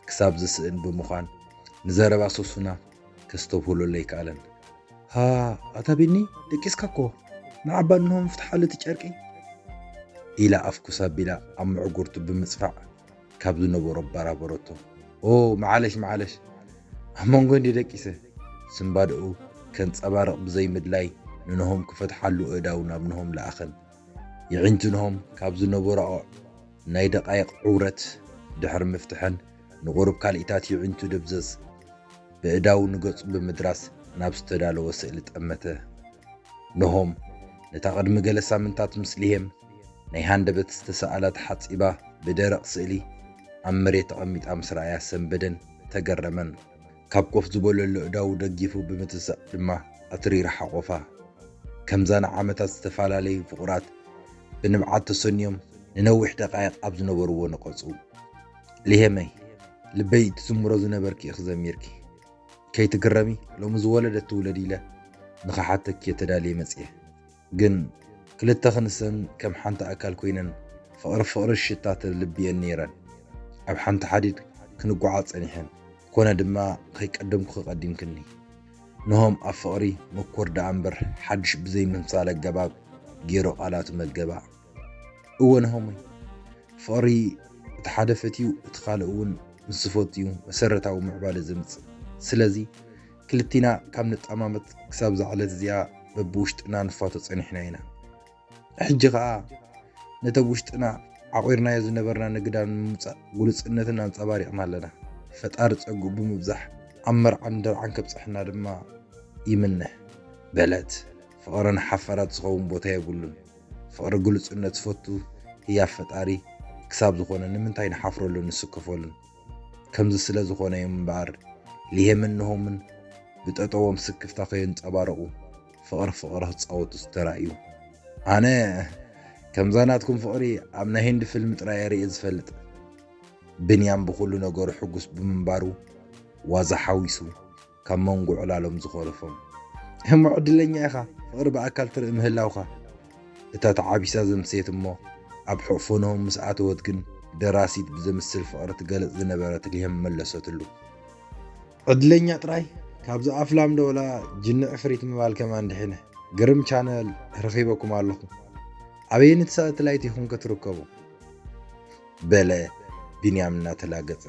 ክሳብ ዝስእን ብምዃን ንዘረባ ሶሱና ከስተብህለሉ ኣይከኣለን። ሃ፣ ኣታ ቢኒ፣ ደቂስካ እኮ፣ ንዓባ እንሆ ምፍትሓሉ እቲ ጨርቂ፣ ኢላ ኣፍኩስ ኣቢላ ኣብ ምዕጉርቱ ብምጽፋዕ ካብ ዝነበሮ ኣበራበረቶ። ኦ፣ መዓለሽ፣ መዓለሽ፣ ኣብ መንጎ እንዲ ደቂሰ። ስንባደኡ ከንጸባርቕ ብዘይምድላይ ንንሆም ክፈትሓሉ ኣእዳዉ ናብ ንሆም ለኣኸን። የዒንቱ ንሆም ካብ ዝነበሮ ናይ ደቓይቕ ዕውረት ድሕሪ ምፍትሐን ንቑሩብ ካልኢታት የዒንቱ ደብዘዝ ብእዳዉ ንገጹ ብምድራስ ናብ ዝተዳለወ ስእሊ ጠመተ። ንሆም ነታ ቅድሚ ገለ ሳምንታት ምስ ሊሄም ናይ ሃንደበት ዝተሰኣላ ተሓጺባ ብደረቕ ስእሊ ኣብ መሬት ተቐሚጣ ምስ ረኣያ ሰንበደን ተገረመን። ካብ ኮፍ ዝበለሉ እዳዉ ደጊፉ ብምትሳእ ድማ ኣትሪሩ ሓቖፋ። ከምዛ ንዓመታት ዝተፈላለዩ ፍቑራት ብንብዓት ተሰንዮም ንነዊሕ ደቓይቕ ኣብ ዝነበርዎ ነቐጹ። ሊሄመይ፣ ልበይ ትዝምሮ ዝነበርኪ ኢኺ ዘሚርኪ። ከይትግረሚ፣ ሎሚ ዝወለደት ትውለድ ኢለ ንኽሓተኪ እየ ተዳልየ መጽየ። ግን ክልተ ክንሰን ከም ሓንቲ ኣካል ኮይነን ፍቕሪ ፍቕሪ ሽታ ተልብየን ነይረን። ኣብ ሓንቲ ሓዲድ ክንጓዓዝ ጸኒሐን። ኮነ ድማ ከይቀደምኩኺ ቀዲምክኒ። ንሆም ኣብ ፍቕሪ ምኩር ደኣ እምበር ሓድሽ ብዘይ ምምሳል ኣገባብ ገይሩ ቃላቱ መገባ። እወ ንሆመይ፣ ፍቕሪ እቲ ሓደ ፈትዩ እቲ ካልእ እውን ምስ ዝፈትዩ መሰረታዊ ምዕባለ ዘምጽእ። ስለዚ ክልቲና ካብ ንጠማመት ክሳብ እዛ ዕለት እዚኣ በብውሽጥና ንፋቶ ጸኒሕና ኢና። ሕጂ ኸኣ ነቲ ኣብ ውሽጥና ዓቑርናዮ ዝነበርና ንግዳም ንምውጻእ ግሉጽነትን ኣንጸባሪቕና ኣለና። ፈጣሪ ጸግኡ ብምብዛሕ ኣብ መርዓን ደርዓን ከብጽሐና ድማ ይምነ። በለት። ፍቕሪ ንሓፋራት ዝኸውን ቦታ የብሉን። ፍቕሪ ግሉጽነት ዝፈቱ ህያብ ፈጣሪ ክሳብ ዝኾነ ንምንታይ ንሓፍረሉን ንስከፈሉን? ከምዚ ስለ ዝኾነ እዮም እምበኣር ሊሄምን ንሆምን ብጠጠዎም ስክፍታ ከየንጸባረቑ ፍቕሪ ፍቕሪ ክጻወቱ ዝተራእዩ። ኣነ ከምዛ ናትኩም ፍቕሪ ኣብ ናይ ህንዲ ፊልም ጥራይ እየ ርእየ ዝፈልጥ። ብንያም ብኹሉ ነገሩ ሕጉስ ብምንባሩ ዋዛ ሓዊሱ ካብ መንጎ ዕላሎም ዝኾረፎም። እሞ ዕድለኛ ኢኻ፣ ፍቕሪ ብኣካል ትርኢ ምህላውካ። እታ ተዓቢሳ ዘምሰየት እሞ ኣብ ሕቕፎ ኖሆም ምስ ኣተወት ግን ደራሲት ብዘምስል ፍቕሪ ትገልጽ ዝነበረት ሊሄም መለሰትሉ። ዕድለኛ ጥራይ ካብዚ ኣፍላም ዶ ወላ ጅኒ ዕፍሪት ምባል ከማን ድሒነ። ግርም ቻነል ረኺበኩም ኣለኹ። ኣበየነይቲ ሳተላይት ኢኹም ከትርከቡ? በለ ቢንያም እናተላገጸ።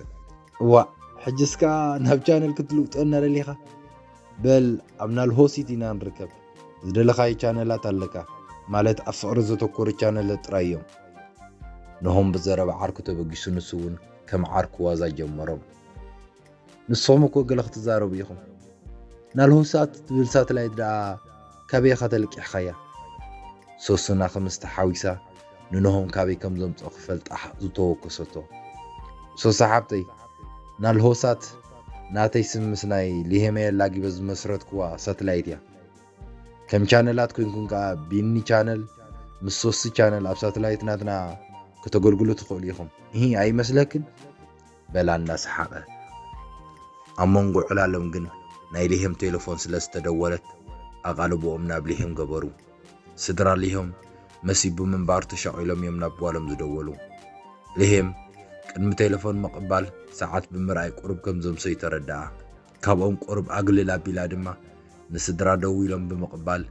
እዋእ፣ ሕጅስ ከኣ ናብ ቻነል ክትልውጠና ደሊኻ? በል ኣብ ናልሆሲት ኢና ንርከብ። ዝደለኻዮ ቻነላት ኣለካ፣ ማለት ኣብ ፍቕሪ ዘተኮሩ ቻነላት ጥራይ እዮም። ነሆም ብዘረባ ዓርኩ ተበጊሱ ንሱ እውን ከም ዓርኩ ዋዛ ጀመሮም። ንስኹም እኮ ገለ ክትዛረቡ ኢኹም። ናልሆሳት ትብል ሳተላይት ደኣ ካበይ ኢኻ ተለቂሕኻያ? ሶስና ክምስቲ ሓዊሳ ንኖሆም ካበይ ከም ዘምጽኦ ክፈልጣ ዝተወከሰቶ። ሶሳ ሓብተይ፣ ናልሆሳት ናተይ ስም ምስ ናይ ሊሄመየ ላጊበ ዝመስረትክዋ ሳተላይት እያ። ከም ቻነላት ኮይንኩም ከኣ ቢኒ ቻነል ምስ ሶሲ ቻነል ኣብ ሳተላይት ናትና ከተገልግሉ ትኽእሉ ኢኹም። እሂ ኣይመስለክን? በላ እናሰሓቐ። ኣብ መንጎ ዕላሎም ግን ናይ ሊሄም ቴሌፎን ስለ ዝተደወለት ኣቓልቦኦም ናብ ሊሄም ገበሩ። ስድራ ሊሄም መሲቡ ምንባሩ ተሻቒሎም እዮም ናብ ጓሎም ዝደወሉ። ሊሄም ቅድሚ ቴሌፎን ምቕባል ሰዓት ብምርኣይ ቁሩብ ከም ዘምሰዩ ተረድኣ። ካብኦም ቁሩብ ኣግልል ኣቢላ ድማ ንስድራ ደዊሎም ብምቕባል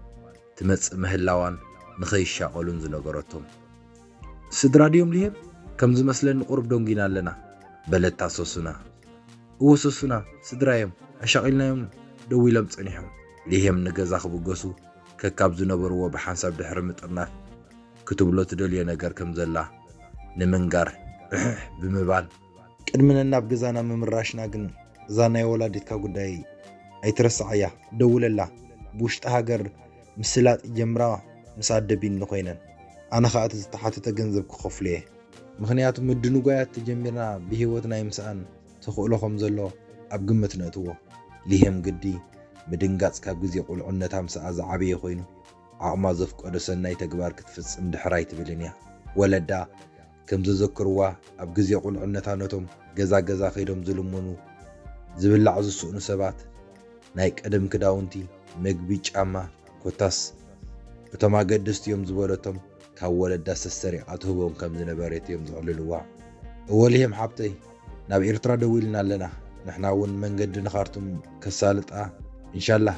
ትመጽእ ምህላዋን ንኸይሻቐሉን ዝነገረቶም። ስድራ ድዮም ሊሄም? ከም ዝመስለኒ ቁሩብ ደንጒና ኣለና፣ በለታ ሶሱና። እወ ሶሱና፣ ስድራ እዮም፣ ኣሻቒልናዮም ደዊሎም ጸኒሖም። ሊሄም ንገዛ ክብገሱ ከካብ ዝነበርዎ ብሓንሳብ ድሕሪ ምጥርናፍ ክትብሎ ትደልዮ ነገር ከም ዘላ ንምንጋር እሕሕ ብምባል ቅድሚ ነናብ ገዛና ምምራሽና ግን እዛ ናይ ወላዲትካ ጉዳይ ኣይትረስዓያ፣ ደውለላ። ብውሽጢ ሃገር ምስላጥ ይጀምራ ምስ ኣደ ቢኒ ኮይነን። ኣነ ኸኣ እቲ ዝተሓተተ ገንዘብ ክኸፍሎ እየ። ምኽንያቱ ምድንጓያት ተጀሚርና ብህይወት ናይ ምስኣን ተኽእሎ ከም ዘሎ ኣብ ግምት ነእትዎ። ሊሄም ግዲ ምድንጋጽ ካብ ግዜ ቁልዕነታ ምስኣ ዝዓበየ ኮይኑ ዓቕማ ዘፍቀዶ ሰናይ ተግባር ክትፍጽም ድሕር ኣይትብልን እያ። ወለዳ ከም ዘዘክርዋ ኣብ ግዜ ቁልዕነታ ነቶም ገዛ ገዛ ከይዶም ዝልምኑ ዝብላዕ ዝስእኑ ሰባት ናይ ቀደም ክዳውንቲ፣ መግቢ፣ ጫማ ኮታስ እቶም ኣገደስቲ እዮም ዝበለቶም ካብ ወለዳ ሰሰሪቓ ትህቦም ከም ዝነበረት እዮም ዘዕልልዋ። እወ ሊሄም ሓብተይ፣ ናብ ኤርትራ ደዊልና ኣለና። ንሕና እውን መንገዲ ንኻርቱም ከሳልጣ እንሻላህ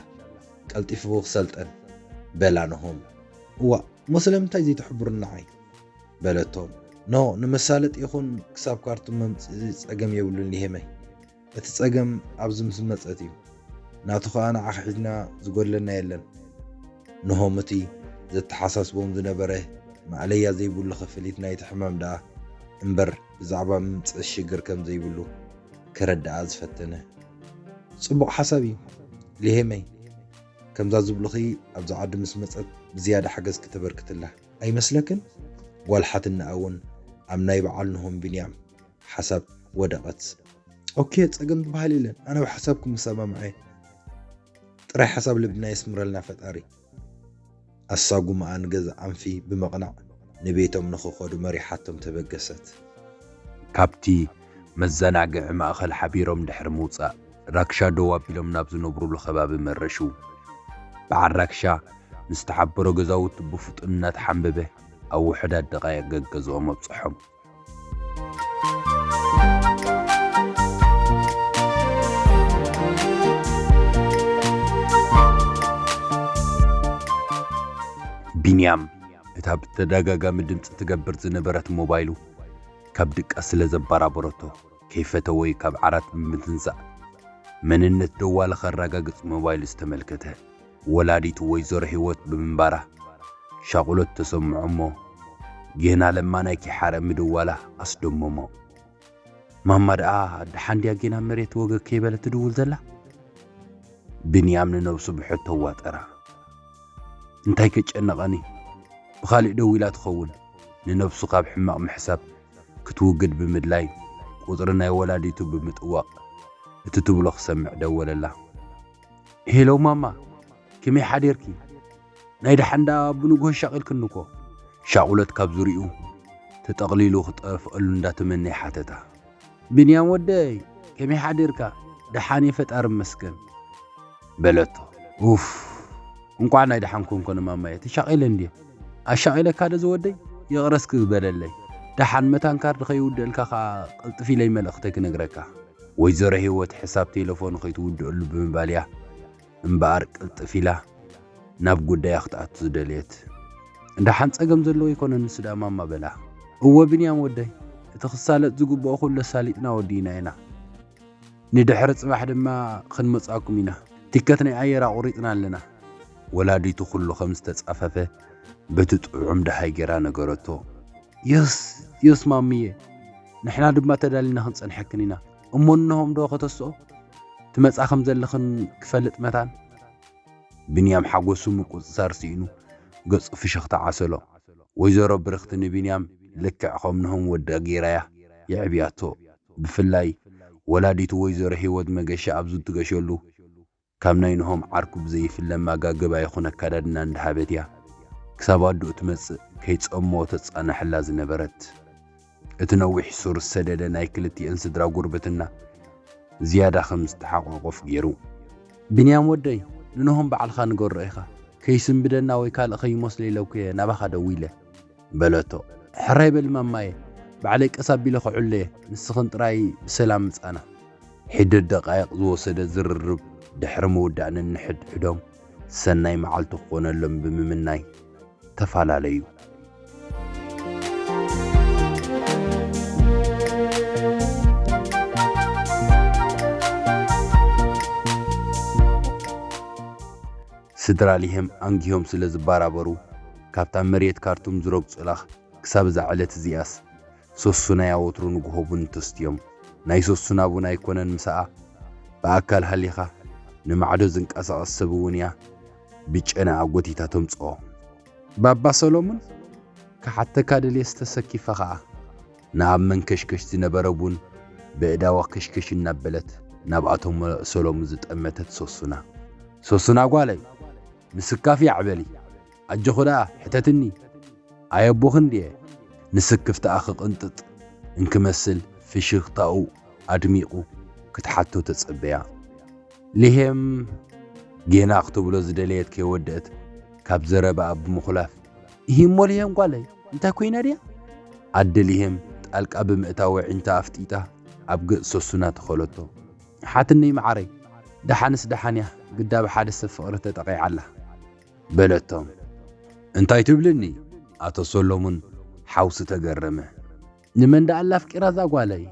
ቀልጢፉ ክሰልጠን በላ ነሆም። እዋእ እሞ ስለምንታይ ዘይትሕብሩኒ ንዓይ? በለቶም። ኖ ንመሳለጢ ይኹን ክሳብ ካርቱም መምፅኢ ፀገም የብሉን ሊሄመይ። እቲ ጸገም ኣብዚ ምስ መጸት እዩ። ናቱ ኸኣ ንዓኺ ሒዝና ዝጎድለና የለን። ንሆም እቲ ዘተሓሳስቦም ዝነበረ ማእለያ ዘይብሉ ክፍሊት ናይቲ ሕማም ደኣ እምበር ብዛዕባ ምምጸት ሽግር ከም ዘይብሉ ከረድኣ ዝፈተነ። ጽቡቕ ሓሳብ እዩ ሊሄመይ። ከምዛ ዝብሉኺ ኣብዚ ዓዲ ምስ መጸት ብዝያዳ ሓገዝ ክተበርክትላ ኣይመስለክን? ጓል ሓትነኣ እውን ኣብ ናይ በዓል ንሆም ቢንያም ሓሳብ ወደቐት። ኦኬ፣ ጸገም ዝበሃል የለን። ኣነ ብሓሳብኩም እሰማማዕ እየ። ጥራይ ሓሳብ ልብና የስምረልና ፈጣሪ። ኣሳጉማኣ ንገዛ ኣንፊ ብምቕናዕ ንቤቶም ንኽኸዱ መሪሓቶም ተበገሰት። ካብቲ መዘናግዒ ማእኸል ሓቢሮም ድሕሪ ምውጻእ፣ ራክሻ ደው ኣቢሎም ናብ ዝነብሩሉ ከባቢ መረሹ። በዓል ራክሻ ንዝተሓበሮ ገዛውቲ ብፍጡን እናተሓንበበ ኣብ ውሑዳት ደቓይቕ ገገዝኦም ኣብጽሖም። ቢንያም እታ ብተደጋጋሚ ድምጺ ትገብር ዝነበረት ሞባይሉ ካብ ድቃስ ስለ ዘበራበረቶ፣ ከይፈተወ ካብ ዓራት ብምትንሳእ፣ መንነት ደዋሊ ከረጋግጽ ሞባይሉ ዝተመልከተ፣ ወላዲቱ ወይዘሮ ህይወት ብምንባራ ሻቕሎት ተሰምዖ እሞ፣ ጌና ለማናይ ኪሓረ ምድዋላ ኣስደመሞ። ማማ ደኣ ደሓን ድያ ጌና መሬት ወገግ ከይበለት ትድውል ዘላ? ብንያም ንነብሱ ብሕቶ ዋጠራ። እንታይ ከጨነቐኒ? ብኻሊእ ደዊላ ትኸውን። ንነብሱ ካብ ሕማቕ ምሕሳብ ክትውግድ ብምድላይ፣ ቁጽሪ ናይ ወላዲቱ ብምጥዋቕ፣ እቲ ትብሎ ክሰምዕ ደወለላ። ሄሎ ማማ፣ ከመይ ሓዲርኪ? ናይ ደሓን ደኣ ብንግሆ ሻቒልክኒ እኮ። ሻቑሎት ካብ ዙርይኡ ተጠቕሊሉ ክጠፍኣሉ እንዳተመነየ ሓተታ። ብንያም ወደይ፣ ከመይ ሓዲርካ? ደሓን እየ፣ ፈጣሪ ይመስገን። በለቶ። ኡፍ፣ እንቋዕ ናይ ደሓን ኮንኮነ ማማየ፣ ተሻቒለ እንድየ። ኣሻቒለካ ዶ ዝወደይ? ይቕረ እስኪ በለለይ። ደሓን መታን ካርድ ከይውድአልካ ኸኣ ቅልጥፍ ኢለይ መልእኽተይ ክነግረካ። ወይዘሮ ህይወት ሕሳብ ቴሌፎኑ ከይትውድአሉ ብምባል እያ እምበኣር ቅልጥፍ ኢላ ናብ ጉዳያ ክትኣቱ ዝደለየት። ደሓን ጸገም ዘለዎ ኣይኮነን ንሱ ደኣ ማማ በላ። እወ ብንያም ወደይ፣ እቲ ክሳለጥ ዝግብኦ ኩሉ ኣሳሊጥና ወዲእና ኢና። ንድሕሪ ጽባሕ ድማ ክንመጻኩም ኢና። ቲከት ናይ ኣየር ኣቑሪጽና ኣለና። ወላዲቱ ኩሉ ከም ዝተጻፈፈ በቲ ጥዑም ደሃይ ጌራ ነገረቶ። የስ የስ ማምየ፣ ንሕና ድማ ተዳሊና ክንጸንሐክን ኢና። እሞ እንሆም ዶ ከተስኦ ትመጻ ከም ዘለኽን ክፈልጥ መታን? ብንያም ሓጎሱ ምቁጽጻር ስኢኑ ገጹ ፍሽኽታ ዓሰሎ። ወይዘሮ ብርኽቲ ንብንያም ልክዕ ከም ንሆም ወዳ ጌራያ የዕብያቶ። ብፍላይ ወላዲቱ ወይዘሮ ህይወት መገሻ ኣብ ዝትገሸሉ ካብ ናይ ንሆም ዓርኩ ብዘይፍለ ማጋገባ ይኹን ኣካዳድና እንዳሃበት እያ ክሳብ ኣዱኡ ትመጽእ ከይጸመዎ ተጻንሐላ ዝነበረት። እቲ ነዊሕ ሱር ዝሰደደ ናይ ክልቲኤን ስድራ ጉርብትና ዝያዳ ከም ዝተሓቋቆፍ ገይሩ። ብንያም ወደይ፣ ንንሆም ባዕልኻ ንገሮ ኢኻ። ከይስንብደና ወይ ካልእ ከይመስሎ ኢለኩ እየ ናባኻ ደዊለ። በለቶ። ሕራይ በሊ ማማየ፣ ባዕለይ ቀስ ኣቢለ ክዕሎ እየ፣ ንስኽን ጥራይ ብሰላም ምጻና። ሒደት ደቃይቕ ዝወሰደ ዝርርብ ድሕሪ ምውዳእ ነንሕድሕዶም ሰናይ መዓልቲ ክኾነሎም ብምምናይ ተፈላለዩ። ስድራ ሊሄም ኣንጊሆም ስለ ዝባራበሩ፣ ካብታ መሬት ካርቱም ዝረግጹላ ክሳብ እዛ ዕለት እዚኣስ፣ ሶሱናያ ወትሩ ንግሆ ቡን ተስትዮም። ናይ ሶሱና ቡን ኣይኮነን ምሳኣ፣ ብኣካል ሃሊኻ ንማዕዶ ዝንቀሳቐስ ሰብ እውን እያ ብጨናኣ ጎቲታ ተምጽኦ። ባባ ሰሎሙን ክሓተካ ደልየስ ተሰኪፈ ኸኣ፣ ንኣብ መንከሽከሽ ዝነበረ ቡን ብእዳዋ ከሽከሽ እናበለት ናብ ኣቶ መ-፣ ሰሎሙን ዝጠመተት ሶሱና። ሶሱና ጓለይ፣ ንስካፊ ኣዕበሊ፣ ኣጆኺ ደኣ ሕተትኒ፣ ኣየቦኽን ድየ? ንስክፍታኣ ክቕንጥጥ እንክመስል ፍሽኽታኡ ኣድሚቑ ክትሓቶ ተጸበያ። ሊሄም ጌና ክትብሎ ዝደለየት ከይወደአት ካብ ዘረባኣ ብምኹላፍ፣ "እሂሞ ሊሄም ጓለይ፣ እንታይ ኮይና ድያ?" ኣደ ሊሄም ጣልቃ ብምእታው ኣዒንታ ኣፍጢጣ ኣብ ገጽ ሰሱና ተኸለቶ። "ሓትነይ መዓረይ፣ ደሓንስ ደሓን እያ፣ ግዳ ብሓደ ሰብ ፍቕሪ ተጠቒዓ ኣላ" በለቶም። "እንታይ ትብልኒ?" ኣቶ ሰሎሙን ሓውሲ ተገረመ። "ንመን ደኣ ኣላ ኣፍቂራ እዛ ጓለይ?"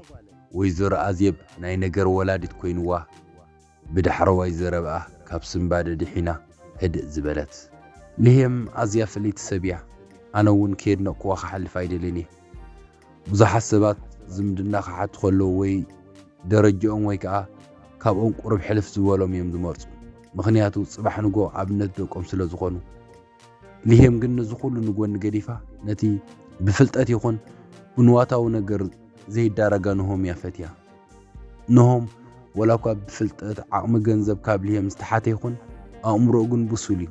ወይዘሮ ኣዜብ ናይ ነገር ወላዲት ኮይንዋ፣ ብዳሕረዋይ ዘረብኣ ካብ ስንባደ ድሒና ህድእ ዝበለት። "ሊሄም ኣዝያ ፍልይቲ ሰብ እያ። ኣነ እውን ከየድነቕኩዋ ክሓልፍ ኣይደልን እየ። ብዙሓት ሰባት ዝምድና ክሓቱ ከለዉ ወይ ደረጅኦም ወይ ከኣ ካብኦም ቁሩብ ሕልፍ ዝበሎም እዮም ዝመርጹ። ምኽንያቱ ጽባሕ ንጎ ኣብነት ደቆም ስለ ዝኾኑ። ሊሄም ግን ነዚ ኩሉ ንጎኒ ገዲፋ፣ ነቲ ብፍልጠት ይኹን ብንዋታዊ ነገር ዘይዳረጋ ንሆም እያ ፈትያ። ንሆም ወላ እኳ ብፍልጠት ዓቕሚ ገንዘብ ካብ ሊሄም ዝተሓተ ይኹን፣ ኣእምሮኡ ግን ብሱል እዩ።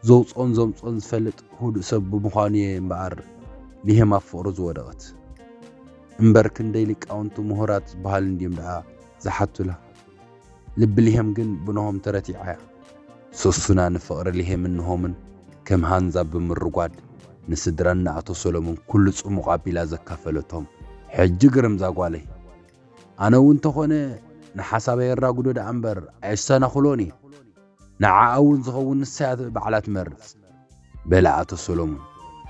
ዘውጽኦን ዘምጽኦን ዝፈልጥ ህዱእ ሰብ ብምዃኑ እየ እምበኣር ሊሄም ኣብ ፍቕሩ ዝወደቐት። እምበር ክንደይ ሊቃውንቲ ምሁራት ዝበሃሉ እንድዮም ደኣ ዝሓቱላ። ልቢ ሊሄም ግን ብንሆም ተረቲዓ እያ። ሰሱና ንፍቕሪ ሊሄምን ንሆምን ከም ሃንዛ ብምርጓድ ንስድራን ንኣቶ ሰሎሞን ኩሉ ጽሙቕ ኣቢላ ዘካፈለቶም። ሕጂ ግርም እዛ ጓለይ። ኣነ እውን እንተኾነ ንሓሳበይ የራጉዶ ደኣ እምበር ኣየሰናኽሎን እየ። ንዓኣ እውን ዝኸውን ንሳ እያ ባዕላ ትመርጽ፣ በለ ኣቶ ሰሎሞን።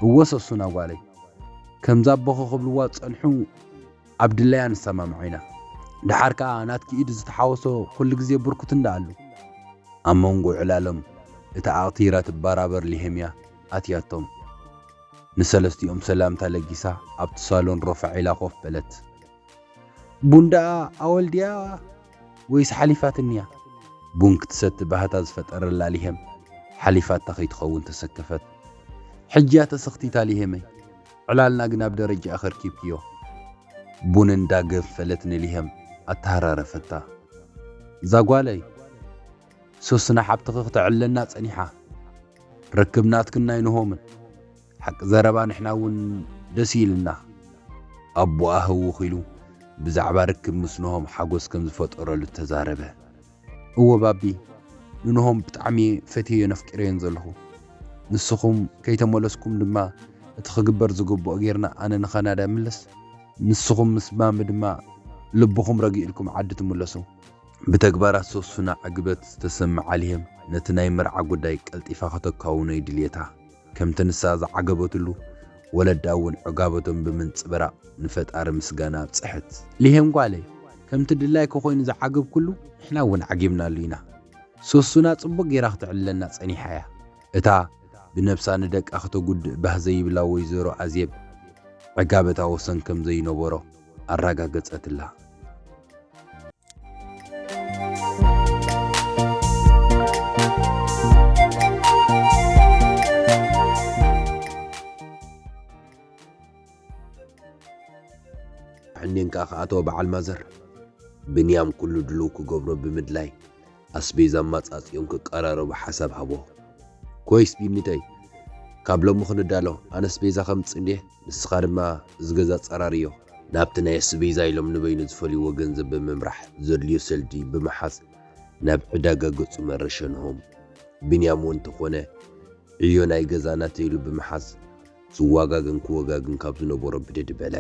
እወ ሰሱና ጓለይ፣ ከምዛ ኣቦኺ ክብልዋ ዝጸንሑ ኣብ ድላያ ንሰማምዖ ኢና። ደሓር ከኣ ናትኪ ኢድ ዝተሓወሶ ኩሉ ግዜ ብርኩት እንዳ ኣሉ። ኣብ መንጎ ዕላሎም እታ ኣቕቲራ ትባራበር ሊሄምያ ኣትያቶም። ንሰለስቲኦም ሰላምታ ለጊሳ ኣብቲ ሳሎን ሮፋዕ ኢላ ኮፍ በለት። ቡን ደኣ ኣወልድያ ወይስ ሓሊፋትንያ? ቡን ክትሰቲ ባህታ ዝፈጠረላ ሊሄም ሓሊፋታ ከይትኸውን ተሰከፈት። ሕጅያ ተሰኽቲታ ሊሄመይ፣ ዕላልና ግን ኣብ ደረጃ ኣኸርኪብክዮ። ቡን እንዳገንፈለት ንሊሄም ኣተሃራረፈታ። እዛ ጓለይ፣ ሶስና ሓብትኺ ክተዕልለና ጸኒሓ። ርክብ ናትክን ናይ ንሆምን። ሓቂ ዘረባ ንሕና እውን ደስ ኢልና። ኣቦኣ ህውኽ ኢሉ ብዛዕባ ርክብ ምስ ኖሆም ሓጎስ ከም ዝፈጠረሉ ተዛረበ። "እወ ባቢ፣ ንኖሆም ብጣዕሚ ፈትየዮን ኣፍቂረዮን ዘለኹ። ንስኹም ከይተመለስኩም ድማ እቲ ክግበር ዝግብኦ ጌርና ኣነ ንኻናዳ እምለስ፣ ንስኹም ምስ ማሚ ድማ ልብኹም ረጊእልኩም ዓዲ ትምለሱ።" ብተግባራት ሶሱና ዕግበት ዝተሰምዓ ሊሄም ነቲ ናይ መርዓ ጉዳይ ቀልጢፋ ከተካውኖ እዩ ድልየታ። ከምቲ ንሳ ዝዓገበትሉ፣ ወለዳ እውን ዕጋበቶም ብምንጽብራቕ ንፈጣሪ ምስጋና ኣብጽሐት። "ሊሄም ጓለይ፣ ከምቲ ድላይኪ ኮይኑ ዝዓገብክሉ ንሕና እውን ዓጊብናሉ ኢና። ሶሱና ጽቡቕ ጌራ ክተዕልለና ጸኒሓ እያ። እታ ብነብሳ ንደቃ ክተጉድእ ባህ ዘይብላ ወይዘሮ ኣዜብ፣ ዕጋበታ ወሰን ከም ዘይነበሮ ኣረጋገጸትላ። ሕኔን ከኣ ክኣተወ በዓል ማዘር። ብንያም ኩሉ ድሉው ክገብሮ ብምድላይ ኣስቤዛ ኣማጻጺኦም ክቀራረቡ ሓሳብ ሃቦ። "ኮይስ ቢኒተይ፣ ካብ ሎሚ ክንዳሎ፣ ኣነ ኣስቤዛ ከምጽእ እንድየ፣ ንስኻ ድማ እዚ ገዛ ጸራርዮ።" ናብቲ ናይ ኣስቤዛ ኢሎም ንበይኑ ዝፈልይዎ ገንዘብ ብምምራሕ ዘድልዮ ሰልዲ ብምሓዝ ናብ ዕዳጋ ገጹ መረሸ። ንሆም ብንያም እውን እንተኾነ ዕዮ ናይ ገዛ ናተይ ኢሉ ብምሓዝ ዝዋጋገን ክወጋግን ካብ ዝነበሮ ብድድ በለ።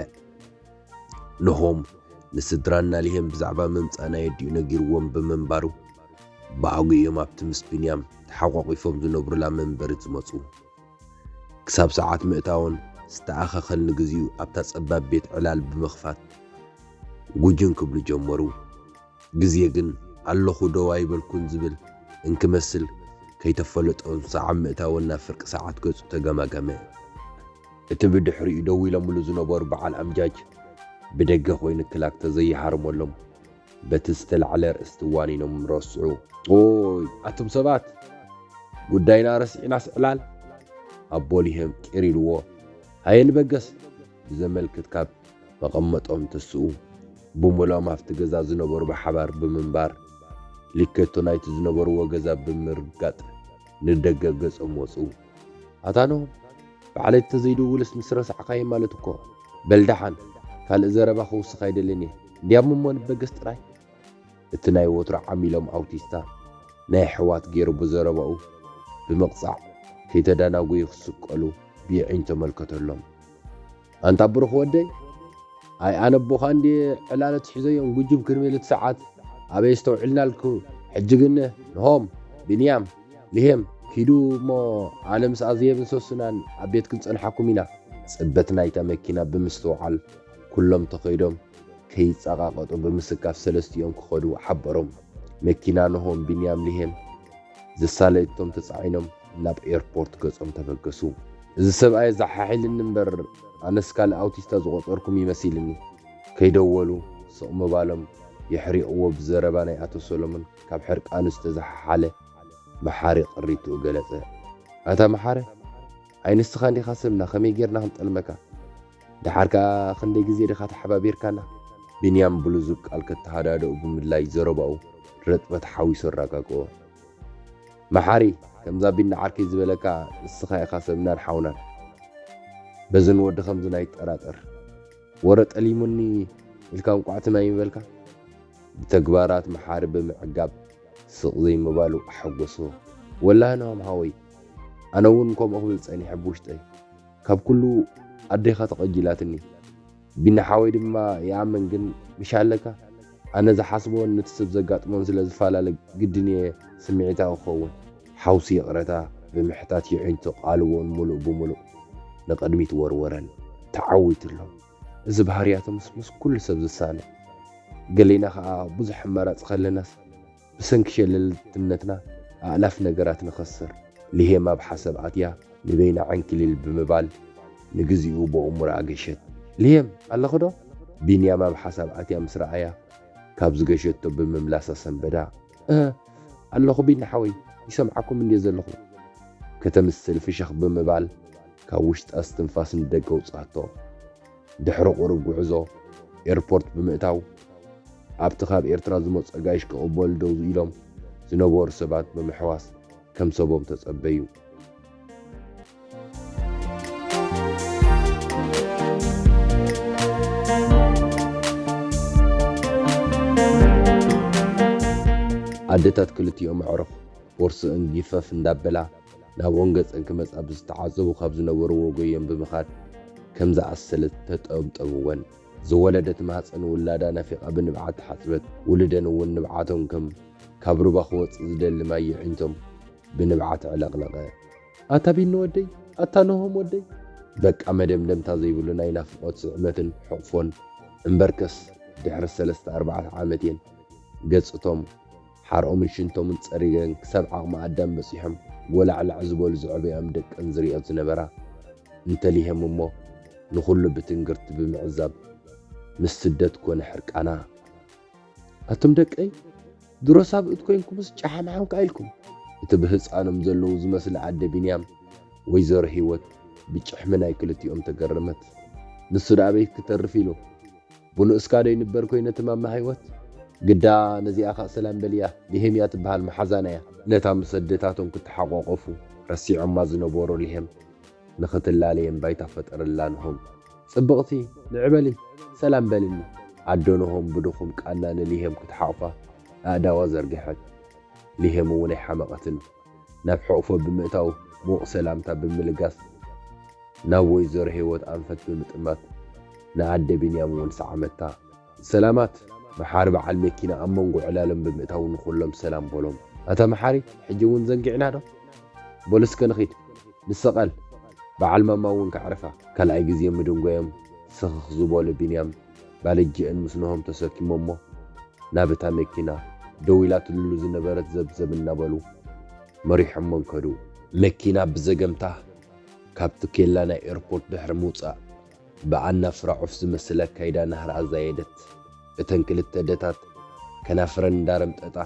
ንሆም ንስድራና ሊሄም ብዛዕባ ምምጻእና የዲኡ ነጊርዎም ብምንባሩ፣ ብኣጉ እዮም ኣብቲ ምስ ብንያም ተሓቋቒፎም ዝነብሩላ መንበሪ ዝመጹ። ክሳብ ሰዓት ምእታውን ዝተኣኻኸል ንግዚኡ ኣብታ ጸባብ ቤት ዕላል ብምኽፋት ጉጅን ክብሉ ጀመሩ። ግዜ ግን ኣለኹ ደው ኣይበልኩን ዝብል እንክመስል ከይተፈለጦም ሰዓት ምእታውን ናብ ፍርቂ ሰዓት ገጹ ተገማገመ። እቲ ብድሕሪኡ ደው ኢሎምሉ ዝነበሩ በዓል ኣምጃጅ ብደገ ኮይኑ ክላክ ተዘይሃርመሎም በቲ ዝተላዕለ ኣርእስቲ ዋኒኖም ረስዑ። "ኦይ፣ ኣቱም ሰባት፣ ጉዳይና ረሲዕናስ ዕላል?" ኣቦ ሊሄም ቂር ኢልዎ፣ "ሃየ ንበገስ!" ብዘመልክት ካብ መቐመጦም ተስኡ። ብምልኦም ኣብቲ ገዛ ዝነበሩ ብሓባር ብምንባር፣ ሊከቶ ናይቲ ዝነበርዎ ገዛ ብምርጋጥ ንደገ ገጾም ወጹ። ኣታ ኖሆም፣ ባዕለይ ተዘይድውልስ ምስ ረሳዕካዮ ማለት እኮ። በል ደሓን፣ ካልእ ዘረባ ክውስኽ ኣይደልን እየ። እንድያም እሞ ንበገስ ጥራይ። እቲ ናይ ወትሩ ዓሚሎም ኣውቲስታ ናይ ኣሕዋት ገይሩ ብዘረባኡ ብምቕጻዕ ከይተዳናጉዩ ክስቀሉ ብየዒን ተመልከተሎም። ኣንታ ብሩኽ ወደይ፣ ኣይ ኣነ ኣቦኻ እንድየ ዕላለት ሒዘዮም ጉጅብ ክንብል እቲ ሰዓት ኣበይ ኣስተውዒልናልኩ። ሕጂ ግን ንሆም፣ ብንያም፣ ልሄም፣ ኪዱ እሞ ኣነ ምስ ኣዜብን ሶስናን ኣብ ቤት ክንጸንሓኩም ኢና። ጽበት ናይታ መኪና ብምስትውዓል ኩሎም ተኸይዶም ከይጸቓቐጡ ብምስካፍ ሰለስቲኦም ክኸዱ ሓበሮም። መኪና ንሆም፣ ብንያም፣ ልሄም ዘሳለየቶም ተጻዒኖም ናብ ኤርፖርት ገጾም ተበገሱ። እዚ ሰብኣይ ዘሓሒልኒ እምበር ኣነስ ካልእ ኣውቲስታ ዝቖጸርኩም ይመሲልኒ። ከይደወሉ ስቕ ምባሎም የሕሪቕዎ ብዘረባ ናይ ኣቶ ሰሎሞን ካብ ሕርቃኑ ዝተዘሓሓለ መሓሪ ቅሪትኡ ገለጸ። ኣታ መሓረ፣ ኣይ ንስኻ እንዲኻ ሰብና፣ ከመይ ጌርና ክንጠልመካ? ደሓር ከኣ ክንደይ ግዜ ዲኻ ተሓባቢርካና? ብንያም ብልዙብ ቃል ከተሃዳድኦ ብምድላይ ዘረባኡ ረጥበት ሓዊሱ ኣረጋግኦ። መሓሪ፣ ከምዛ ቢኒ ዓርከይ ዝበለካ ንስኻ ኢኻ ሰብናን ሓውናን። በዚ ንወዲ ከምዚ ኣይጠራጠር። ወረ ጠሊሙኒ ኢልካ እንቋዕ ትም ኣይምበልካ። ብተግባራት መሓሪ ብምዕጋብ ስቕ ዘይምባሉ ኣሐጎሶ። ወላሂ ናሆም ሓወይ፣ ኣነ እውን ከምኡ ክብል ጸኒሐ ብውሽጠይ። ካብ ኩሉ ኣዴኻ ተቐጂላትኒ። ቢኒ ሓወይ ድማ ይኣምን፣ ግን ምሽ ኣለካ፣ ኣነ ዝሓስቦን ነቲ ሰብ ዘጋጥሞን ስለ ዝፈላለ ግድን እየ ስምዒታዊ ክኸውን። ሓውሲ ይቕረታ ብምሕታት የዒንቱ ቃልዎን ምሉእ ብምሉእ ንቕድሚት ወርወረን። ተዓዊቱ ኣሎ። እዚ ባህርያቶምስ ምስ ኩሉ ሰብ ዝሳነ። ገሌና ኸኣ ብዙሕ ኣማራጺ ከለናስ ብሰንኪ ሸለልትነትና ኣእላፍ ነገራት ንኸስር። ልሄም ኣብ ሓሳብ ኣትያ ንበይና ዕንክሊል ብምባል ንግዚኡ ብእሙራ ኣገሸት። ልሄም፣ ኣለኺ ዶ? ቢንያም ኣብ ሓሳብ ኣትያ ምስ ረኣያ ካብ ዝገሸቶ ብምምላስ ኣሰንበዳ። እህ፣ ኣለኹ ቢኒ ሓወይ፣ ይሰምዓኩም እንድየ ዘለኹ። ከተምስል ፍሽኽ ብምባል ካብ ውሽጣ እስትንፋስ ንደገ ኣውጽኣቶ። ድሕሪ ቁሩብ ጉዕዞ ኤርፖርት ብምእታው፣ ኣብቲ ካብ ኤርትራ ዝመጹ ኣጋይሽ ክቕበሉ ደው ኢሎም ዝነበሩ ሰባት ብምሕዋስ ከም ሰቦም ተጸበዩ። ኣደታት ክልቲኦም ኣዕሩኽ ቦርስእን ጊፈፍ እንዳበላ ናብኦን ገጸን ክመጻ ብዝተዓዘቡ ካብ ዝነበርዎ ጎየን ብምኻድ ከም ዝኣሰለት ተጠምጠምወን። ዝወለደት ማህጸን ውላዳ ናፊቓ ብንብዓት ተሓጽበት። ውሉደን እውን ንብዓቶም ከም ካብ ሩባ ክወጽእ ዝደሊ ማይ የዒንቶም ብንብዓት ዕለቕለቐ። ኣታ ቢኒ ወደይ፣ ኣታ ነሆም ወደይ። በቃ መደምደምታ ዘይብሉ ናይ ናፍቖት ስዕመትን ሕቕፎን። እምበርከስ ድሕሪ ሰለስተ ኣርባዕተ ዓመት እየን ገጽቶም ሓርኦምን ሽንቶምን ጸሪገን ክሳብ ዓቕሚ ኣዳም በጺሖም ጎላዕላዕ ዝበሉ ዘዕበያም ደቀን ዝሪኦ ዝነበራ እንተሊሄም እሞ ንኹሉ ብትንግርቲ ብምዕዛብ ምስ ስደት ኮነ ሕርቃና። ኣቱም ደቀይ፣ ድሮ ሳብእት ኮይንኩምስ ጨሓምሓም ከኣ ኢልኩም። እቲ ብህጻኖም ዘለዉ ዝመስል ኣደ ቢንያም ወይዘሮ ህይወት ብጭሕሚ ናይ ክልቲኦም ተገረመት። ንሱ ደኣ ኣበይ ክተርፍ ኢሉ? ብንኡስካ ዶ ይንበር ኮይነ እቲ ማማ ህይወት? ግዳ ነዚኣ ኸኣ ሰላም በልያ፣ ሊሄም እያ ትበሃል፣ መሓዛና እያ። ነታ ምስ ኣደታቶም ክተሓቋቆፉ ረሲዖማ ዝነበሩ ሊሄም ንኽትላለየን ባይታ ፈጠረላ ንሆም። ጽብቕቲ፣ ንዒ በሊ፣ ሰላም በልኒ። ኣዶ ንሆም ብድኹም ቃና ንሊሄም ክትሓቑፋ ኣእዳዋ ዘርግሐት። ሊሄም እውን ኣይሓመቐትን። ናብ ሕቑፎ ብምእታው ምዉቕ ሰላምታ ብምልጋስ ናብ ወይዘሮ ህይወት ኣንፈት ብምጥማት ንኣደ ቢንያም እውን ሰዓመታ። ሰላማት፣ መሓሪ በዓል መኪና ኣብ መንጎ ዕላሎም ብምእታው ንኹሎም ሰላም በሎም። ኣታ መሓሪ፣ ሕጂ እውን ዘንጊዕና ዶ? በሉ እስከ ንኺድ፣ ንሰቐል፣ በዓል ማማ እውን ከዕርፋ። ካልኣይ ግዜ ምድንጓዮም ስኽኽ ዝበሉ ቢንያም ባልጅአን ምስ ነሆም ተሰኪሞሞ ናብ እታ መኪና ደው ኢላትሉ ዝነበረት ዘብዘብ እናበሉ መሪሖሞን ከዱ። መኪና ብዘገምታ ካብቲ ኬላ ናይ ኤርፖርት ድሕሪ ምውጻእ ብኣናፍራ ዑፍ ዝመስል ኣካይዳ ናህራ ኣዛየደት። እተን ክልተ ኣደታት ከናፍረን እንዳረምጠጣ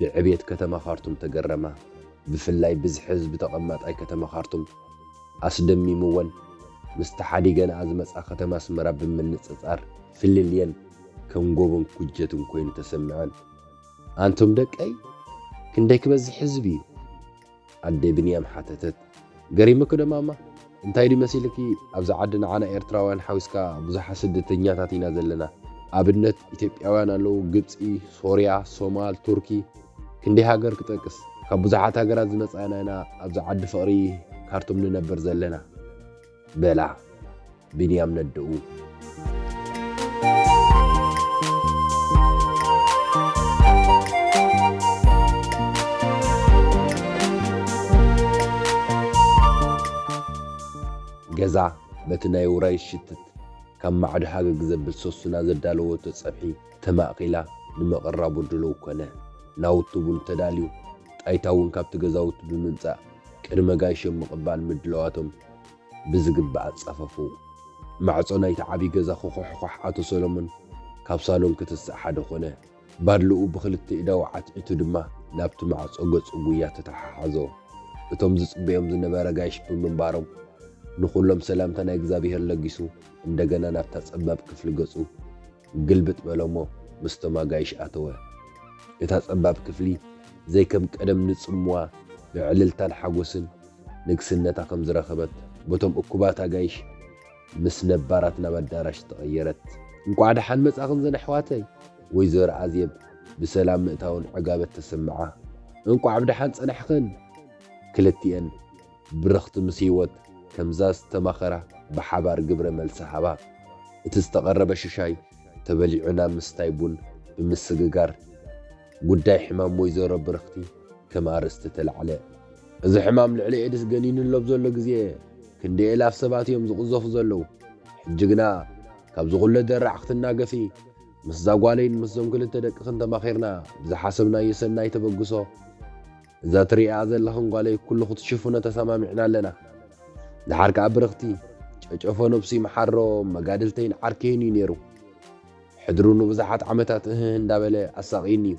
ብዕብየት ከተማ ካርቱም ተገረማ። ብፍላይ ብዝሒ ህዝቢ ተቐማጣይ ከተማ ካርቱም ኣስደሚምወን፣ ምስቲ ሓዲገንኣ ዝመጻ ከተማ ኣስመራ ብምንጽጻር ፍልልየን ከም ጎቦን ኩጀትን ኮይኑ ተሰምዐን። ኣንቱም ደቀይ፣ ክንደይ ክበዝሕ ህዝቢ እዩ? ኣደ ብንያም ሓተተት። ገሪሙኪ ዶ ማማ? እንታይ ድዩ መሲልኪ? ኣብዚ ዓዲ ንዓና ኤርትራውያን ሓዊስካ ብዙሓት ስደተኛታት ኢና ዘለና። ኣብነት ኢትዮጵያውያን ኣለዉ፣ ግብጺ፣ ሶርያ፣ ሶማል፣ ቱርኪ። ክንደይ ሃገር ክጠቅስ? ካብ ብዙሓት ሃገራት ዝመጻና ኢና ኣብዚ ዓዲ ፍቕሪ ካርቱም ንነብር ዘለና። በላ ብንያም ነድኡ። ገዛ በቲ ናይ ውራይ ሽትት ካብ ማዕዶ ሃገግ ዘብል ሰሱና ዘዳለወቶ ጸብሒ ተማእኺላ ንምቕራቡ ድሉው ኮነ። ናውቲ ቡን ተዳልዩ፣ ጣይታ እውን ካብቲ ገዛውቲ ብምምጻእ ቅድመ ጋይሾም ምቕባል ምድላዋቶም ብዝግባእ ኣጻፈፉ። ማዕጾ ናይቲ ዓቢ ገዛ ክኾሕኳሕ ኣቶ ሰሎሞን ካብ ሳሎን ክትስእ ሓደ ኮነ። ባድልኡ ብኽልተ ኢዳው ዓትዒቱ ድማ ናብቲ ማዕጾ ገጹ ጉያ ተተሓሓዞ። እቶም ዝጽበዮም ዝነበረ ጋይሽ ብምንባሮም ንኹሎም ሰላምታ ናይ እግዚኣብሔር ለጊሱ እንደገና ናብታ ጸባብ ክፍሊ ገጹ ግልብጥ በለሞ ምስቶም ኣጋይሽ ኣተወ። እታ ጸባብ ክፍሊ ዘይከም ቀደም ንጽምዋ ብዕልልታን ሓጎስን ንግስነታ ከም ዝረኸበት በቶም እኩባት ኣጋይሽ ምስ ነባራት ናብ ኣዳራሽ ተቐየረት። እንቋዕ ደሓን መጻኽን ዘን ኣሕዋተይ። ወይዘሮ ኣዜብ ብሰላም ምእታውን ዕጋበት ተሰምዓ። እንቋዕ ብደሓን ጸናሕኽን። ክልቲኤን ብርኽቲ ምስ ህይወት ከምዛ ዝተማኸራ ብሓባር ግብረ መልሲ ሃባ። እቲ ዝተቐረበ ሽሻይ ተበሊዑ ናብ ምስታይ ቡን ብምስግጋር ጉዳይ ሕማም ወይዘሮ ብርኽቲ ከም ኣርእስቲ ተላዕለ። እዚ ሕማም ልዕሊ ኤድስ ገኒኑ ኣሎ ኣብ ዘሎ ግዜ ክንደይ ኤላፍ ሰባት እዮም ዝቕዘፉ ዘለዉ። ሕጂ ግና ካብዚ ኩሉ ደራዕ ክትናገፊ ምስዛ ጓለይን ምስዞም ክልተ ደቅኽን ተማኺርና ብዝሓሰብናዮ ሰናይ ተበግሶ እዛ ትሪኣ ዘለኽን ጓለይ ኩሉ ክትሽፍኖ ተሰማሚዕና ኣለና። ደሓር ከኣ ብርኽቲ ጨጨፎ ነብሱ ይምሓሮ መጋድልተይን ዓርከይን እዩ ነይሩ። ሕድሩ ንብዙሓት ዓመታት እህህ እንዳበለ ኣሳቕይኒ እዩ።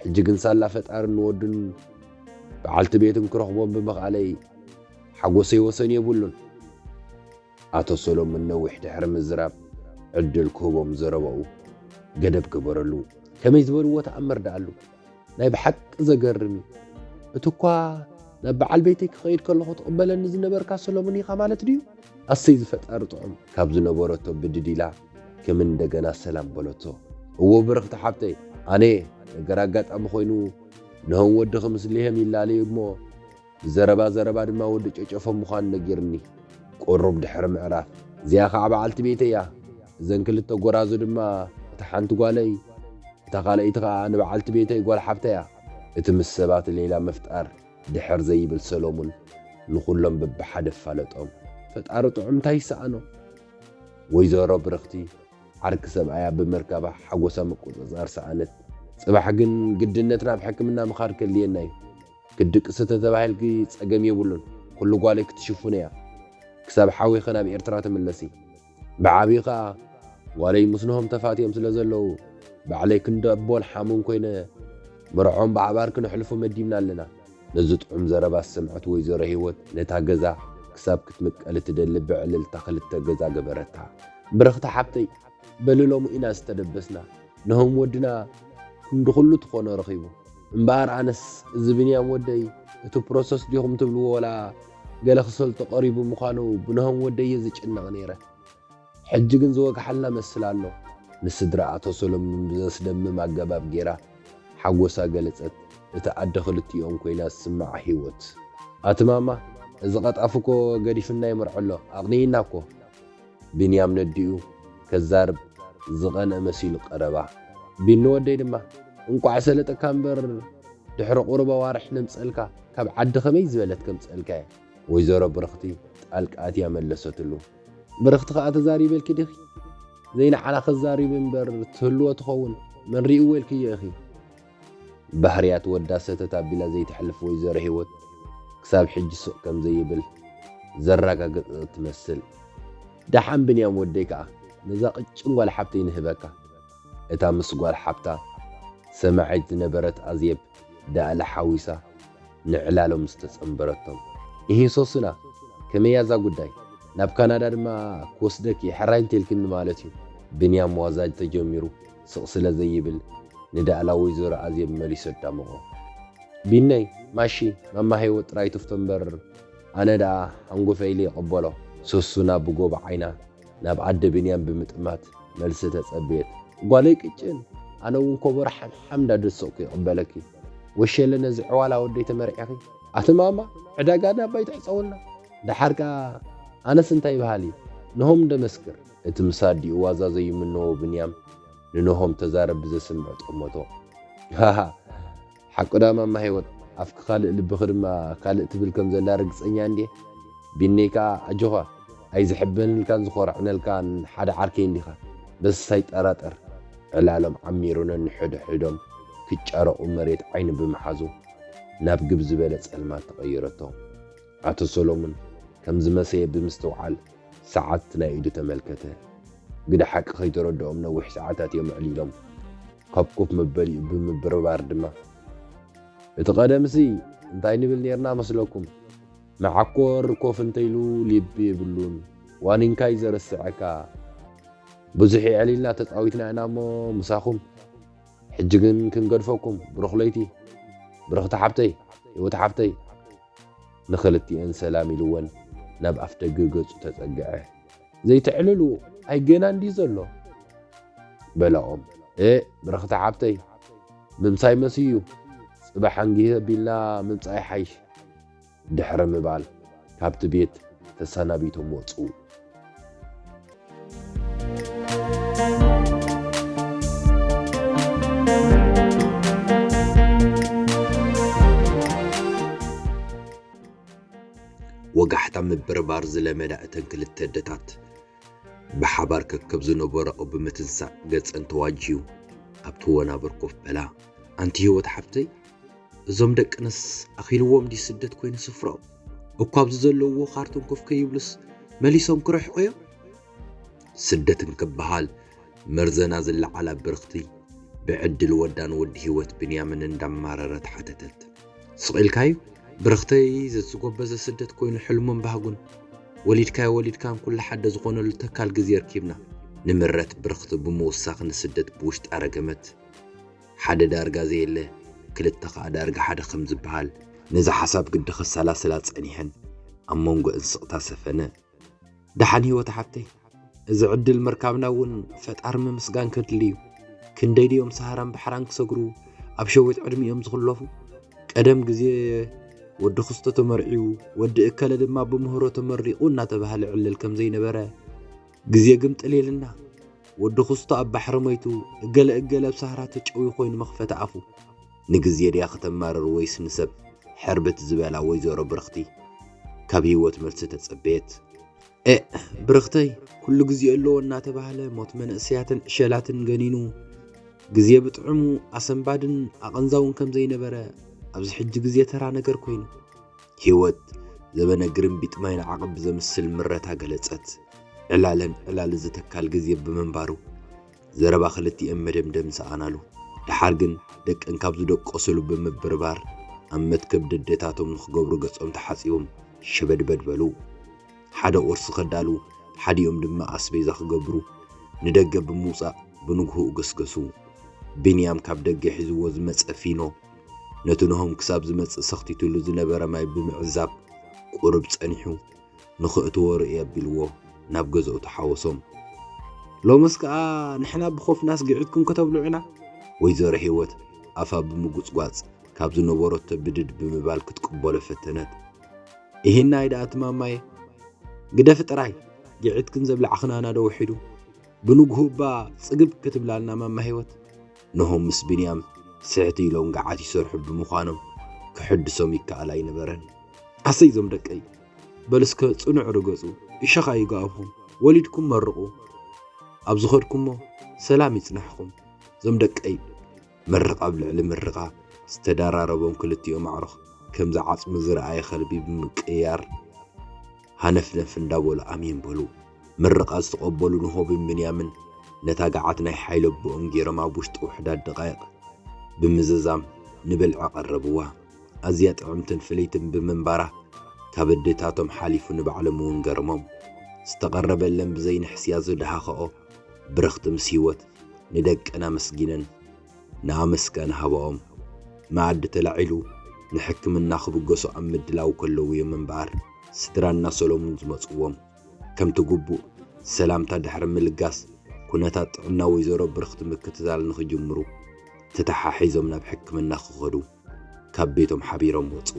ሕጂ ግን ሳላ ፈጣርን ንወዱን በዓልቲ ቤትን ክረኽቦም ብምኽኣለይ ሓጎሰይ ወሰን የብሉን። ኣቶ ሰሎሞን ነዊሕ ድሕሪ ምዝራብ ዕድል ክህቦም ዘረባኡ ገደብ ገበረሉ። ከመይ ዝበልዎ ተኣምር ደኣሉ? ናይ ብሓቂ ዘገርም እዩ። እቲ እኳ ናብ በዓል ቤተይ ክኸይድ ከለኹ ትቕበለኒ ዝነበርካ ሰሎሞን ኢኻ ማለት ድዩ? ኣሰይ ዝፈጣሪ ጥዑም። ካብ ዝነበረቶ ብድድ ኢላ ከም እንደገና ሰላም በለቶ። እዎ ብርኽቲ ሓብተይ፣ ኣነ ነገር ኣጋጣሚ ኮይኑ ነሆም ወድኺ ምስ ሊሄም ይላለዩ እሞ ብዘረባ ዘረባ ድማ ወዲ ጨጨፎም ምዃኑ ነጊርኒ። ቁሩብ ድሕሪ ምዕራፍ፣ እዚኣ ኸዓ በዓልቲ ቤተይ እያ። እዘን ክልተ ጎራዙ ድማ እታ ሓንቲ ጓለይ፣ እታ ካልኣይቲ ኸዓ ንበዓልቲ ቤተይ ጓል ሓብተይ እያ። እቲ ምስ ሰባት ሌላ ምፍጣር ድሕር ዘይብል ሰሎሙን ንኹሎም በብሓደ ኣፋለጦም። ፈጣሪ ጥዑም እንታይ ይሰኣኖ? ወይዘሮ ብርኽቲ ዓርኪ ሰብኣያ ብመርካባ ሓጎሳ ምቁጽጻር ሰኣነት። ጽባሕ ግን ግድነት ናብ ሕክምና ምኻድ ከድልየና እዩ። ክትድቅሲ ተተባሂልኪ ጸገም የብሉን። ኩሉ ጓለይ ክትሽፍኖ እያ። ክሳብ ሓዊኺ ናብ ኤርትራ ትምለሲ። ብዓብዪ ኸኣ ጓለይ ምስ ነሆም ተፋትዮም ስለ ዘለዉ፣ ባዕለይ ክንዲ ኣቦን ሓሙን ኮይነ መርዖም ብሓባር ክነሕልፎ መዲብና ኣለና። ነዚ ጥዑም ዘረባ ዝሰምዐት ወይዘሮ ህይወት ነታ ገዛ ክሳብ ክትምቀል እትደሊ ብዕልልታ ክልተ ገዛ ገበረታ። ብርኽቲ ሓብተይ፣ በሊ ሎሚ ኢና ዝተደበስና። ነሆም ወድና ክንዲ ኩሉ ትኾኖ ረኺቡ። እምበኣር ኣነስ እዚ ብንያም ወደይ እቲ ፕሮሰስ ዲኹም ትብልዎ ወላ ገለ ክሰልጦ ቀሪቡ ምዃኑ ብነሆም ወደይ እየ ዝጭነቕ ነይረ። ሕጂ ግን ዝወግሓልና መስል ኣሎ። ንስድራ ኣቶ ሰሎሙን ብዘስደምም ኣገባብ ገይራ ሓጎሳ ገለጸት። እታ ኣደ ክልቲኦም ኮይና ዝስምዓ ህይወት። ኣቲ ማማ፣ እዚ ቀጣፍ እኮ ገዲፍና ይመርዖ ኣሎ፣ ኣቕኒእና እኮ። ብንያም ነዲኡ ከዛርብ ዝቐንአ መሲሉ ቀረባ። ቢኒ ወደይ ድማ፣ እንቋዕ ሰለጠካ እምበር ድሕሪ ቁሩብ ኣዋርሕ ነምጸልካ፣ ካብ ዓዲ ከመይ ዝበለት ከምጸልካ እየ። ወይዘሮ ብርኽቲ ጣልቃ ኣትያ መለሰትሉ። ብርኽቲ ኸኣ ተዛሪበልኪ ዲኺ? ዘይንዓና ከዛሪቡ እምበር ትህልዎ ትኸውን፣ መን ሪእዎ ኢልክዮ ኢኺ? ባህርያት ወዳ ሰተት ኣቢላ ዘይትሕልፍ ወይዘሮ ህይወት ክሳብ ሕጂ ስቕ ከም ዘይብል ዘረጋገጸት ትመስል። ደሓን ብንያም ወደይ ከኣ ነዛ ቅጭን ጓል ሓብተይ ንህበካ። እታ ምስ ጓል ሓብታ ሰማዒት ዝነበረት ኣዜብ ዳእለ ሓዊሳ ንዕላሎም ዝተጸንበረቶም። እሂ ሶሱና፣ ከመይ እያ እዛ ጉዳይ? ናብ ካናዳ ድማ ክወስደኪ ሕራይ እንተልክኒ ማለት እዩ። ብንያም ዋዛ ተጀሚሩ ስቕ ስለ ዘይብል ንዳእላ ወይዘሮ ኣዜብ መሊሱ ኣዳመቖ። ቢነይ፣ ማሺ፣ ማማ ሄወት ጥራይ ትፍቶ እምበር ኣነ ደኣ ሓንጎፈ ኢለ ይቕበሎ። ሶሱና ብጎቦ ዓይና ናብ ኣደ ብንያም ብምጥማት መልሲ ተጸበየት። ጓለይ ቅጭን፣ ኣነ እውን ኮቦሮ ሓምሓም እንዳደሰቕኩ ይቕበለኪ። ወሸለ ነዚ ዕዋላ ወደይ ተመርዒኺ። ኣቲ ማማ፣ ዕዳጋ ናብ ባይ ትሕጸወልና። ደሓር ከኣ ኣነስ እንታይ በሃሊ፣ ንሆም እንደመስክር። እቲ ምስ ኣዲኡ ዋዛ ዘይምነዎ ብንያም ንንሆም ተዛረብ ብዘስምዕ ጠመቶ። ሃሃ፣ ሓቁ ዳ ማማ ሄወት፣ ኣፍኪ ካልእ ልብኺ ድማ ካልእ ትብል ከም ዘላ ርግጸኛ እንድየ። ቢነይ ከኣ ኣጆኻ፣ ኣይዝሕበንልካን ዝኾርዕነልካን ሓደ ዓርከይ እንዲኻ። በስ ኣይጠራጠር። ዕላሎም ዓሚሩ ነንሕድሕዶም ክጫረቑ መሬት ዓይኒ ብምሓዙ ናብ ግብ ዝበለ ጸልማት ተቐይረቶ። ኣቶ ሰሎሙን ከም ዝመሰየ ብምስትውዓል ሰዓት ናይ ኢዱ ተመልከተ። ግደ ሓቂ ከይተረድኦም ነዊሕ ሰዓታት እዮም ኣዕሊሎም። ካብ ኮፍ መበሊኡ ብምብርባር ድማ፣ እቲ ቀደምሲ እንታይ ንብል ኔርና መስለኩም? መዓኮር ኮፍ እንተኢሉ ልቢ የብሉን፣ ዋኒንካ እዩ ዘረስዐካ። ብዙሕ የዕሊልና ተጻዊትና ኢና እሞ ምሳኹም። ሕጂ ግን ክንገድፈኩም። ብሩኽ ለይቲ። ብርኽቲ ሓብተይ፣ ህይወት ሓብተይ። ንኽልቲኤን ሰላም ኢልወን ናብ ኣፍደገ ገጹ ተጸግዐ። ዘይተዕልሉ፣ ኣይ ገና እንድዩ ዘሎ። በላኦም። ኤእ፣ ብርኽቲ ሓብተይ፣ ምምሳይ መስዩ፣ ጽባሕ ኣንጊህ ኣቢልና ምምጻእ ይሓይሽ። ድሕሪ ምባል፣ ካብቲ ቤት ተሰናቢቶም ወጹ። ወጋሕታ ምብርባር ዝለመዳ እተን ክልተ ኣደታት፣ ብሓባር ከከብ ዝነበረኦ ብምትንሳእ ገጸን ተዋጅዩ ኣብቲ ወናብር ኮፍ በላ። ኣንቲ ህይወት ሓብተይ፣ እዞም ደቅንስ ኣኺልዎም ድዩ ስደት ኮይኑ ስፍራኦም? እኳ ኣብዚ ዘለውዎ ካርቶን ኮፍ ከይብሉስ መሊሶም ክርሕቑ እዮም? ስደት እንክበሃል መርዘና ዝለዓላ ብርኽቲ ብዕድል ወዳን ወዲ ህይወት ብንያምን እንዳማረረት ሓተተት። ስቕ ኢልካዩ? ብርኽተይ፣ ዘዝጎበዘ ስደት ኮይኑ ሕልሙን ባህጉን። ወሊድካዮ ወሊድካን ኩሉ ሓደ ዝኾነሉ ተካል ግዜ ኣርኪብና። ንምረት ብርኽቲ ብምውሳኽ ንስደት ብውሽጣ ረገመት። ሓደ ዳርጋ ዘየለ፣ ክልተ ኸኣ ዳርጋ ሓደ ከም ዝበሃል፣ ነዚ ሓሳብ ግዲ ከሰላስላ ጸኒሐን፣ ኣብ መንጎአን ስቕታ ሰፈነ። ደሓን ህይወት ሓብተይ፣ እዚ ዕድል ምርካብና እውን ፈጣሪ ምምስጋን ከድሊ እዩ። ክንደይ ድዮም ሰሃራን ባሕራን ክሰግሩ ኣብ ሸዊት ዕድሚኦም ዝኽለፉ? ቀደም ግዜ ወዲ ክስቶ ተመርዕዩ፣ ወዲ እከለ ድማ ብምህሮ ተመሪቑ እናተባህለ ዕለል ከም ዘይነበረ፣ ግዜ ግምጥል ኢልና፣ ወዲ ክስቶ ኣብ ባሕሪ ሞይቱ፣ እገለ እገለ ኣብ ሰሃራ ተጨውዩ ኮይኑ መኽፈቲ ኣፉ። ንግዜ ድያ ከተማርር ወይስ ንሰብ ሕርብት ዝበላ ወይዘሮ ብርኽቲ ካብ ህይወት መልሲ ተጸበየት። ኤእ፣ ብርኽተይ፣ ኩሉ ግዜ ኣለዎ እናተባህለ ሞት መንእሰያትን ዕሸላትን ገኒኑ፣ ግዜ ብጥዑሙ ኣሰንባድን ኣቐንዛውን ከም ዘይነበረ ኣብዚ ሕጂ ግዜ ተራ ነገር ኮይኑ። ህይወት ዘበነ ግርምቢጥ ማይ ንዓቐብ ብዘምስል ምረታ ገለጸት። ዕላለን ዕላል እዚ ተካል ግዜ ብምንባሩ፣ ዘረባ ክልቲኤን መደምደም ሰኣናሉ። ደሓር ግን ደቀን ካብ ዝደቀሱሉ ብምብርባር፣ ኣብ መትከብ ደደታቶም ንኽገብሩ ገጾም ተሓጺቦም ሸበድበድ በሉ። ሓደ ቁርሲ ከዳሉ፣ ሓዲኦም ድማ ኣስቤዛ ክገብሩ ንደገ ብምውጻእ ብንግሆኡ ገስገሱ። ቢንያም ካብ ደገ ሒዝዎ ዝመጸ ፊኖ፣ ነቲ ነሆም ክሳብ ዝመጽእ ሰኽቲትሉ ዝነበረ ማይ ብምዕዛብ፣ ቁሩብ ጸኒሑ፣ "ንኽእትዎ ርእየ" ኣቢልዎ ናብ ገዝኡ ተሓወሶም። "ሎምስ ከኣ ንሕና ብኾፍናስ ግዒትኩም ከተብልዑና?" ወይዘሮ ሂወት ኣፋ ብምጉጽጓጽ ካብ ዝነበረቶ ብድድ ብምባል ክትቅበሎ ፈተነት። "እሂናይ ደኣ እቲ ማማየ፣ ግደፊ ጥራይ፣ ግዒትክን ዘብላዕኽናና ዶ ውሒዱ? ብንግሁ እባ ጽግብ ክትብላልና ማማ ሂወት?" ነሆም ምስ ቢንያም ስሕት ኢሎም ገዓት ይሰርሑ ብምዃኖም ክሕድሶም ይከኣል ኣይነበረን። "ኣሰይ ዞም ደቀይ፣ በሉ እስከ ጽኑዕ ርገጹ፣ እሸኻ ይግኣብኹም፣ ወሊድኩም መርቑ፣ ኣብ ዝኸድኩሞ ሰላም ይጽንሕኹም ዞም ደቀይ።" ምርቓ ኣብ ልዕሊ ምርቓ ዝተደራረቦም ክልቲኦም ኣዕሩኽ ከምዚ ዓጽሚ ዝረኣየ ከልቢ ብምቅይያር ሃነፍነፍ እንዳበሉ ኣሜን በሉ። ምርቓ ዝተቐበሉ ንሆብን ብንያምን ነታ ገዓት ናይ ሓይሊ ኣቦኦም ገይሮም ኣብ ውሽጢ ውሑዳት ደቓይቕ ብምዝዛም ንብልዒ ኣቐረብዋ። ኣዝያ ጥዕምትን ፍልይትን ብምንባራ ካብ ኣዴታቶም ሓሊፉ ንባዕሎም እውን ገረሞም። ዝተቐረበለን ብዘይ ንሕስያ ዝደሃኸኦ ብርኽቲ ምስ ህይወት ንደቀን ኣመስጊነን ንኣመስጋኒ ሃባኦም። መኣዲ ተላዒሉ ንሕክምና ክብገሱ ኣብ ምድላው ከለዉ እዮም እምበኣር ስድራና ሰሎሙን ዝመጽዎም። ከምቲ ግቡእ ሰላምታ ድሕሪ ምልጋስ ኩነታት ጥዕና ወይዘሮ ብርኽቲ ምክትታል ንኽጅምሩ ተተሓሒዞም ናብ ሕክምና ክኸዱ ካብ ቤቶም ሓቢሮም ወጹ።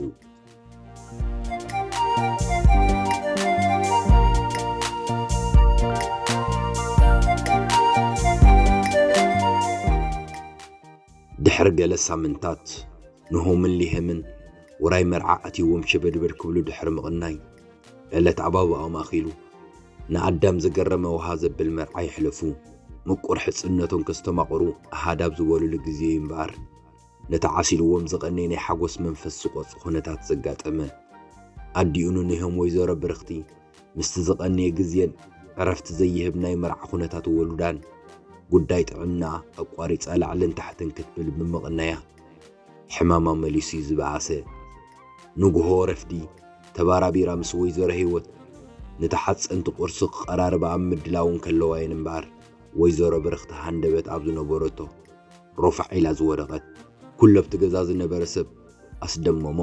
ድሕሪ ገለ ሳምንታት፣ ንሆምን ሊሄምን ውራይ መርዓ ኣትይዎም ሸበድበድ ክብሉ ድሕሪ ምቕናይ፣ ዕለት ኣባብኣኦም ኣኺሉ፣ ንኣዳም ዘገረመ ውሃ ዘብል መርዓ የሕለፉ። ምቁር ሕጽነቶም ከስተማቕሩ ኣሃዳብ ዝበሉሉ ግዜ እዩ እምበኣር፣ ነቲ ዓሲልዎም ዝቐነየ ናይ ሓጎስ መንፈስ ዝቖጽ ኩነታት ዘጋጠመ። ኣዲኡ ንንሆም ወይዘሮ ብርኽቲ ምስቲ ዝቐነየ ግዜን ዕረፍቲ ዘይህብ ናይ መርዓ ኩነታት ወሉዳን፣ ጉዳይ ጥዕናኣ ኣቋሪጻ ላዕልን ታሕትን ክትብል ብምቕናያ፣ ሕማማ መሊሱ እዩ ዝበኣሰ። ንግሆ ረፍዲ ተባራቢራ ምስ ወይዘሮ ህይወት ንተሓጸንቲ ቁርሲ ክቐራርባ ኣብ ምድላው እንከለዋ እየን እምበኣር፣ ወይዘሮ ብርኽቲ ሃንደበት ኣብ ዝነበረቶ ሮፋዕ ኢላ ዝወደቐት። ኩሉ ኣብቲ ገዛ ዝነበረ ሰብ ኣስደመሞ።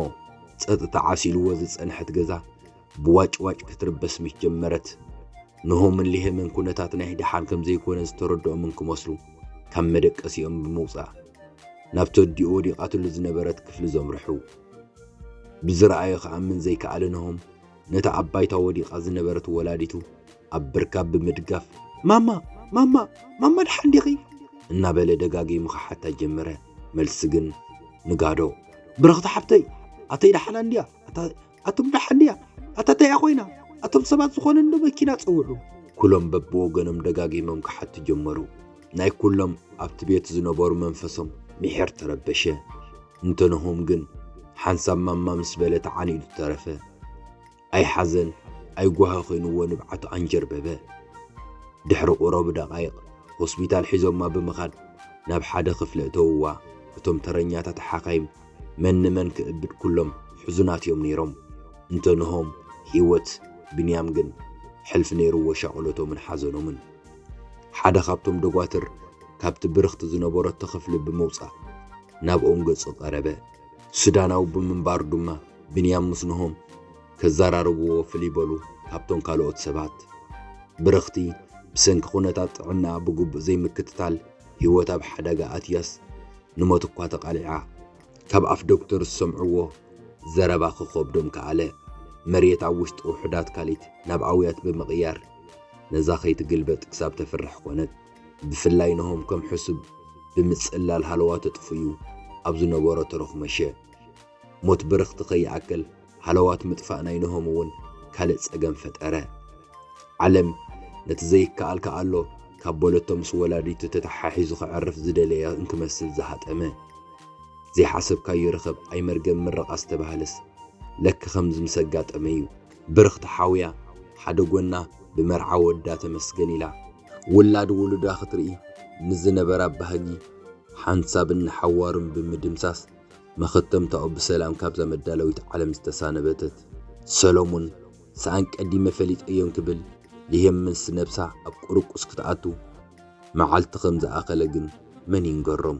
ጸጥታ ዓሲልዎ ዝጸንሐት ገዛ ብዋጭዋጭ ክትርበስ ምስ ጀመረት፣ ንሆምን ሊሄምን ኩነታት ናይ ደሓን ከም ዘይኮነ ዝተረድኦም እንክመስሉ፣ ካብ መደቀሲኦም ብምውጻእ፣ ናብቲ ኣዲኡ ወዲቓትሉ ዝነበረት ክፍሊ ዘምርሑ። ብዝረኣዮ ክኣምን ዘይከኣለ ነሆም፣ ነታ ኣብ ባይታ ወዲቓ ዝነበረት ወላዲቱ ኣብ ብርካ ብምድጋፍ፣ "ማማ፣ ማማ፣ ማማ ደሓን ዲኺ?" እናበለ ደጋጊሙ ክሓታ ጀመረ። መልሲ ግን ንጋዶ። "ብርኽቲ ሓብተይ፣ ኣተይ ደሓን እንድያ? ኣታ፣ ኣቶም ደሓን ድያ? ኣታ እንታይ እያ ኮይና? ኣቶም ሰባት ዝኾነ እንዶ መኪና ጸውዑ?" ኩሎም በብወገኖም ደጋጊሞም ክሓቱ ጀመሩ። ናይ ኩሎም ኣብቲ ቤት ዝነበሩ መንፈሶም ምሒር ተረበሸ። እንተነሆም ግን ሓንሳብ ማማ ምስ በለ ተዓኒዱ ተረፈ። ኣይሓዘን ኣይጓሃ ኮይንዎ ንብዓቱ ኣንጀርበበ። ድሕሪ ቁሩብ ደቓይቕ ሆስፒታል ሒዞማ ብምኻድ ናብ ሓደ ክፍሊ እተውዋ። እቶም ተረኛታት ሓኻይም መን ንመን ክእብድ ኩሎም ሕዙናት እዮም ነይሮም። እንተንሆም ህይወት ብንያም ግን ሕልፊ ነይርዎ ሻቕሎቶምን ሓዘኖምን። ሓደ ካብቶም ደጓትር ካብቲ ብርኽቲ ዝነበረቶ ክፍሊ ብምውጻእ ናብኦም ገጹ ቀረበ። ሱዳናዊ ብምንባሩ ድማ ብንያም ምስ ነሆም ከዘራርብዎ ፍልይ በሉ ካብቶም ካልኦት ሰባት። ብርኽቲ ብሰንኪ ኩነታት ጥዕናኣ ብግቡእ ዘይምክትታል ህይወት ኣብ ሓደጋ ኣትያስ ንሞት እኳ ተቓሊዓ። ካብ ኣፍ ዶክተር ዝሰምዕዎ ዘረባ ክኸብዶም ከኣለ። መሬት ኣብ ውሽጢ ውሑዳት ካልኢት ናብ ኣውያት ብምቕያር ነዛ ከይትግልበጥ ክሳብ ተፍርሕ ኮነት። ብፍላይ ነሆም ከም ሕሱብ ብምጽላል ሃለዋ ተጥፍኡ ኣብ ዝነበሮ ተረኽመሸ። ሞት ብርኽቲ ከይኣክል ሃለዋት ምጥፋእ ናይ ነሆም እውን ካልእ ጸገም ፈጠረ። ዓለም ነቲ ዘይከኣል ከኣሎ ካብ በለቶ ምስ ወላዲቱ ተተሓሒዙ ከዕርፍ ዝደለየ እንክመስል ዝሃጠመ። ዘይሓሰብካዮ ርኸብ ኣይመርገም ምርቓ ዝተባህለስ ለክ ከምዚ ምስ ኣጋጠመ እዩ። ብርኽቲ ሓውያ ሓደ ጎና ብመርዓ ወዳ ተመስገን ኢላ ውላድ ውሉዳ ክትርኢ ንዝነበራ ባህጊ ሓንሳብን ንሓዋሩን ብምድምሳስ መኸተምታኡ ብሰላም ካብዛ መዳለዊት ዓለም ዝተሳነበተት ሰሎሙን ሰኣን ቀዲመ ፈሊጠዮ እንክብል ልሄም ምስ ነብሳ ኣብ ቁርቁስ ክትኣቱ መዓልቲ ከም ዝኣኸለ ግን መን ይንገሮም?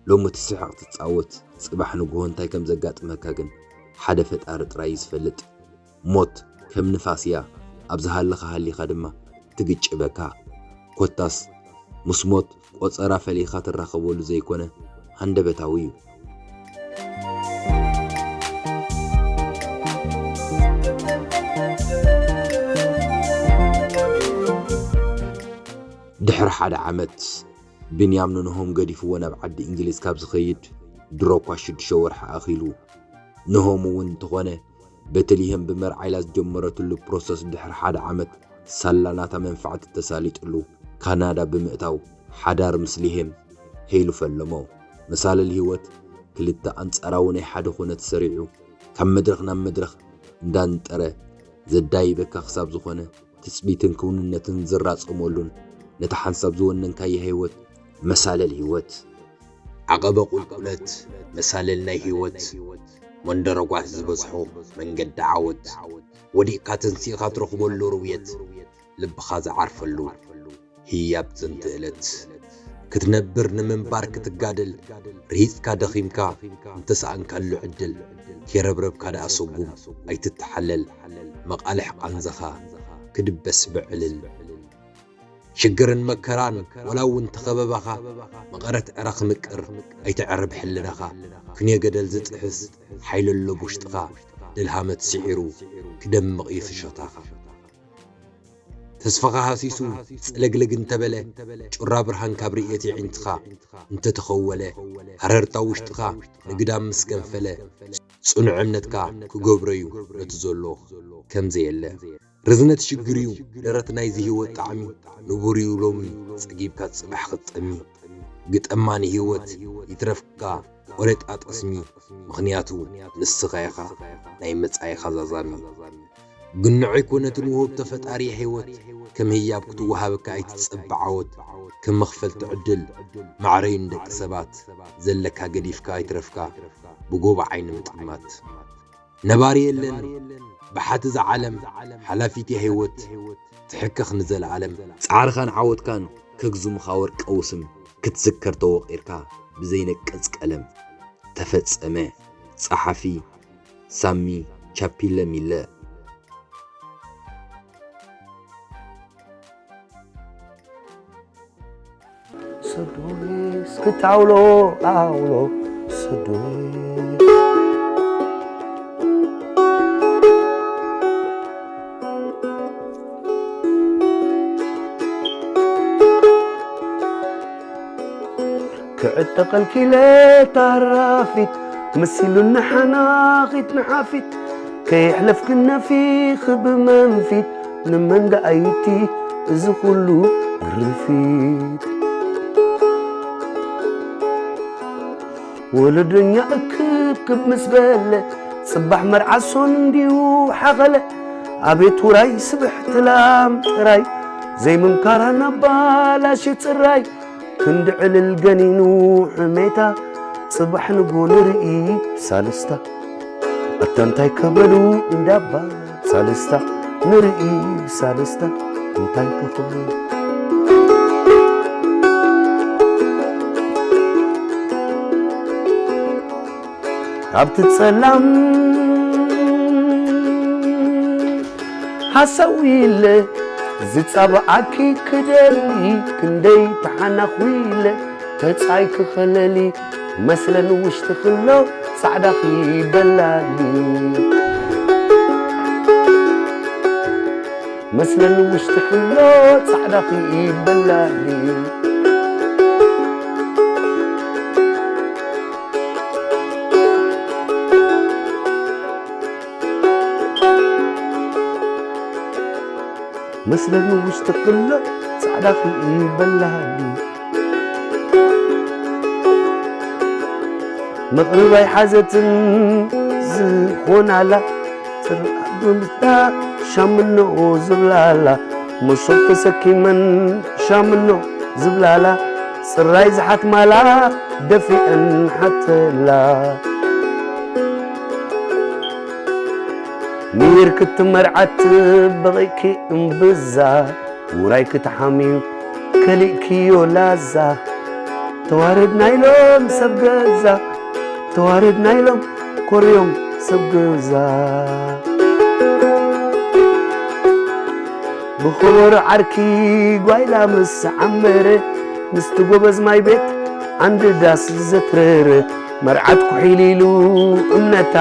ሎሚ ትስሕቕ ትጻወት፣ ጽባሕ ንግሆ እንታይ ከም ዘጋጥመካ ግን ሓደ ፈጣሪ ጥራይ እዩ ዝፈልጥ። ሞት ከም ንፋስ እያ፣ ኣብ ዝሃለኻ ሃሊኻ ድማ ትግጭበካ። ኮታስ ምስ ሞት ቆጸራ ፈሊኻ ትራኸበሉ ዘይኮነ ሃንደበታዊ እዩ። ድሕሪ ሓደ ዓመት ብንያም ንንሆም ገዲፍዎ ናብ ዓዲ እንግሊዝ ካብ ዝኸይድ ድሮ እኳ ሽዱሽተ ወርሒ ኣኺሉ። ንሆም እውን እንተኾነ በተልሄም ብመርዓ ኢላ ዝጀመረትሉ ፕሮሰስ ድሕሪ ሓደ ዓመት ሳላ ናታ መንፋዕቲ ተሳሊጥሉ ካናዳ ብምእታው ሓዳር ምስ ልሄም ሄሉ ፈለሞ። መሳልል ህይወት ክልተ ኣንጻራዊ ናይ ሓደ ኩነት ሰሪዑ ካብ መድረኽ ናብ መድረኽ እንዳንጠረ ዘዳይበካ ክሳብ ዝኾነ ትጽቢትን ክውንነትን ዝራጸመሉን ነቲ ሓንሳብ ዝወነንካዮ ህይወት መሳለል ህይወት ዓቐበ ቁልቁለት መሳለል ናይ ህይወት መንደረጓት ዝበዝሖ መንገዲ ዓወት ወዲቕካ ተንሲእኻ ትረኽበሉ ርውየት ልብኻ ዝዓርፈሉ ህያብ ጥንቲ እለት ክትነብር ንምንባር ክትጋደል ርሂጽካ ደኺምካ እንተሰኣንካሉ ዕድል ከይረብረብካ ደኣ ሰጉም ኣይትተሓለል መቓልሕ ቃንዛኻ ክድበስ ብዕልል ሽግርን መከራን ወላ እውን ተኸበባኻ መቐረት ዕረ ክምቅር ኣይተዕርብ ሕልናኻ ክንዮ ገደል ዝጥሕስ ሓይሊ ኣሎ ብውሽጥኻ ደልሃመት ስዒሩ ክደምቕ እዩ ፍሽኽታኻ ተስፋኻ ሃሲሱ ጽለግለግ እንተበለ ጩራ ብርሃን ካብ ርእየት የዒንትኻ እንተተኸወለ ሃረርታ ውሽጥኻ ንግዳም ምስ ገንፈለ ጽኑዕ እምነትካ ክገብረዩ ነቲ ዘሎ ከም ዘየለ ርዝነት ሽግር እዩ ደረት ናይዚ ህይወት ጣዕሚ ንቡር እዩ ሎሚ ጸጊብካ ጽባሕ ክትጠሚ ግጠማ ንህይወት ይትረፍካ ቆረጣ ጠስሚ ምኽንያቱ ንስኻ ኢኻ ናይ መጻኢኻ ዛዛሚ ግንዖ ኣይኮነትን ውህብቶ ፈጣሪ ህይወት ከም ህያብ ክትወሃበካ ኣይትጸበ ዓወት ከም መኽፈልቲ ዕድል ማዕረዩ ንደቂ ሰባት ዘለካ ገዲፍካ ኣይትረፍካ ብጎቦ ዓይኒ ምጥማት ነባሪ የለን ብሓቲ እዛ ዓለም ሓላፊት እያ ህይወት ትሕከኽ ንዘለዓለም ጻዕርኻን ዓወትካን ከግዝሙኻ ወርቂ ውስም ክትዝከር ተወቒርካ ብዘይነቅጽ ቀለም ተፈጸመ ጸሓፊ ሳሚ ቻፒለ ሚለ ሰዱስ ክታውሎ ኣውሎ ሰዱስ ክዕጠቐልኪለ ታራፊት መሲሉኒ ሓናኺት ንሓፊት ከየሕለፍክን ነፊኺ ብመንፊት ንመን ደኣይቲ እዚ ኩሉ ግርፊት ወለደኛ እክብክብ ምስ በለ ጽባሕ መርዓሶን እንዲዩ ሓኸለ ኣቤት ውራይ ስብሕቲ ላም ጥራይ ዘይምምካራ ናባላሽ ጽራይ ክንዲ ዕልል ገኒኑ ሕሜታ ጽባሕ ንጎ ንርኢ ብሳልስታ ኣታ እንታይ ከበሉ እንዳባ ሳልስታ ንርኢ ብሳልስታ እንታይ ከኸሉ ኣብቲ ጸላም ሓሳዊለ ዝጻብኣኪ ክደሊ ክንደይ ተሓናኺለ ተጻይ ክኸለሊ መስለን ውሽጢ ክሎ ጻዕዳኺ በላሊ መስለን ውሽጢ ክሎ ጻዕዳኺ በላሊ መስለኒ ውሽጢ ክሎ ጻዕዳ ክልኢ በላሃሊ መቕርብ ኣይሓዘትን ዝኾናላ ጽርዓት ብምስታ ሻምኖ ዝብላላ መሶብ ተሰኪመን ሻምኖ ዝብላላ ጽራይ ዝሓትማላ ደፊአን ሓተላ ሚር ክትመርዓት በቒኪ እምብዛ ውራይ ክትሓምዩ ከሊእክዮ ላዛ ተዋረድና ኢሎም ሰብ ገዛ ተዋረድና ኢሎም ኮርዮም ሰብ ገዛ ብኸበሮ ዓርኪ ጓይላ ምስ ዓመረ ምስቲ ጎበዝ ማይ ቤት ዓንዲ ዳስ ዘትረረ መርዓት ኩሒል ኢሉ እምነታ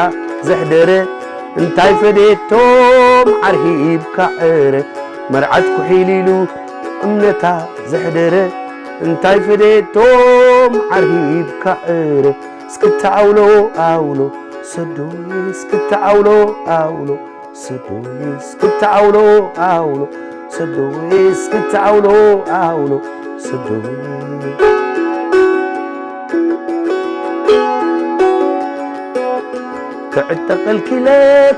ዘሕደረ እንታይ ፈዴቶም ዓርሂብካ ዕረ መርዓት ኩሒል ኢሉ እምነታ ዘሕደረ እንታይ ፈዴቶም ዓርሂብካ ዕረ እስክታ ኣውሎ ኣውሎ ሰዶይ እስክታ ኣውሎ ኣውሎ ሰዶይ እስክታ ኣውሎ ኣውሎ ሰዶይ እስክታ ኣውሎ ኣውሎ ሰዶይ ክዕጠቐልኪ ኢለ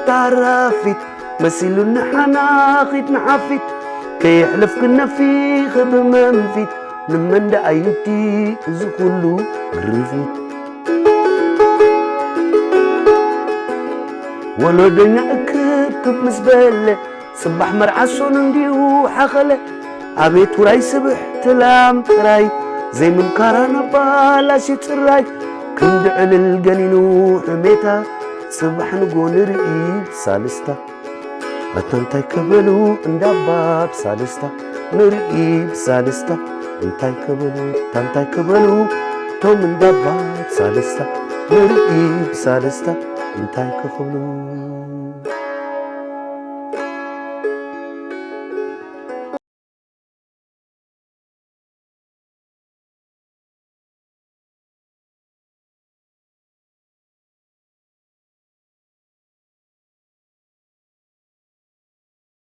ታራፊት መሲሉኒ ሓናኺት ንሓፊት ከየሕለፍኪ ነፊኺ ብመንፊት ንመን ደኣ እዩ እቲ እዚ ኩሉ ግርፊት ወለዶኛ እክብክብ ምስ በለ ጽባሕ መርዓ ሶኑ እንዲዩ ሓኸለ ኣቤት ውራይ ስብሕ ትላም ጥራይ ዘይምምካራ ናባላሽ ጽራይ ክንዲ ዕልል ገኒኑ ሕሜታ ጽባሕ ንጎ ንርኢ ብሳልስታ ኣታ እንታይ ከበሉ እንዳባ ብሳልስታ ንርኢ ብሳልስታ እንታይ ከበሉ እታ እንታይ ከበሉ እቶም እንዳባ ብሳልስታ ንርኢ ብሳልስታ እንታይ ከኽብሉ